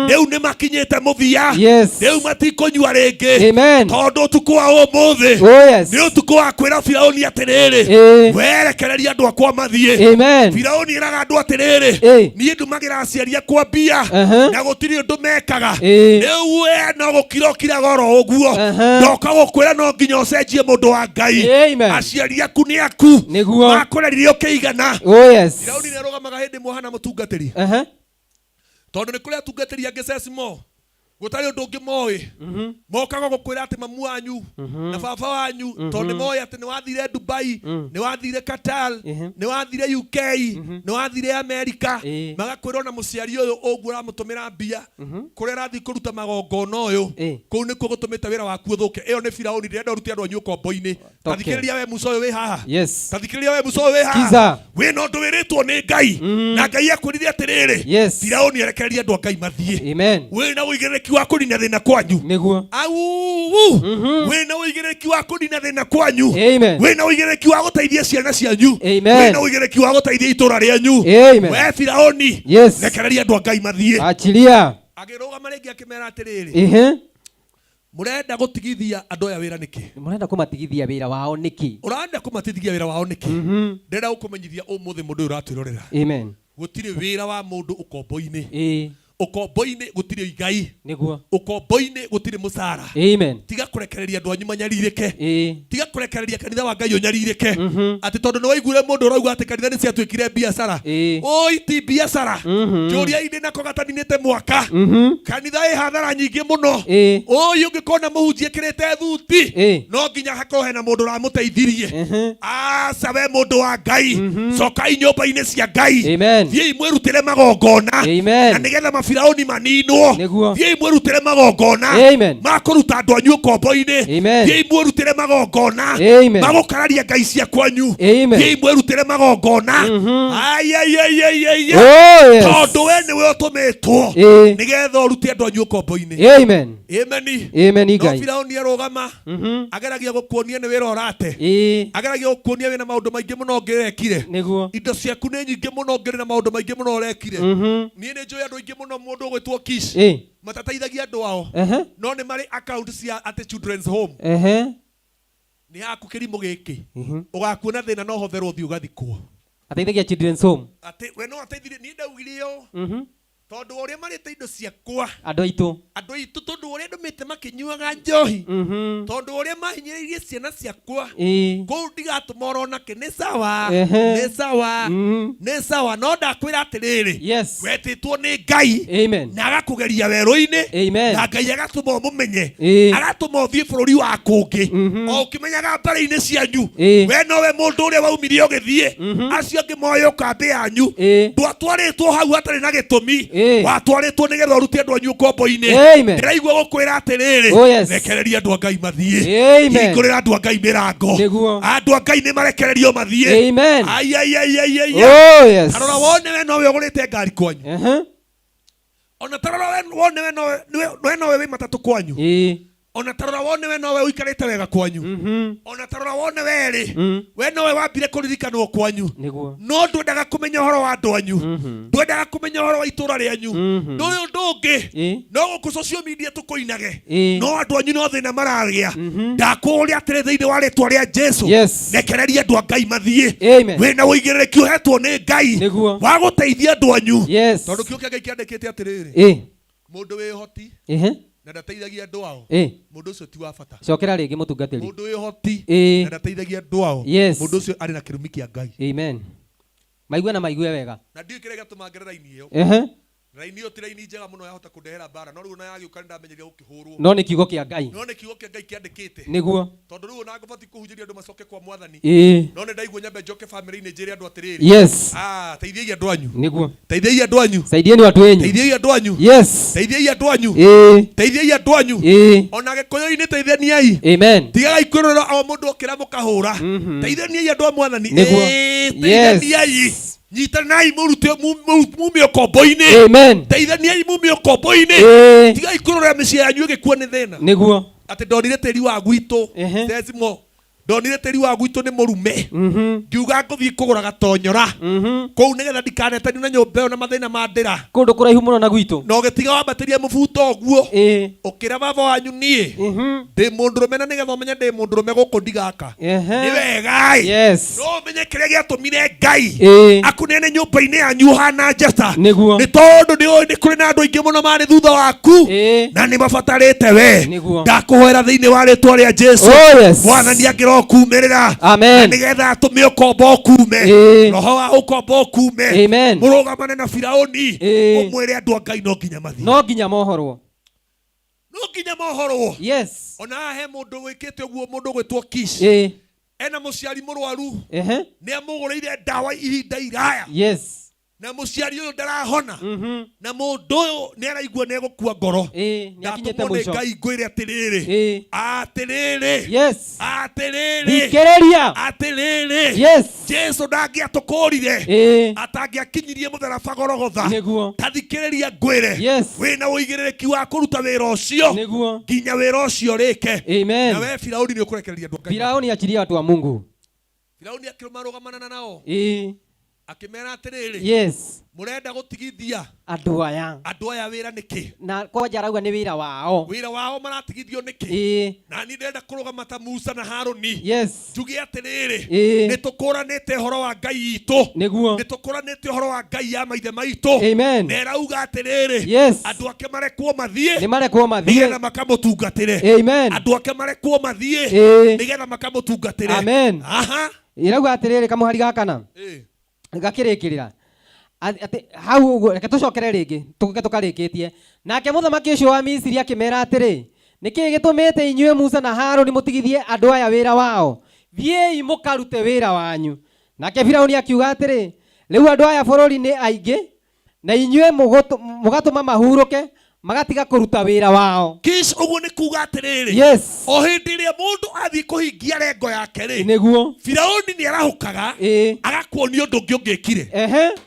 rĩu nĩ makinyĩte mũthia. Yes. Rĩu matikũnyua rĩngĩ. Amen. Tondũ ũtukũ wa ũmũthĩ Oh, yes. nĩ ũtukũ wa kwĩra Firaũni atĩrĩrĩ, werekereria andũ akwa mathiĩ. Amen. Firaũni ĩraga andũ atĩrĩrĩ, niĩ ndumagĩra aciari akwa mbia na gũtirĩ ũndũ mekaga. Rĩu we no gũkira ũkiraga oro ũguo. Ndoka gũkwĩra no nginya ũcenjie, mũndũ wa Ngai. Amen. Aciari aku nĩ aku. Nĩguo. Makũrerire ũkĩigana. Oh, yes. Firaũni nĩ arũgamaga hĩndĩ ĩmwe hana mũtungatĩri, tondũ nĩ kũrĩ atungatĩri angĩ cecimo gũtarĩ ũndũ ũngĩ moĩ, mokaga gũkwĩra atĩ mamu wanyu na baba wanyu, tondũ nĩ moĩ atĩ nĩ wathire Dubai, nĩ wathire Qatar, nĩ wathire UK, nĩ wathire America, magakwĩra ona mũciari ũyũ ũguo ũramũtũmĩra mbia kũrĩa arathiĩ kũruta magongona ũyũ, kũu nĩkuo gũtũmĩte wĩra waku ũthũke. Ĩyo nĩ Firaũni. Ndĩrenda ũrute andũ anyu ũkombo-inĩ. Ta thikĩrĩria we Musa ũyũ wĩ haha. Yes. Ta thikĩrĩria we Musa ũyũ wĩ haha. Kiza. Wĩna ũndũ wĩrĩtwo nĩ Ngai, na Ngai akwĩrire atĩrĩrĩ, Yes. Firaũni arekererie andũ a Ngai mathiĩ. Amen. Wĩna ũigĩrĩrĩki wa kũnina thĩna kwanyu. Nĩguo. Au, wĩna ũigĩrĩrĩki wa kũnina thĩna kwanyu. Amen. Wĩna ũigĩrĩrĩki wa gũteithia ciana cianyu. Amen. Wĩna ũigĩrĩrĩki wa gũteithia itũra rĩanyu. Amen. We Firaũni, Yes. rekereria andũ a Ngai mathiĩ. Achilia. Agĩrũgama rĩngĩ akĩmera atĩrĩrĩ, mũrenda gũtigithia andũ aya wĩra nĩkĩ? Mũrenda kũmatigithia wĩra wao nĩkĩ? Ũrenda kũmatigithia wĩra wao nĩkĩ? Ndĩrenda gũkũmenyithia ũmũthĩ, mũndũ ũyũ ũratwĩrorera, Amen. gũtirĩ wĩra wa mũndũ ũkombo-inĩ. Ũkombo-inĩ gũtirĩ igai. Nĩguo. Ũkombo-inĩ gũtirĩ mũcara. Amen. Tiga kũrekereria andũ anyu manyarirĩke. Tiga kũrekereria kanitha wa Ngai ũnyarirĩke atĩ tondũ nĩ waiguire mũndũ ũrauga atĩ kanitha nĩ ciatuĩkire biacara. Ũi, ti biacara. Kĩũria-inĩ nako gataninĩte mwaka, kanitha ĩ hathara nyingĩ mũno. Ũi, ũngĩkona mũhunjia ĩkĩrĩte thuti, no nginya hakorwo hena mũndũ ũramũteithirie. Aca, we mũndũ wa Ngai, cokai nyũmba-inĩ cia Ngai. Amen. Thiĩi mwĩrutĩre magongona. Amen. Na nĩgetha mafiraũni maninwo. Nĩguo. Thiĩi mwĩrutĩre magongona Amen. ma kũruta andũ anyu ũkombo-inĩ. Amen. Thiĩi mwĩrutĩre magongona Amen. ma gũkararia ngai cia kwanyu. Amen. Thiĩi mwĩrutĩre magongona. Ai, ai, ai, ai, ai, ai. Oh, yes. Tondũ we nĩwe ũtũmĩtwo nĩgetha ũrute andũ anyu ũkombo-inĩ. Amen. Amen. Amen, No Ngai. Firaũni arũgama ageragia gũkuonia nĩ wĩra ũrate, ageragia gũkuonia wĩna maũndũ maingĩ mũno ũngĩrekire. Nĩguo. Indo ciaku nĩ nyingĩ mũno, ũngĩrĩ na maũndũ maingĩ mũno ũrekire. Niĩ nĩ njũĩ andũ aingĩ mũno, mũndũ ũgwĩtwo Kish, matateithagia andũ ao, no nĩ marĩ account cia atĩ children's home. Nĩ haku kĩrimũ gĩkĩ. Ũgakuona thĩna no hotherwo ũthiĩ ũgathikwo. Ateithagia children's home. Atĩ we no ateithirie niĩ ndaugire ũũ. Tondũ wa ũrĩa marĩte indo ciakwa. Andũ aitũ. Andũ aitũ tondũ wa ũrĩa ndũmĩte makĩnyuaga njohi. Tondũ wa ũrĩa mahinyĩrĩirie ciana ciakwa. Kũu ndigatũma oro nake nĩ sawa. Nĩ sawa. Nĩ sawa no ndakwĩra atĩrĩrĩ. Yes. Wetĩtwo nĩ Ngai. Amen. Na agakũgeria werũ-inĩ. Amen. Na Ngai agatũma ũmũmenye. Ĩĩ. Agatũma ũthiĩ bũrũri wa kũngĩ. O ũkĩmenyaga mbarĩ-inĩ cianyu. Ĩĩ. We nowe mũndũ ũrĩa waumire ũgĩthiĩ. Acio angĩ moywo kambĩ yanyu. Ndwatwarĩtwo hau hatarĩ na gĩtũmi. Watwarĩtwo nĩgetha ũrute andũ anyu ũkombo-inĩ. Amen. Ndĩraigua gũkwĩra atĩrĩrĩ. Oh, yes. Rekereria andũ a Ngai mathiĩ. Amen. Hingũrĩra andũ a Ngai mĩrango. Nĩguo. Andũ a Ngai nĩ marekererio mathiĩ. Amen. Ai, ai, ai, ai, ai, Oh, yes. Ta rora wone we nowe ũgũrĩte ngari kwanyu. Ona ta rora wone we nowe, we nowe wĩ matatũ kwanyu. Ona ta rora wone we nowe ũikarĩte wega kwanyu. Ona ta rora wone we rĩ, we nowe wambire kũririkanwo kwanyu. Nĩguo. No ndwendaga kũmenya ũhoro wa andũ anyu. Ndwendaga kũmenya ũhoro wa itũra rĩanyu. Ndũĩ ũndũ ũngĩ. No gũkũ social media tũkũinage. No andũ anyu no thĩna maragĩa. Ndakũũria atĩrĩ thĩinĩ wa rĩtwa rĩa Jesu. Yes. Rekereria andũ a Ngai mathiĩ. Amen. Wĩna ũigĩrĩrĩki ũhetwo nĩ Ngai. Nĩguo. Wa gũteithia andũ anyu. Yes. Tondũ kiugo kĩa Ngai kĩandĩkĩte atĩrĩrĩ. Mũndũ wĩ ũhoti na ndateithagia andũ ao. Mũndũ ũcio ti wa bata. Cokera rĩngĩ mũtungatĩri. Mũndũ wĩ ũhoti na ndateithagia andũ ao. Yes. Mũndũ ũcio arĩ na kĩrumi kĩa Ngai. Amen. Maigue na maigue wega. Na ndiũĩ kĩrĩa gĩatũma ngere raini ĩyo. Raini ĩyo ti raini njega mũno yahota kũndehera mbara, no rĩu ona yagĩũka nĩndamenyerire gũkĩhũrwo. No nĩ kiugo kĩa Ngai. No nĩ kiugo kĩa Ngai kĩandĩkĩte. Nĩguo. Tondũ rĩu ona ngũbatiĩ kũhunjĩria andũ macoke kwa Mwathani. Ĩĩ. No nĩ ndaigua nyambe njoke famĩlĩ-inĩ njĩre andũ atĩrĩrĩ. Yes. Ah, teithiai andũ anyu. Nĩguo. Teithiai andũ anyu. Saidieni watu wenyu. Teithiai andũ anyu. Yes. Teithiai andũ anyu. Ĩĩ. Teithiai andũ anyu. Ĩĩ. Ona Gĩkũyũ-inĩ teithaniai. Amen. Tigagai kwĩrorera o mũndũ okĩra mũkahũra. Teithaniai andũ a Mwathani. Nĩguo. Ĩĩ, Yes. teithaniai. Nyitanai mũrute mume ũkombo-inĩ. Amen. Teithaniai mume ũkombo-inĩ. Ĩĩ. Tigai kwĩrorera mĩciĩ yanyu ĩgĩkua nĩ thĩna. Nĩguo. Atĩ ndonire tĩri wa gwitũ. Cecimo. Ndonire tĩri wa gwitũ nĩ mũrume. Ngiuga ngũthiĩ kũgũra gatonyora. Kũu nĩgetha ndikanetanio na nyũmba ĩyo na mathĩna ma ndĩra. Kũndũ kũraihu mũno na gwitũ. Na ũgĩtiga wambatĩria mũbuto ũguo. Ũkĩra baba wanyu niĩ. Ndĩ mũndũrũme na nĩgetha ũmenye ndĩ mũndũrũme gũkũ ndigaka. Nĩ wega ĩ. Yes. No ũmenye kĩrĩa gĩatũmire Ngai Ĩĩ. akũneane nyũmba-inĩ yanyu ũhana njata. Nĩguo. Nĩ tondũ nĩ ũĩ nĩ kũrĩ na andũ aingĩ mũno marĩ thutha waku. Na nĩ mabatarĩte we. Nĩguo. Ndakũhoera thĩinĩ wa rĩtwa rĩa Jesu. Oh, yes. Mwathani angĩrokumĩrĩra. Amen. Na nĩgetha atũme ũkombo ũkume. Ĩĩ. Roho wa ũkombo ũkume. Amen. Mũrũgamane na Firaũni. Ũmwĩre andũ a Ngai no nginya mathiĩ. No nginya mohorwo. No nginya mohorwo. Yes. Ona haha he mũndũ wĩkĩte ũguo, mũndũ ũgwĩtwo Kish. Ena mũciari mũrwaru. Nĩ amũgũrĩire ndawa ihinda iraya. Yes. Na mũciari ũyũ ndarahona. Na mũndũ ũyũ nĩ araigua nĩ egũkua ngoro. Nĩ akinyĩte Ndatũmwo nĩ mũico. Ngai ngwĩre atĩrĩrĩ. Atĩrĩrĩ. Yes. Atĩrĩrĩ. Thikĩrĩria. Atĩrĩrĩ. Yes. Jesu ndangĩatũkũrire. Atangĩakinyirie mũtharaba Golgotha. Nĩguo. Ta thikĩrĩria ngwĩre. Yes. Wĩna ũigĩrĩrĩki wa kũruta wĩra ũcio. Nĩguo. Nginya wĩra ũcio ũrĩke. Amen. Na we Firaũni nĩ ũkũrekereria andũ a Ngai. Firaũni achirie watu wa Mungu. Firaũni akĩmarũgamana nao. Ĩĩ. Akĩmera atĩrĩrĩ. Yes. Mũrenda gũtigithia Andũ aya. andũ aya wĩra nĩkĩ? Na kwanja arauga nĩ wĩra wao. Wĩra wao maratigithio nĩkĩ? Ĩĩ. Na niĩ ndĩrenda kũrũgama ta Musa na Harũni. Yes. Njuge atĩrĩrĩ. Ĩĩ. Nĩ tũkũranĩte ũhoro wa Ngai itũ. Nĩguo. Nĩ tũkũranĩte ũhoro wa Ngai ya maithe maitũ. Amen. Na ĩrauga atĩrĩrĩ. Yes. Andũ ake marekwo mathiĩ. Nĩ marekwo mathiĩ. Nĩgetha makamũtungatĩre. Amen. Andũ ake marekwo mathiĩ. Ĩĩ. Nĩgetha makamũtungatĩre. Amen. Aha. Ĩrauga atĩrĩrĩ kamũhari ga kana. Ĩĩ. Gakĩrĩkĩrĩra. Atĩ hau ũguo reke tũcokere rĩngĩ tũke tũkarĩkĩtie. Nake mũthamaki ũcio wa Misiri akĩmera atĩrĩ, nĩkĩĩ gĩtũmĩte inyuĩ Musa na Harũni mũtigithie andũ aya wĩra wao? Thiĩi mũkarute wĩra wanyu. Nake Firaũni akiuga atĩrĩ, rĩu andũ aya bũrũri nĩ aingĩ, na inyuĩ mũgatũma mahurũke, magatiga kũruta wĩra wao. Kish, ũguo nĩ kuga atĩrĩrĩ. Yes. O hĩndĩ ĩrĩa mũndũ athiĩ kũhingia rengo yake rĩ. Nĩguo. Firaũni nĩ arahũkaga. Agakuonia ũndũ ũngĩ ũngĩkire.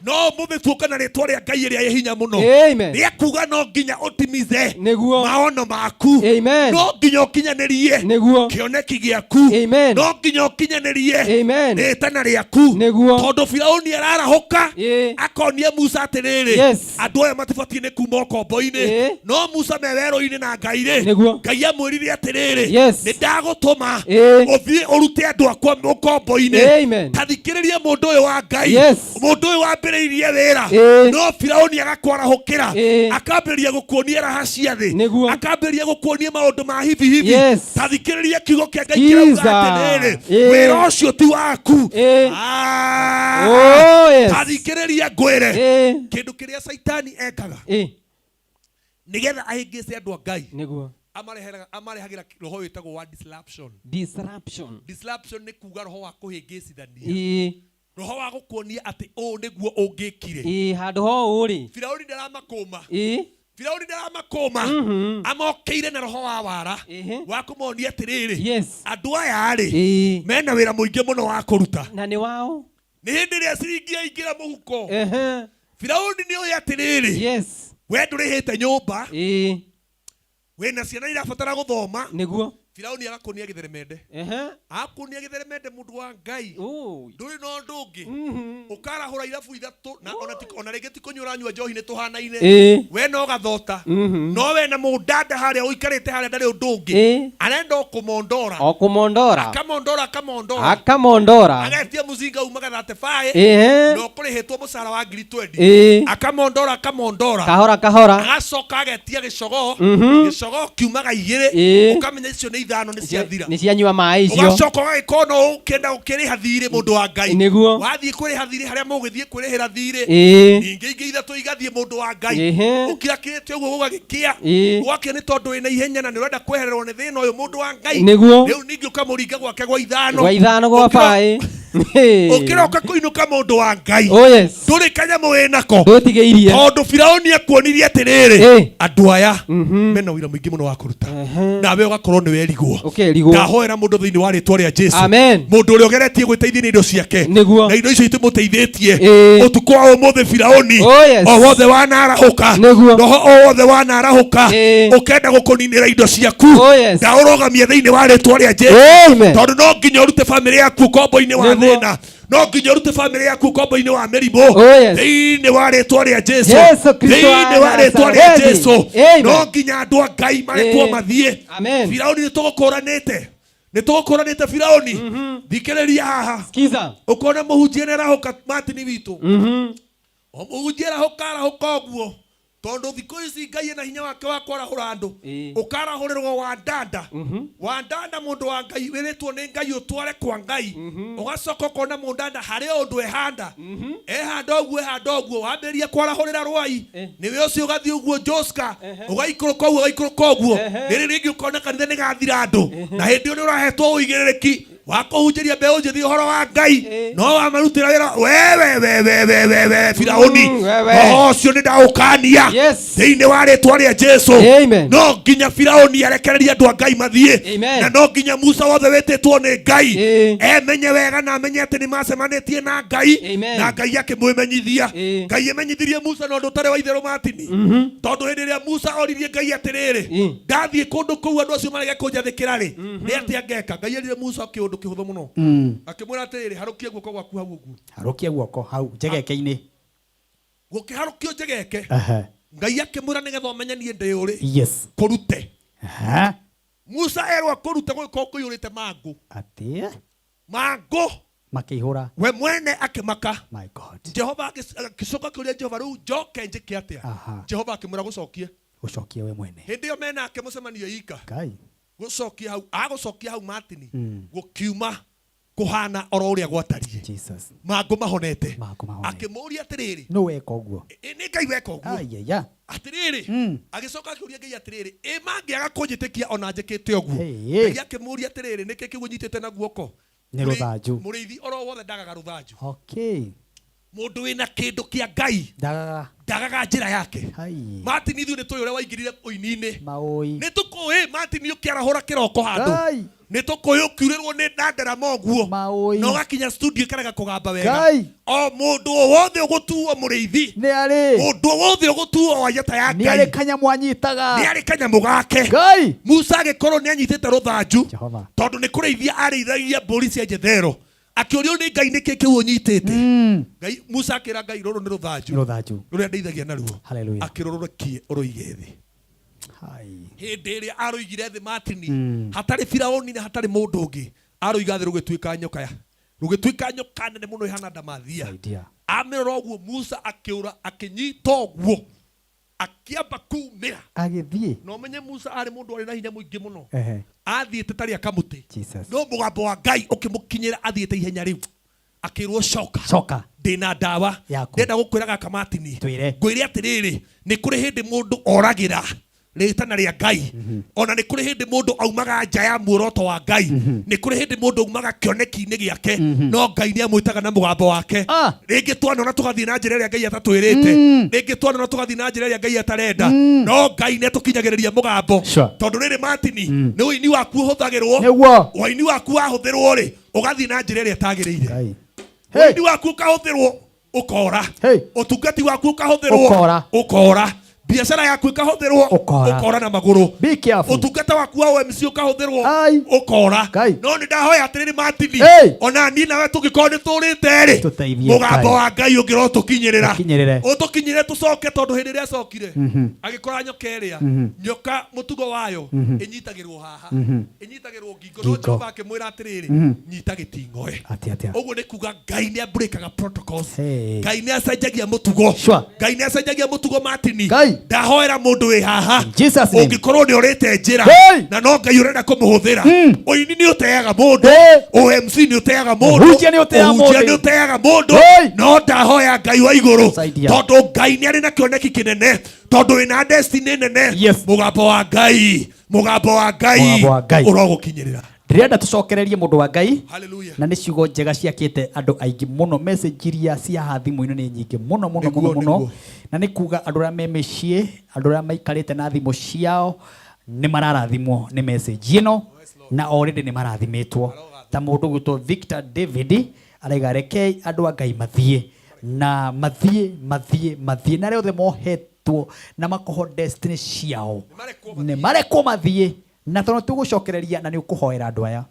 No ũmũthĩ tuoka na rĩtwa rĩa Ngai ĩrĩa ĩ hinya mũno. Amen. Rĩa kuga no nginya ũtimize. Nĩguo. Maono maku. Amen. No nginya ũkinyanĩrie. Nĩguo. Kĩoneki gĩaku. Amen. No nginya ũkinyanĩrie. Amen. Rĩtana rĩaku. Nĩguo. Tondũ Firaũni ararahũka. Akonia Musa atĩrĩrĩ. Yes. Andũ aya matibatiĩ nĩ kuma ũkombo-inĩ. No Musa me werũ-inĩ na Ngai rĩ. Nĩguo. Ngai amwĩrire atĩrĩrĩ. Yes. Nĩ ndagũtũma. Ũngĩtũma Ĩĩ. ũthiĩ ũrute andũ akwa ũkombo-inĩ. Amen. Ta thikĩrĩria mũndũ ũyũ wa Ngai. Yes. Mũndũ ũyũ wambĩrĩirie wĩra. Ĩĩ. No Firaũni agakwarahũkĩra. Ĩĩ. Akambĩrĩria gũkuonia raha cia thĩ. Nĩguo. Akambĩrĩria gũkuonia maũndũ ma hivi hivi. Yes. Ta thikĩrĩria kiugo kĩa Ngai kĩrauga Skiza. atĩrĩrĩ, Ĩĩ. wĩra ũcio ti waku. Ĩĩ. Ah. Oh, yes. Ta thikĩrĩria ngwĩre. Ĩĩ. Kĩndũ kĩrĩa Caitani ekaga Ĩĩ. nĩgetha ahĩngĩce andũ a Ngai Nĩguo. amarehagĩra roho wĩtagwo wa disruption. Disruption. Disruption nĩ kuga roho wa kũhĩngĩcithania, Ĩĩ. roho wa gũkuonia atĩ ũũ nĩguo ũngĩkire. Ĩĩ, handũ ho ũũ rĩ. Firaũni ndaramakũma. Ĩĩ. Firaũni ndaramakũma. Amokĩire na roho wa wara wa kũmonia atĩrĩrĩ, Yes. andũ aya rĩ Ĩĩ. mena wĩra mũingĩ mũno wa kũruta. Na nĩ wao. Nĩ hĩndĩ ĩrĩa ciringi yaingĩra mũhuko, Ehe. Firaũni nĩ oĩ atĩrĩrĩ, Yes. we ndũrĩhĩte nyũmba, Ĩĩ. wĩna ciana irabatara gũthoma. Nĩguo. Firaũni agakuonia gĩtheremende. Ehe. Akuonia gĩtheremende mũndũ wa Ngai. Ũi. Ndũrĩ na ũndũ ũngĩ. Ũkarahũra irabu ithatũ na ona ti- ona rĩngĩ ti kũnyua ũranyua njohi nĩ tũhanaine. Ĩĩ. We no gathota. Mhm. No we na mũndanda harĩa ũikarĩte harĩa ndarĩ ũndũ ũngĩ. Ĩĩ. Arenda o kũmondora. O kũmondora. Akamondora akamondora. Akamondora. Agetia mũcinga umaga 35. Ĩhĩ. Na ũkũrĩhĩtwo mũcara wa ngiri 20. Ĩĩ. Akamondora akamondora. Kahora kahora. Agacoka agetia gĩcogoo. Mhm. Gĩcogoo kiumaga igĩrĩ. Ĩĩ. Ũkamenya icio nĩ ithano nĩ ciathira. Nĩ cianyua maĩ icio. Ũgacoka ũgagĩkorwo no ũkĩenda gũkĩrĩha thirĩ mũndũ wa Ngai. Nĩguo. Wathiĩ kũrĩha thirĩ harĩa mũgũgĩthiĩ kwĩrĩhĩra thirĩ. Ĩĩ. Ningĩ ingĩ ithatũ igathiĩ mũndũ wa Ngai. Ĩhĩ. Ũkirakĩrĩte ũguo gũgagĩkĩa. Ĩĩ. Gũgakĩa nĩ tondũ wĩna ihenya na nĩ ũrenda kwehererwo nĩ thĩna ũyũ mũndũ wa Ngai. Nĩguo. Rĩu ningĩ ũkamũringa gwake gwa ithano. Gwa ithano gwa baĩ. Ũkĩroka kũinũka mũndũ wa Ngai. Oh, yes. Ndũrĩ kanyamũ wĩnako. Ndũtigĩirie. Tondũ Firaũni akuonirie atĩrĩrĩ, Ĩĩ. andũ aya mena ũira mũingĩ mũno wa kũruta. Nawe ũgakorwo nĩ werigwo. Ũkerigwo. Ndahoera mũndũ thĩinĩ wa rĩtwa rĩa Jesu. Amen. Mũndũ ũrĩa ũgeretie gwĩteithia na indo ciake. Nĩguo. Na indo icio itimũteithĩtie. Ĩĩ. Ũtukũ wa ũmũthĩ Firaũni. Oh, yes. O wothe wanarahũka. Nĩguo. Roho o wothe wanarahũka. Ĩĩ. Ũkenda gũkũninĩra indo ciaku. Oh, yes. Ndaũrũgamia thĩinĩ wa rĩtwa rĩa Jesu. Amen. Tondũ no nginya ũrute bamĩrĩ yaku ũkombo-inĩ wa Nĩguo. thĩna. No nginya ũrute bamĩrĩ yaku ũkombo-inĩ wa mĩrimũ. Oh, yes. Thĩinĩ wa rĩtwa rĩa Jesu. Jesu Kristo wa Thĩinĩ wa rĩtwa rĩa Nazareti. Jesu. Amen. No nginya andũ a Ngai marekwo Ĩĩ. mathiĩ. Amen. Firaũni nĩ tũgũkũranĩte. Nĩ tũgũkũranĩte Firaũni. Thikĩrĩria haha. Skiza. Ũkona mũhunjia nĩ arahũka Martin witũ. Mhm. O mũhunjia arahũka arahũka ũguo. Tondũ thikũ ici Ngai ena hinya wake wa kwarahũra andũ. Ĩĩ. Ũkarahũrĩrwo wandanda. Wandanda mũndũ wa Ngai wĩrĩtwo nĩ Ngai ũtware kwa Ngai. Ũgacoka ũkona mũndanda harĩ o ũndũ ehanda. Ehanda ũguo ehanda ũguo wambĩrĩria kwarahũrĩra rwai. Nĩwe ũcio ũgathiĩ ũguo Joska. Ũgaikũrũka ũguo ũgaikũrũka ũguo. Rĩrĩ rĩngĩ ũkona kanitha nĩ gathira andũ. Na hĩndĩ ĩyo nĩ ũrahetwo ũigĩrĩrĩki wa kũhunjĩria mbeũ njĩthĩ ũhoro wa Ngai. No wamarutĩra wĩra wewe wewe wewe we Firaũni. Wewe. Roho ũcio nĩ ndaũkania. Yes. Thĩinĩ wa rĩtwa rĩa Jesu. Amen. No nginya Firaũni arekererie andũ a Ngai mathiĩ. Amen. Na no nginya Musa wothe wĩtĩtwo nĩ Ngai Ĩĩ. emenye wega na amenye atĩ nĩ macemanĩtie na Ngai. Amen. Na Ngai akĩmwĩmenyithia. Ĩĩ. Ngai emenyithirie Musa na ũndũ ũtarĩ wa itherũ Martini. Tondũ hĩndĩ ĩrĩa Musa oririe Ngai atĩrĩrĩ, Ĩĩ. ndathiĩ kũndũ kũu andũ acio marege kũnjathĩkĩra rĩ, nĩ atĩa ngeka? Ngai erire Musa kĩũndũ kĩhũthũ mũno. Akĩmwĩra atĩrĩrĩ, harũkia guoko gwaku hau ũguo. Harũkia guoko hau njegeke-inĩ. Gũkĩharũkio njegeke. Ehe. Ngai akĩmwĩra nĩgetha ũmenye niĩ ndĩ ũrĩ. Yes. Kũrute. Aha. Musa erwo kũrute gũgĩkorwo kũiyũrĩte mangũ. Atĩ Mangũ. makĩihũra. We mwene akĩmaka. My God. Jehova akĩcoka akĩũria Jehova rĩu njoke njĩke atĩa? Aha. Jehova akĩmwĩra gũcokie. Gũcokie we mwene. Hĩndĩ ĩyo menake mũcemanio ika. Ngai. Gũcokia hau, agũcokia hau Martini. Gũkiuma kũhana oro ũrĩa gwatariĩ. Jesus. Mangũ mahonete. Mangũ mahonete. Akĩmũũria atĩrĩrĩ. Nũ weka ũguo? Ĩ nĩ Ngai weka ũguo. Ayaya. Atĩrĩrĩ. Agĩcoka akĩũria Ngai atĩrĩrĩ, ĩ mangĩaga kũnjĩtĩkia ona njĩkĩte ũguo? Hey. Ngai akĩmũũria atĩrĩrĩ, nĩkĩ kĩu ũnyitĩte na guoko? Nĩ rũthanju. Mũrĩithi oro wothe ndagaga rũthanju. Okay. Mũndũ wĩna kĩndũ kĩa Ngai Ndagaga. ndagaga njĩra yake. Hai. Martin ithuĩ nĩ tũĩ ũrĩa waingĩrire ũini-inĩ. Maũi. Nĩ tũkũĩ Martin ũkĩarahũra kĩroko handũ. Ngai. Nĩ tũkũĩ ũkiurĩrwo nĩ ndanderama ũguo. Maũi. Na ũgakinya studio ĩkarega kũgamba wega. Ngai. O mũndũ o wothe ũgũtuo mũrĩithi. Nĩ arĩ. Mũndũ o wothe ũgũtuo wajata ya Nĩ Ngai. arĩ kanyamũ anyitaga. Nĩ arĩ kanyamũ gake. Ngai. Musa agĩkorwo nĩ anyitĩte rũthanju. Jehova. Tondũ nĩ kũrĩithia arĩithagia mbũri cia Jethero. Akĩũrio nĩ Ngai nĩkĩ kĩu ũnyitĩte. Ngai Musa akĩra Ngai rũrũ nĩ rũthanju. Nĩ rũthanju. Rũrĩa ndeithagia naruo. Hallelujah. Akĩrũrũkie ũrũige thĩ. Hĩndĩ ĩrĩa arũigire thĩ Martini, hatarĩ Firauni na hatarĩ mũndũ ũngĩ, arũiga thĩ rũgĩtuĩka nyoka ya rũgĩtuĩka nyoka nene mũno ĩhana ndamathia. Amĩrora ũguo Musa akĩũra, akĩnyita ũguo, akĩamba kumĩra agĩthiĩ. Na ũmenye Musa arĩ mũndũ warĩ na hinya mũingĩ mũno. Ehe. Athiĩte tarĩ akamũtĩ. Jesus. No mũgambo wa Ngai ũkĩmũkinyĩra athiĩte ihenya rĩu, akĩrwo coka. Coka. Ndĩna ndawa. Yaku. Ndĩrenda gũkwĩra gaka Martini. Twĩre. Ngwĩre atĩrĩrĩ, nĩ kũrĩ hĩndĩ mũndũ oragĩra rĩtana rĩa Ngai. Ona nĩ kũrĩ hĩndĩ mũndũ aumaga nja ya muoroto wa Ngai. Nĩ kũrĩ hĩndĩ mũndũ aumaga kĩoneki-inĩ gĩake, no Ngai nĩ amwĩtaga na mũgambo wake. Rĩngĩ twanona tũgathiĩ na njĩra ĩrĩa Ngai atatwĩrĩte, rĩngĩ twanona tũgathiĩ na njĩra ĩrĩa Ngai atarenda, no Ngai nĩ atũkinyagĩrĩria mũgambo. Sure. Tondũ rĩrĩ Martini, nĩ ũini waku ũhũthagĩrwo. Nĩguo. Ũini waku wahũthĩrwo rĩ, ũgathiĩ na njĩra ĩrĩa ĩtagĩrĩire. Ũini waku ũkahũthĩrwo ũkora. Ũtungati waku ũkahũthĩrwo Ũkora. ũkora. Biacara yaku ĩkahũthĩrwo Ũkora. ũkora na magũrũ. Be careful. Ũtungata waku wa OMC ũkahũthĩrwo ũkora. No nĩ ndahoya atĩrĩrĩ Martini, Hey. ona niĩ nawe tũngĩkorwo nĩ tũrĩte rĩ, Tũteithie mũgambo Ngai. wa Ngai ũngĩrotũkinyĩrĩra. Ũkinyĩrĩre. Ũtũkinyĩre tũcoke, tondũ hĩndĩ ĩrĩa acokire agĩkora nyoka ĩrĩa, nyoka mũtugo wayo ĩnyitagĩrwo haha, ĩnyitagĩrwo ngingo, no Ngingo. Jehova akĩmwĩra atĩrĩrĩ, nyita gĩting'oe. Atĩa, atĩa? Ũguo nĩ kuga Ngai nĩ abreakaga protocols. Hey. Ngai nĩ acenjagia mũtugo. Sure. Ngai nĩ acenjagia mũtugo Martini. Ngai. Ndahoera mũndũ wĩ haha, Jesus name. ũngĩkorwo nĩ ũrĩte njĩra Hey. na no Ngai ũrenda kũmũhũthĩra. Ũini nĩ ũteaga mũndũ, Hey. OMC nĩ ũteaga mũndũ, Ũhunjia nĩ ũteaga ũhunjia mũndũ. nĩ ũteaga mũndũ. Hey. No ndahoya Ngai wa igũrũ, Saidia. tondũ Ngai nĩ arĩ na kĩoneki kĩnene, tondũ wĩna destiny nene. Yes. Mũgambo wa Ngai, mũgambo wa Ngai Mũgambo wa Ngai. ũrogũkinyĩrĩra. Ndĩrenda tũcokererie mũndũ wa Ngai. Hallelujah. Na nĩ ciugo njega ciakĩte andũ aingĩ mũno. Message iria cia haha thimũ-inĩ nĩ nyingĩ mũno mũno mũno Nĩguo, mũno. nĩguo. Na nĩ kuga andũ arĩa me mĩciĩ, andũ arĩa maikarĩte na thimũ ciao nĩ mararathimwo nĩ message ĩno, na already nĩ marathimĩtwo. Ta mũndũ gwĩtwo Victor David araiga rekei andũ a Ngai mathiĩ na mathiĩ mathiĩ mathiĩ, na arĩa othe mohetwo na makoho destiny ciao nĩ marekwo mathiĩ. Na tondũ tũgũcokereria na nĩ ũkũhoera andũ aya,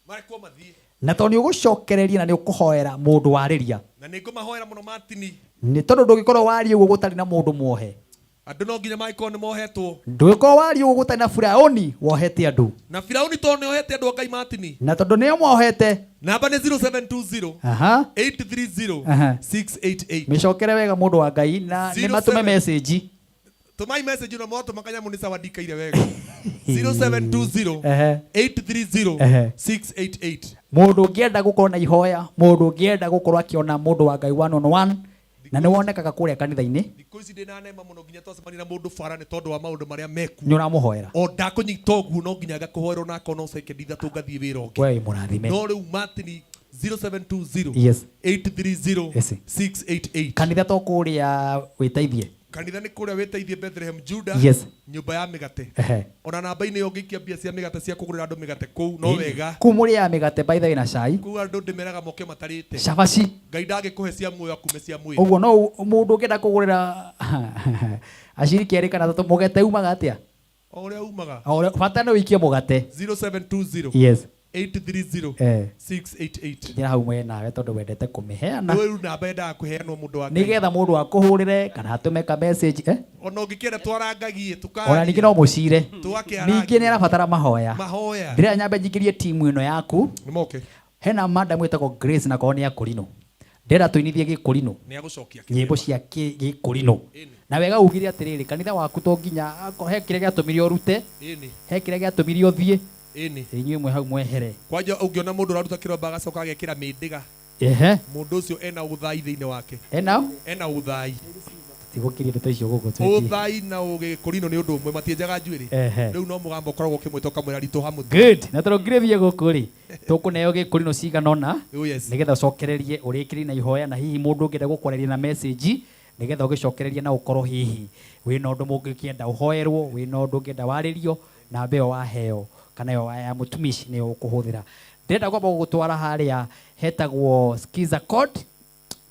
Marekwo mathiĩ. na tondũ nĩ ũgũcokereria na nĩ ũkũhoera mũndũ warĩria, Na nĩ ngũmahoera mũno Martini. Nĩ tondũ ndũngĩkorwo waria ũguo gũtarĩ na mũndũ muohe. Andũ no nginya mangĩkorwo nĩ mohetwo. Ndũngĩkorwo waria ũguo gũtarĩ na Firaũni wohete andũ. Na Firauni tondũ nĩ ohete andũ a Ngai Martini. Na tondũ nĩo mohete. Namba nĩ 0720 Aha. 830 Aha. 688. Mĩcokere wega mũndũ wa Ngai, na nĩ matũme 07 message. Tũmai message no mwatũma kanyamũ nĩ sawa ndikaire wega. 0720 Ehe. 830 Ehe. 688. Mũndũ ũngĩenda gũkorwo na ihoya, mũndũ ũngĩenda gũkorwo akĩona mũndũ wa Ngai one on one, na nĩ wonekaga kũrĩa kanitha-inĩ. Thikũ ici ndĩna nema mũno nginya twacemania na mũndũ bara nĩ tondũ wa maũndũ marĩa mekuo. Nĩ ũramũhoera. O ndakũnyita ũguo no nginya ngakũhoerwo na akorwo no second ithatũ ngathiĩ wĩra ũngĩ. We mũrathime. No rĩu Martini 0720 Yes. 830 Yes. 688. Kanitha to kũrĩa wĩteithie. Kanitha nĩ kũrĩa wĩteithie Bethlehem Juda. Yes. Nyũmba ya mĩgate. Ehe. Ona namba-inĩ ĩyo ũngĩikia mbia cia mĩgate cia kũgũrĩra andũ mĩgate kũu no wega. Kũu mũrĩaga mĩgate by the way na cai. Kũu andũ ndĩmeraga moke matarĩte. Cabaci. Ngai ndangĩkũhe cia muoyo akume cia mwĩrĩ. Ũguo no mũndũ ũngĩenda kũgũrĩra aciriki erĩ kana atatũ mũgate umaga atĩa? O ũrĩa umaga. O ũrĩa- bata nĩ ũikie mũgate. 0720 Yes. 830 Eh. 688. Njĩra hau mwena nawe tondũ wendete kũmĩheana. Rĩu namba yendaga kũheanwo mũndũ wa Ngai. Nĩgetha mũndũ akũhũrĩre kana atũme ka message, eh? Ona ũngĩkĩenda twarangagie tũkaria. Ona ningĩ no mũcire. Tũgakĩarangia. Ningĩ nĩ arabatara mahoya. Mahoya. Ndĩrenda nyambe njingĩrie timu ĩno yaku. Nĩmoke. Hena madam wĩtagwo Grace na korwo nĩ akũrinũ. Ndĩrenda tũinithie gĩkũrinũ. Nĩ agũcokia. Nyĩmbo cia gĩkũrinũ. Na wega ugire atĩrĩrĩ, kanitha waku to nginya he kĩrĩa gĩatũmire ũrute, Ĩni. he kĩrĩa gĩatũmire ũthiĩ. Ĩni. Inyuĩ mwe hau mwehere. Kwanja ũngĩona mũndũ ũraruta kĩromba agacoka agekĩra mĩndĩga. Ehe. Mũndũ ũcio ena ũthai thĩinĩ wake. Ena? Ena ũthai. Tigũkĩria ndeto icio gũkũ twĩtie. Ũthai na ũgĩkũrinũ nĩ ũndũ ũmwe, matienjaga njuĩrĩ. Ehe. Rĩu no mũgambo ũkoragwo ũkĩmwĩta ũkamwĩra ritũha mũtwe. Good. Na tondũ ngirĩthie gũkũ rĩ, tũkũneo gĩkũrinũ cigana ũna, Oh, yes. nĩgetha ũcokererie ũrĩkĩrie na ihoya, na hihi mũndũ ũngĩenda gũkwarĩria na message, nĩgetha ũgĩcokererie na ũkorwo hihi wĩna ũndũ mũngĩkĩenda ũhoerwo, wĩna ũndũ ũngĩenda warĩrio, namba ĩyo waheo kana ĩyo ya mũtumishi nĩyo ũkũhũthĩra. Ndĩrenda kwamba gũgũtwara harĩa hetagwo Skiza Code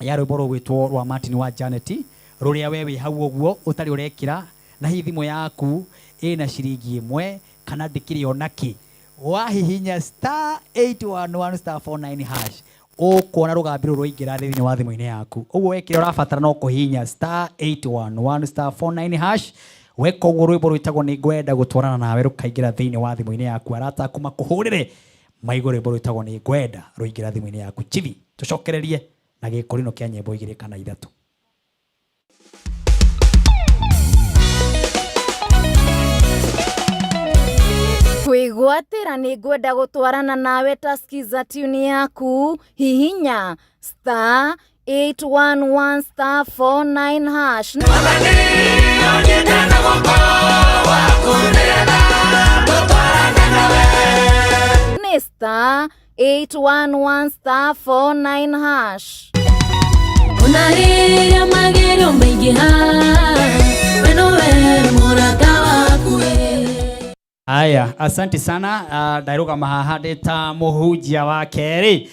ya rwĩmbo rũgwĩtwo rwa Martin wa Janet, rũrĩa we wĩ hau ũguo ũtarĩ ũrekĩra, na hihi thimũ yaku ĩna ciringi ĩmwe kana ndĩkĩrĩ ona kĩ, wahihinya star 811 star 49 hash ũkuona rũgambi rũrũ rwaingĩra thĩinĩ wa thimũ-inĩ yaku. Ũguo wekĩra ũrabatara no kũhihinya star 811 star 49 hash, Weka ũguo rwĩmbo rwĩtagwo nĩ ngwenda gũtwarana nawe rũkaingĩra thĩinĩ wa thimũ-inĩ yaku, arata aku makũhũrĩre maigue rwĩmbo rwĩtagwo nĩ ngwenda rũingĩra thimũ-inĩ yaku. Chibi, tũcokererie na gĩkũrino kĩa nyĩmbo igĩrĩ kana ithatũ. Kwĩgwatĩra nĩ ngwenda gũtwarana nawe ta skiza tune yaku, hihinya star 811 star 49 hash. Nĩ star 811 star 49 hash. Ona rĩrĩa magerio maingĩha, we nowe mũrata waku. Haya, asante sana. Ndarũgama haha ndĩ ta mũhunjia wa kerĩ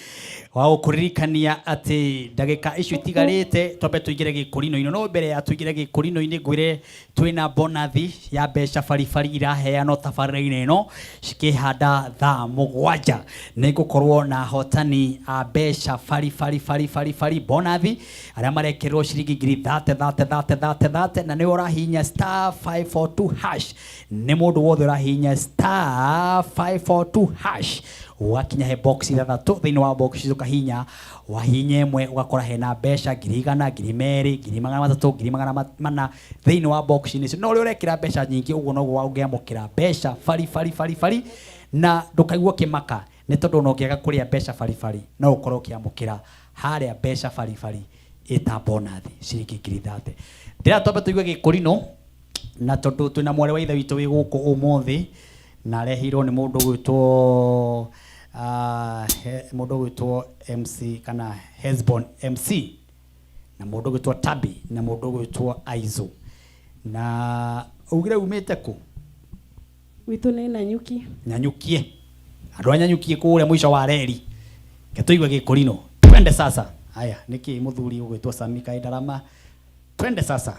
wa gũkũririkania atĩ ndagĩka icio itigarĩte twambe tũingĩre gĩkũrino-inĩ. No mbere ya tũingĩre gĩkũrino-inĩ ngwĩre twĩna bonathi ya mbeca baribari iraheanwo tabarĩra-inĩ ĩno cikĩhanda thaa 7. Nĩ ngũkorwo na ahotani a mbeca baribari baribari bari bonathi arĩa marekĩrwo ciringi ngiri thate thate thate thate thate, na nĩ ũrahihinya star 542 hash. Nĩ mũndũ wothe ũrahihinya star 542 hash wakinya he box ithathatũ, thĩinĩ wa box ũkahihinya wahihinya ĩmwe ũgakora hena mbeca 100,000, 2,000, 300,000, 400,000 thĩinĩ wa box icio. No ũrĩa ũrekĩra mbeca nyingĩ ũguo noguo ũngĩamũkĩra mbeca bari bari bari bari, na ndũkaigua kĩmaka nĩ tondũ ona ũngĩaga kũrĩa mbeca bari bari no ũkorwo ũkĩamũkĩra harĩa mbeca bari bari ĩta bonathi ciringi 30,000. Ndĩra twambe tũigue gĩkũrino, na tondũ twĩna mwarĩ wa ithe witũ wĩ gũkũ ũmũthĩ na areheirwo nĩ mũndũ ũgwĩtwo mũndũ ũgwĩtwo MC kana Hesbon MC, na mũndũ ũgwĩtwo Tabi, na mũndũ ũgwĩtwo Aizo. Na ugire umĩte kũ? Gwitũ nĩ Nanyuki. Nanyukie. Andũ a Nanyukie kũrĩa mũico wa reri. Ke tũigue gĩkũrino. Twende sasa. Haya, nĩkĩ mũthuri ũgwĩtwo Sami kaĩ ndarama. Twende sasa.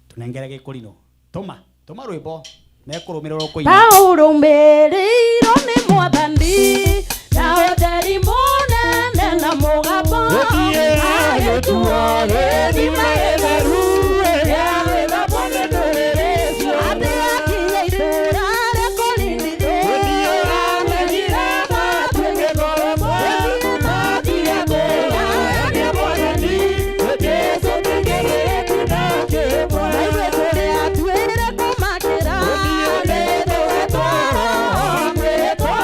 Tunengere gĩkũrino. Tũma, tũma rwĩmbo. Mekũrũmĩrĩrwo kũina. Taũrũmĩrĩirwo nĩ mwathani na ũtheri mũnene na mũgambo agĩtuo gĩthima gĩtheru gĩa gwĩthambwo nĩ ndũrĩrĩ ciothe. Atĩ akinya itũũra rĩa Korinitho amenyire matuĩke ngoro ĩmwe, matige kũgayania mwathani Jesũ tũingĩrĩte na kĩmwe. Na ithuĩ tũrĩ atuĩre kũmakĩra nĩ tũgetwarwo, twĩtwo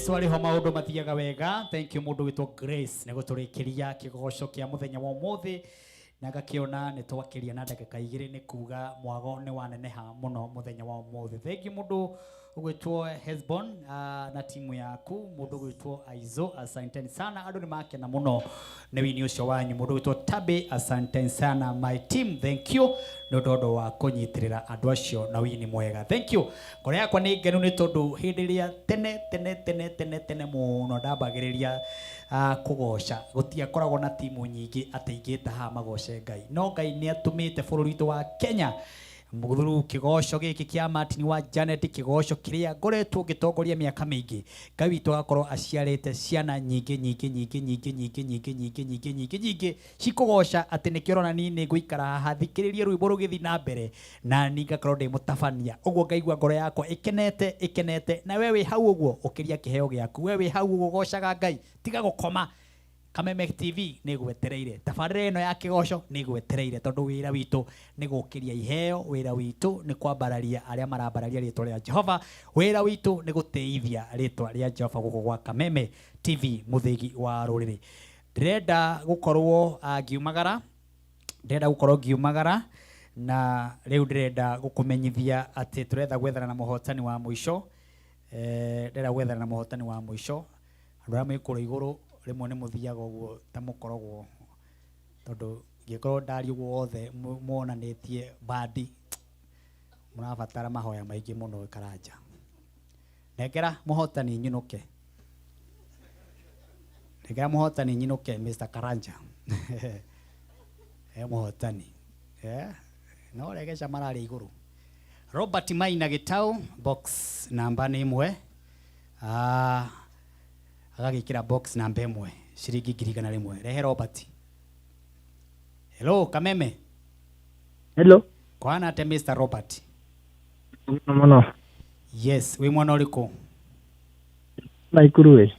Jesu arĩ ho maũndũ mathiaga wega. Thank you mũndũ wĩtwo Grace nĩ gũtũrĩkĩria kĩgoco kĩa mũthenya wa ũmũthĩ na ngakĩona nĩ twakĩria na ndagĩka igĩrĩ nĩ kuga mwago nĩ waneneha mũno mũthenya wa ũmũthĩ. Thank you mũndũ ũgwĩtwo Hesbon na timu yaku, mũndũ ũgwĩtwo Aizo, asanteni sana, andũ nĩ makena mũno nĩ wini ũcio wanyu. Mũndũ ũgwĩtwo Tabe, asanteni sana my team, thank you nĩ ũndũ ũndũ wa kũnyitĩrĩra andũ acio na wini mwega, thank you. Ngoro yakwa nĩ ngenu nĩ tondũ hĩndĩ ĩrĩa tene tene tene tene tene mũno ndambagĩrĩria kũgoca gũtiakoragwo na timu nyingĩ atĩ ingĩta haha magoce Ngai, no Ngai nĩ atũmĩte bũrũri witũ wa Kenya mũthuru kĩgoco gĩkĩ kĩa Martin wa Janet, kĩgoco kĩrĩa ngoretwo ngĩtongoria mĩaka mĩingĩ. Ngai witũ agakorwo aciarĩte ciana nyingĩ nyingĩ nyingĩ nyingĩ nyingĩ nyingĩ nyingĩ nyingĩ nyingĩ nyingĩ cikũgoca atĩ nĩkĩo ũrona niĩ nĩ ngũikara haha thikĩrĩrie rwĩmbo rũgĩthiĩ na mbere na niĩ ngakorwo ndĩ mũtabania ũguo ngaigua ngoro yakwa ĩkenete ĩkenete. Na we wĩ hau ũguo ũkĩria kĩheo gĩaku, we wĩ hau ũguo gocaga Ngai, tiga gũkoma. Kameme TV nĩ gwetereire, tabarĩra ĩno ya kĩgoco nĩ gwetereire, tondũ wĩra witũ nĩ gũkĩria iheo, wĩra witũ nĩ kwambararia arĩa marambararia rĩtwa rĩa Jehova, wĩra witũ nĩ gũtĩithia rĩtwa rĩa Jehova gũkũ gwa Kameme TV mũthĩgi wa rũrĩrĩ. Ndĩrenda gũkorwo ngiumagara, ndĩrenda gũkorwo ngiumagara na rĩu ndĩrenda gũkũmenyithia atĩ tũretha gwethana na mũhotani wa mũico. Ndĩrenda gwethana na mũhotani wa mũico. Andũ arĩa mwĩ kũrĩa igũrũ rĩmwe nĩ mũthiaga ũguo ta mũkoragwo, tondũ ingĩkorwo ndaria ũguo wothe muonanĩtie bandi, mũrabatara mahoya maingĩ mũno Karanja. Nengera mũhotani nyinũke, nengera mũhotani nyinũke Mr. Karanja. Mũhotani no regeca mararĩ igũrũ. Robert Maina Gĩtau, box namba nĩ 1, agagĩkĩra box namba 1 ciringi 100,000. Rehe Robert. Hello Kameme. Hello. Kwana ate Mr. Robert? Mũno mũno. Yes, wĩ mwana ũrĩkũ? Naikuru ĩ.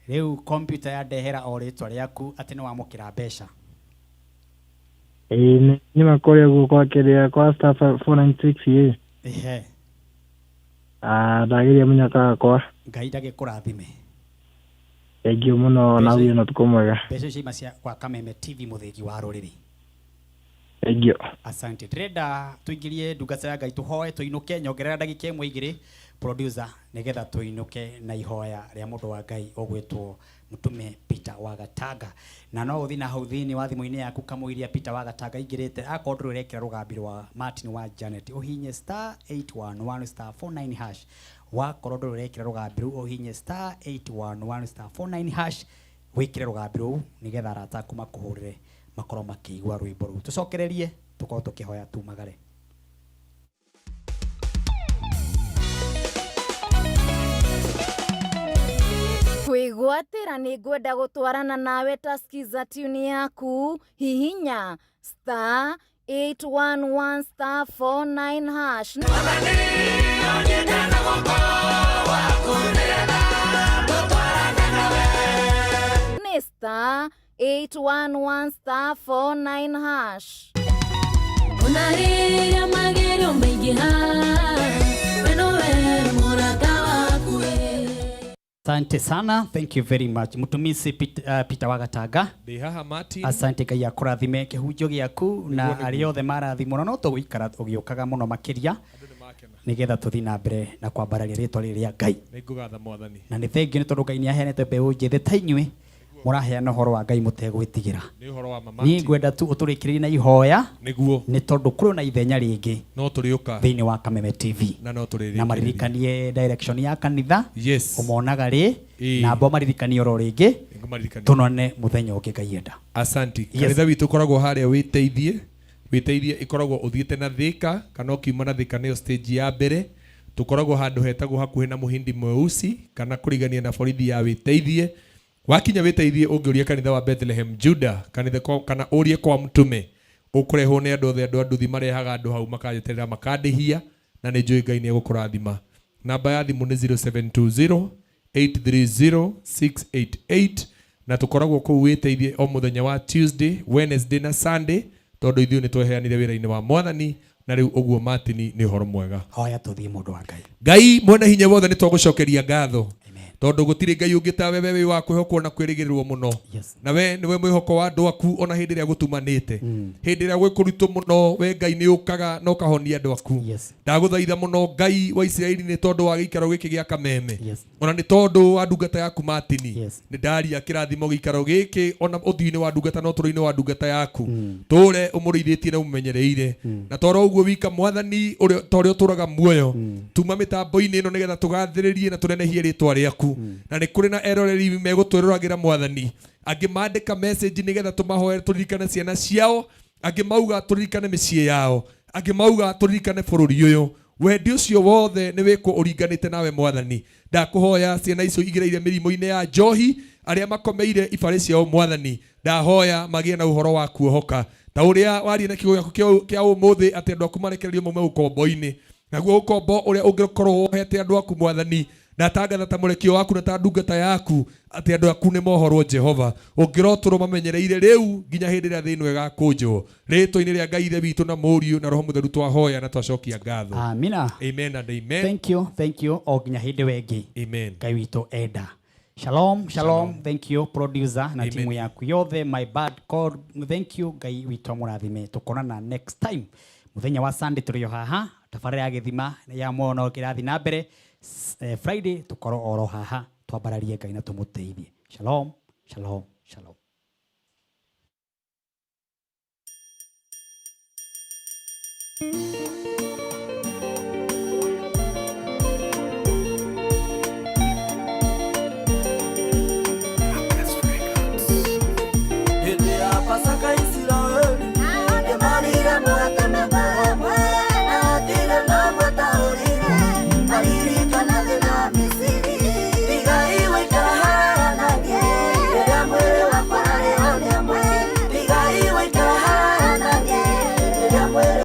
Rĩu computer yandehera o rĩtwa rĩaku atĩ nĩ wamũkĩra mbeca. Ĩĩ nĩ nyuma kũrĩa ũguo kwa kĩrĩa kwa star 496 ĩ. Ehe. Ndageria mũnyaka wakwa. Ngai ndagĩkũrathime. Thank you mũno na ũgĩe na ũtukũ mwega. Mbeca icio ima cia kwa Kameme TV mũthĩgi wa rũrĩrĩ. Thank you. Asante. Ndĩrenda tũingĩrie ndungata ya Ngai tũhoe tũinũke, nyongerera ndagĩka 1 2 producer nĩgetha tũinũke na ihoya rĩa mũndũ wa Ngai ũgwĩtwo Mũtume Peter wa Gatanga. Na no ũthiĩ na hau thĩinĩ wa thimũ-inĩ yaku kamũiria Peter wa Gatanga aingĩrĩte, akorwo ndũrĩ ũrekĩra rũgambi rwa Martin wa Janet, ũhinye star 811 star 49 hash. Wakorwo ndũrĩ ũrekĩra rũgambi rũu, ũhinye star 811 star 49 hash, wĩkĩre rũgambi rũu nĩgetha arata aku makũhũrĩre makorwo makĩigua rwĩmbo rũu. Tũcokererie tũkorwo tũkĩhoya tumagare. Kwĩgwatĩra nĩ ngwenda gũtwarana nawe ta skiza tune yaku, hihinya star 811 star 49 hash. Nĩ star 811 star 49 hash. Ona rĩrĩa magerio maingĩha, we nowe mũrata waku ĩ. Asante sana, thank you very much. Mũtumisi Peter wa Gatanga. Ndĩ haha Martin. Asante Ngai akũrathime kĩhunjio gĩaku na Nĩguo, nĩguo. arĩa othe marathimwo na no tũgũikara ũgĩũkaga mũno makĩria Andũ nĩ makena. nĩgetha tũthiĩ na mbere na kwambararia rĩtwa rĩrĩ rĩa Ngai. Nĩ ngũgatha Mwathani. Na nĩ thengiũ nĩ tondũ Ngai nĩ aheanĩte mbeũ njĩthĩ ta inyuĩ mũraheana ũhoro wa Ngai mũtegwĩtigĩra. Nĩ ũhoro wa ma Niĩ Martin. ngwenda tu ũtũrĩkĩrĩrie na ihoya. Nĩguo. Nĩ tondũ kũrĩ na ithenya rĩngĩ. No tũrĩũka. Thĩinĩ wa Kameme TV. Na no tũrĩrĩkĩrĩria. Na maririkanie direction ya kanitha. Yes. Ũmonaga rĩ. Ĩĩ. Na mbo maririkanie oro rĩngĩ. Nĩngũmaririkania. Tũnone mũthenya ũngĩ Ngai enda. Asanti. Yes. Kanitha witũ ũkoragwo harĩa wĩteithie. Wĩteithie ĩkoragwo ũthiĩte na Thika kana ũkiuma na Thika nĩyo stage ya mbere. Tũkoragwo handũ hetagwo hakuhĩ na Mũhindi Mweusi kana kũrigania na borithi ya wĩteithie. Wakinya wĩteithie ũngĩũria kanitha wa Bethlehem Juda kanitha kwa, kana ũrie kwa mtume ũkũrehwo nĩ andũ othe andũ a nduthi marehaga andũ hau makanjeterera makandĩhia na nĩ njũĩ Ngai nĩ egũkũrathima. Namba ya thimũ nĩ 0720 830 688 na tũkoragwo kũu wĩteithie o mũthenya wa Tuesday, Wednesday na Sunday tondũ ithuĩ nĩ tweheanire wĩra-inĩ wa Mwathani na rĩu ũguo Martin nĩ ũhoro mwega. Hoya tũthiĩ mũndũ wa Ngai. Ngai mwene hinya wothe nĩ twagũcokeria ngatho. Tondũ gũtirĩ Ngai ũngĩ tawe, we wĩ wa kwĩhokwo na kwĩrĩgĩrĩrwo mũno. Na we nĩwe mwĩhoko wa andũ aku ona hĩndĩ ĩrĩa gũtumanĩte. Hĩndĩ ĩrĩa gwĩ kũritũ mũno, we Ngai nĩ ũkaga na ũkahonia andũ aku. Ndagũthaitha mũno Ngai wa Isiraeli nĩ tondũ wa gĩikaro gĩkĩ gĩa Kameme. Ona nĩ tondũ wa ndungata yaku Martini. Nĩ ndaria kĩrathimo gĩikaro gĩkĩ ona ũthiũ-inĩ wa ndungata na ũtũũro-inĩ wa ndungata yaku. Tũre ũmũrĩithĩtie na ũmũmenyereire. Na toro ũguo wika Mwathani ũrĩa ta ũrĩa ũtũraga muoyo. Tuma mĩtambo-inĩ ĩno nĩgetha tũgathĩrĩrie na tũnenehie rĩtwa rĩaku. Na nĩ kũrĩ na eroreri megũtwĩroragĩra Mwathani. Angĩ mandĩka message nĩgetha tũmahoere tũririkane ciana ciao. Angĩ mauga tũririkane mĩciĩ yao. Angĩ mauga tũririkane bũrũri ũyũ. Wendi ũcio wothe nĩ wĩkwo ũringanĩte nawe Mwathani. Ndakũhoya ciana icio igereire mĩrimũ-inĩ ya njohi, arĩa makomeire ibarĩ ciao Mwathani, ndahoya magĩe na ũhoro wa kuohoka. Ta ũrĩa waria na kiugo gĩaku kĩa ũmũthĩ atĩ andũ aku marekererio maume ũkombo-inĩ. Naguo ũkombo ũrĩa ũngĩkorwo wohete andũ aku Mwathani, ndatangatha ta mũrekio waku na ta ndungata yaku atĩ andũ aku nĩ mohorwo Jehova. Ũngĩrotũrwo mamenyereire rĩu nginya hĩndĩ ĩrĩa thĩ ĩno ĩgakũnjwo. Rĩtwa-inĩ rĩa Ngai Ithe witũ na Mũriũ na Roho Mũtheru twahoya na twacokia ngatho. Amina. Amen and amen. Thank you, thank you. O nginya hĩndĩ ĩyo ĩngĩ. Amen. Ngai witũ enda. Shalom, shalom. Thank you producer na Amen. timu yaku yothe. My bad God, thank you. Ngai witũ amũrathime. Tũkonana next time. Mũthenya wa Sunday tũrĩ o haha. Tabarĩra ya gĩthima ya muoyo no kĩrathiĩ na mbere. Friday tũkorwo oro haha twambararie Ngai na tũmũteithie. Shalom, shalom, shalom.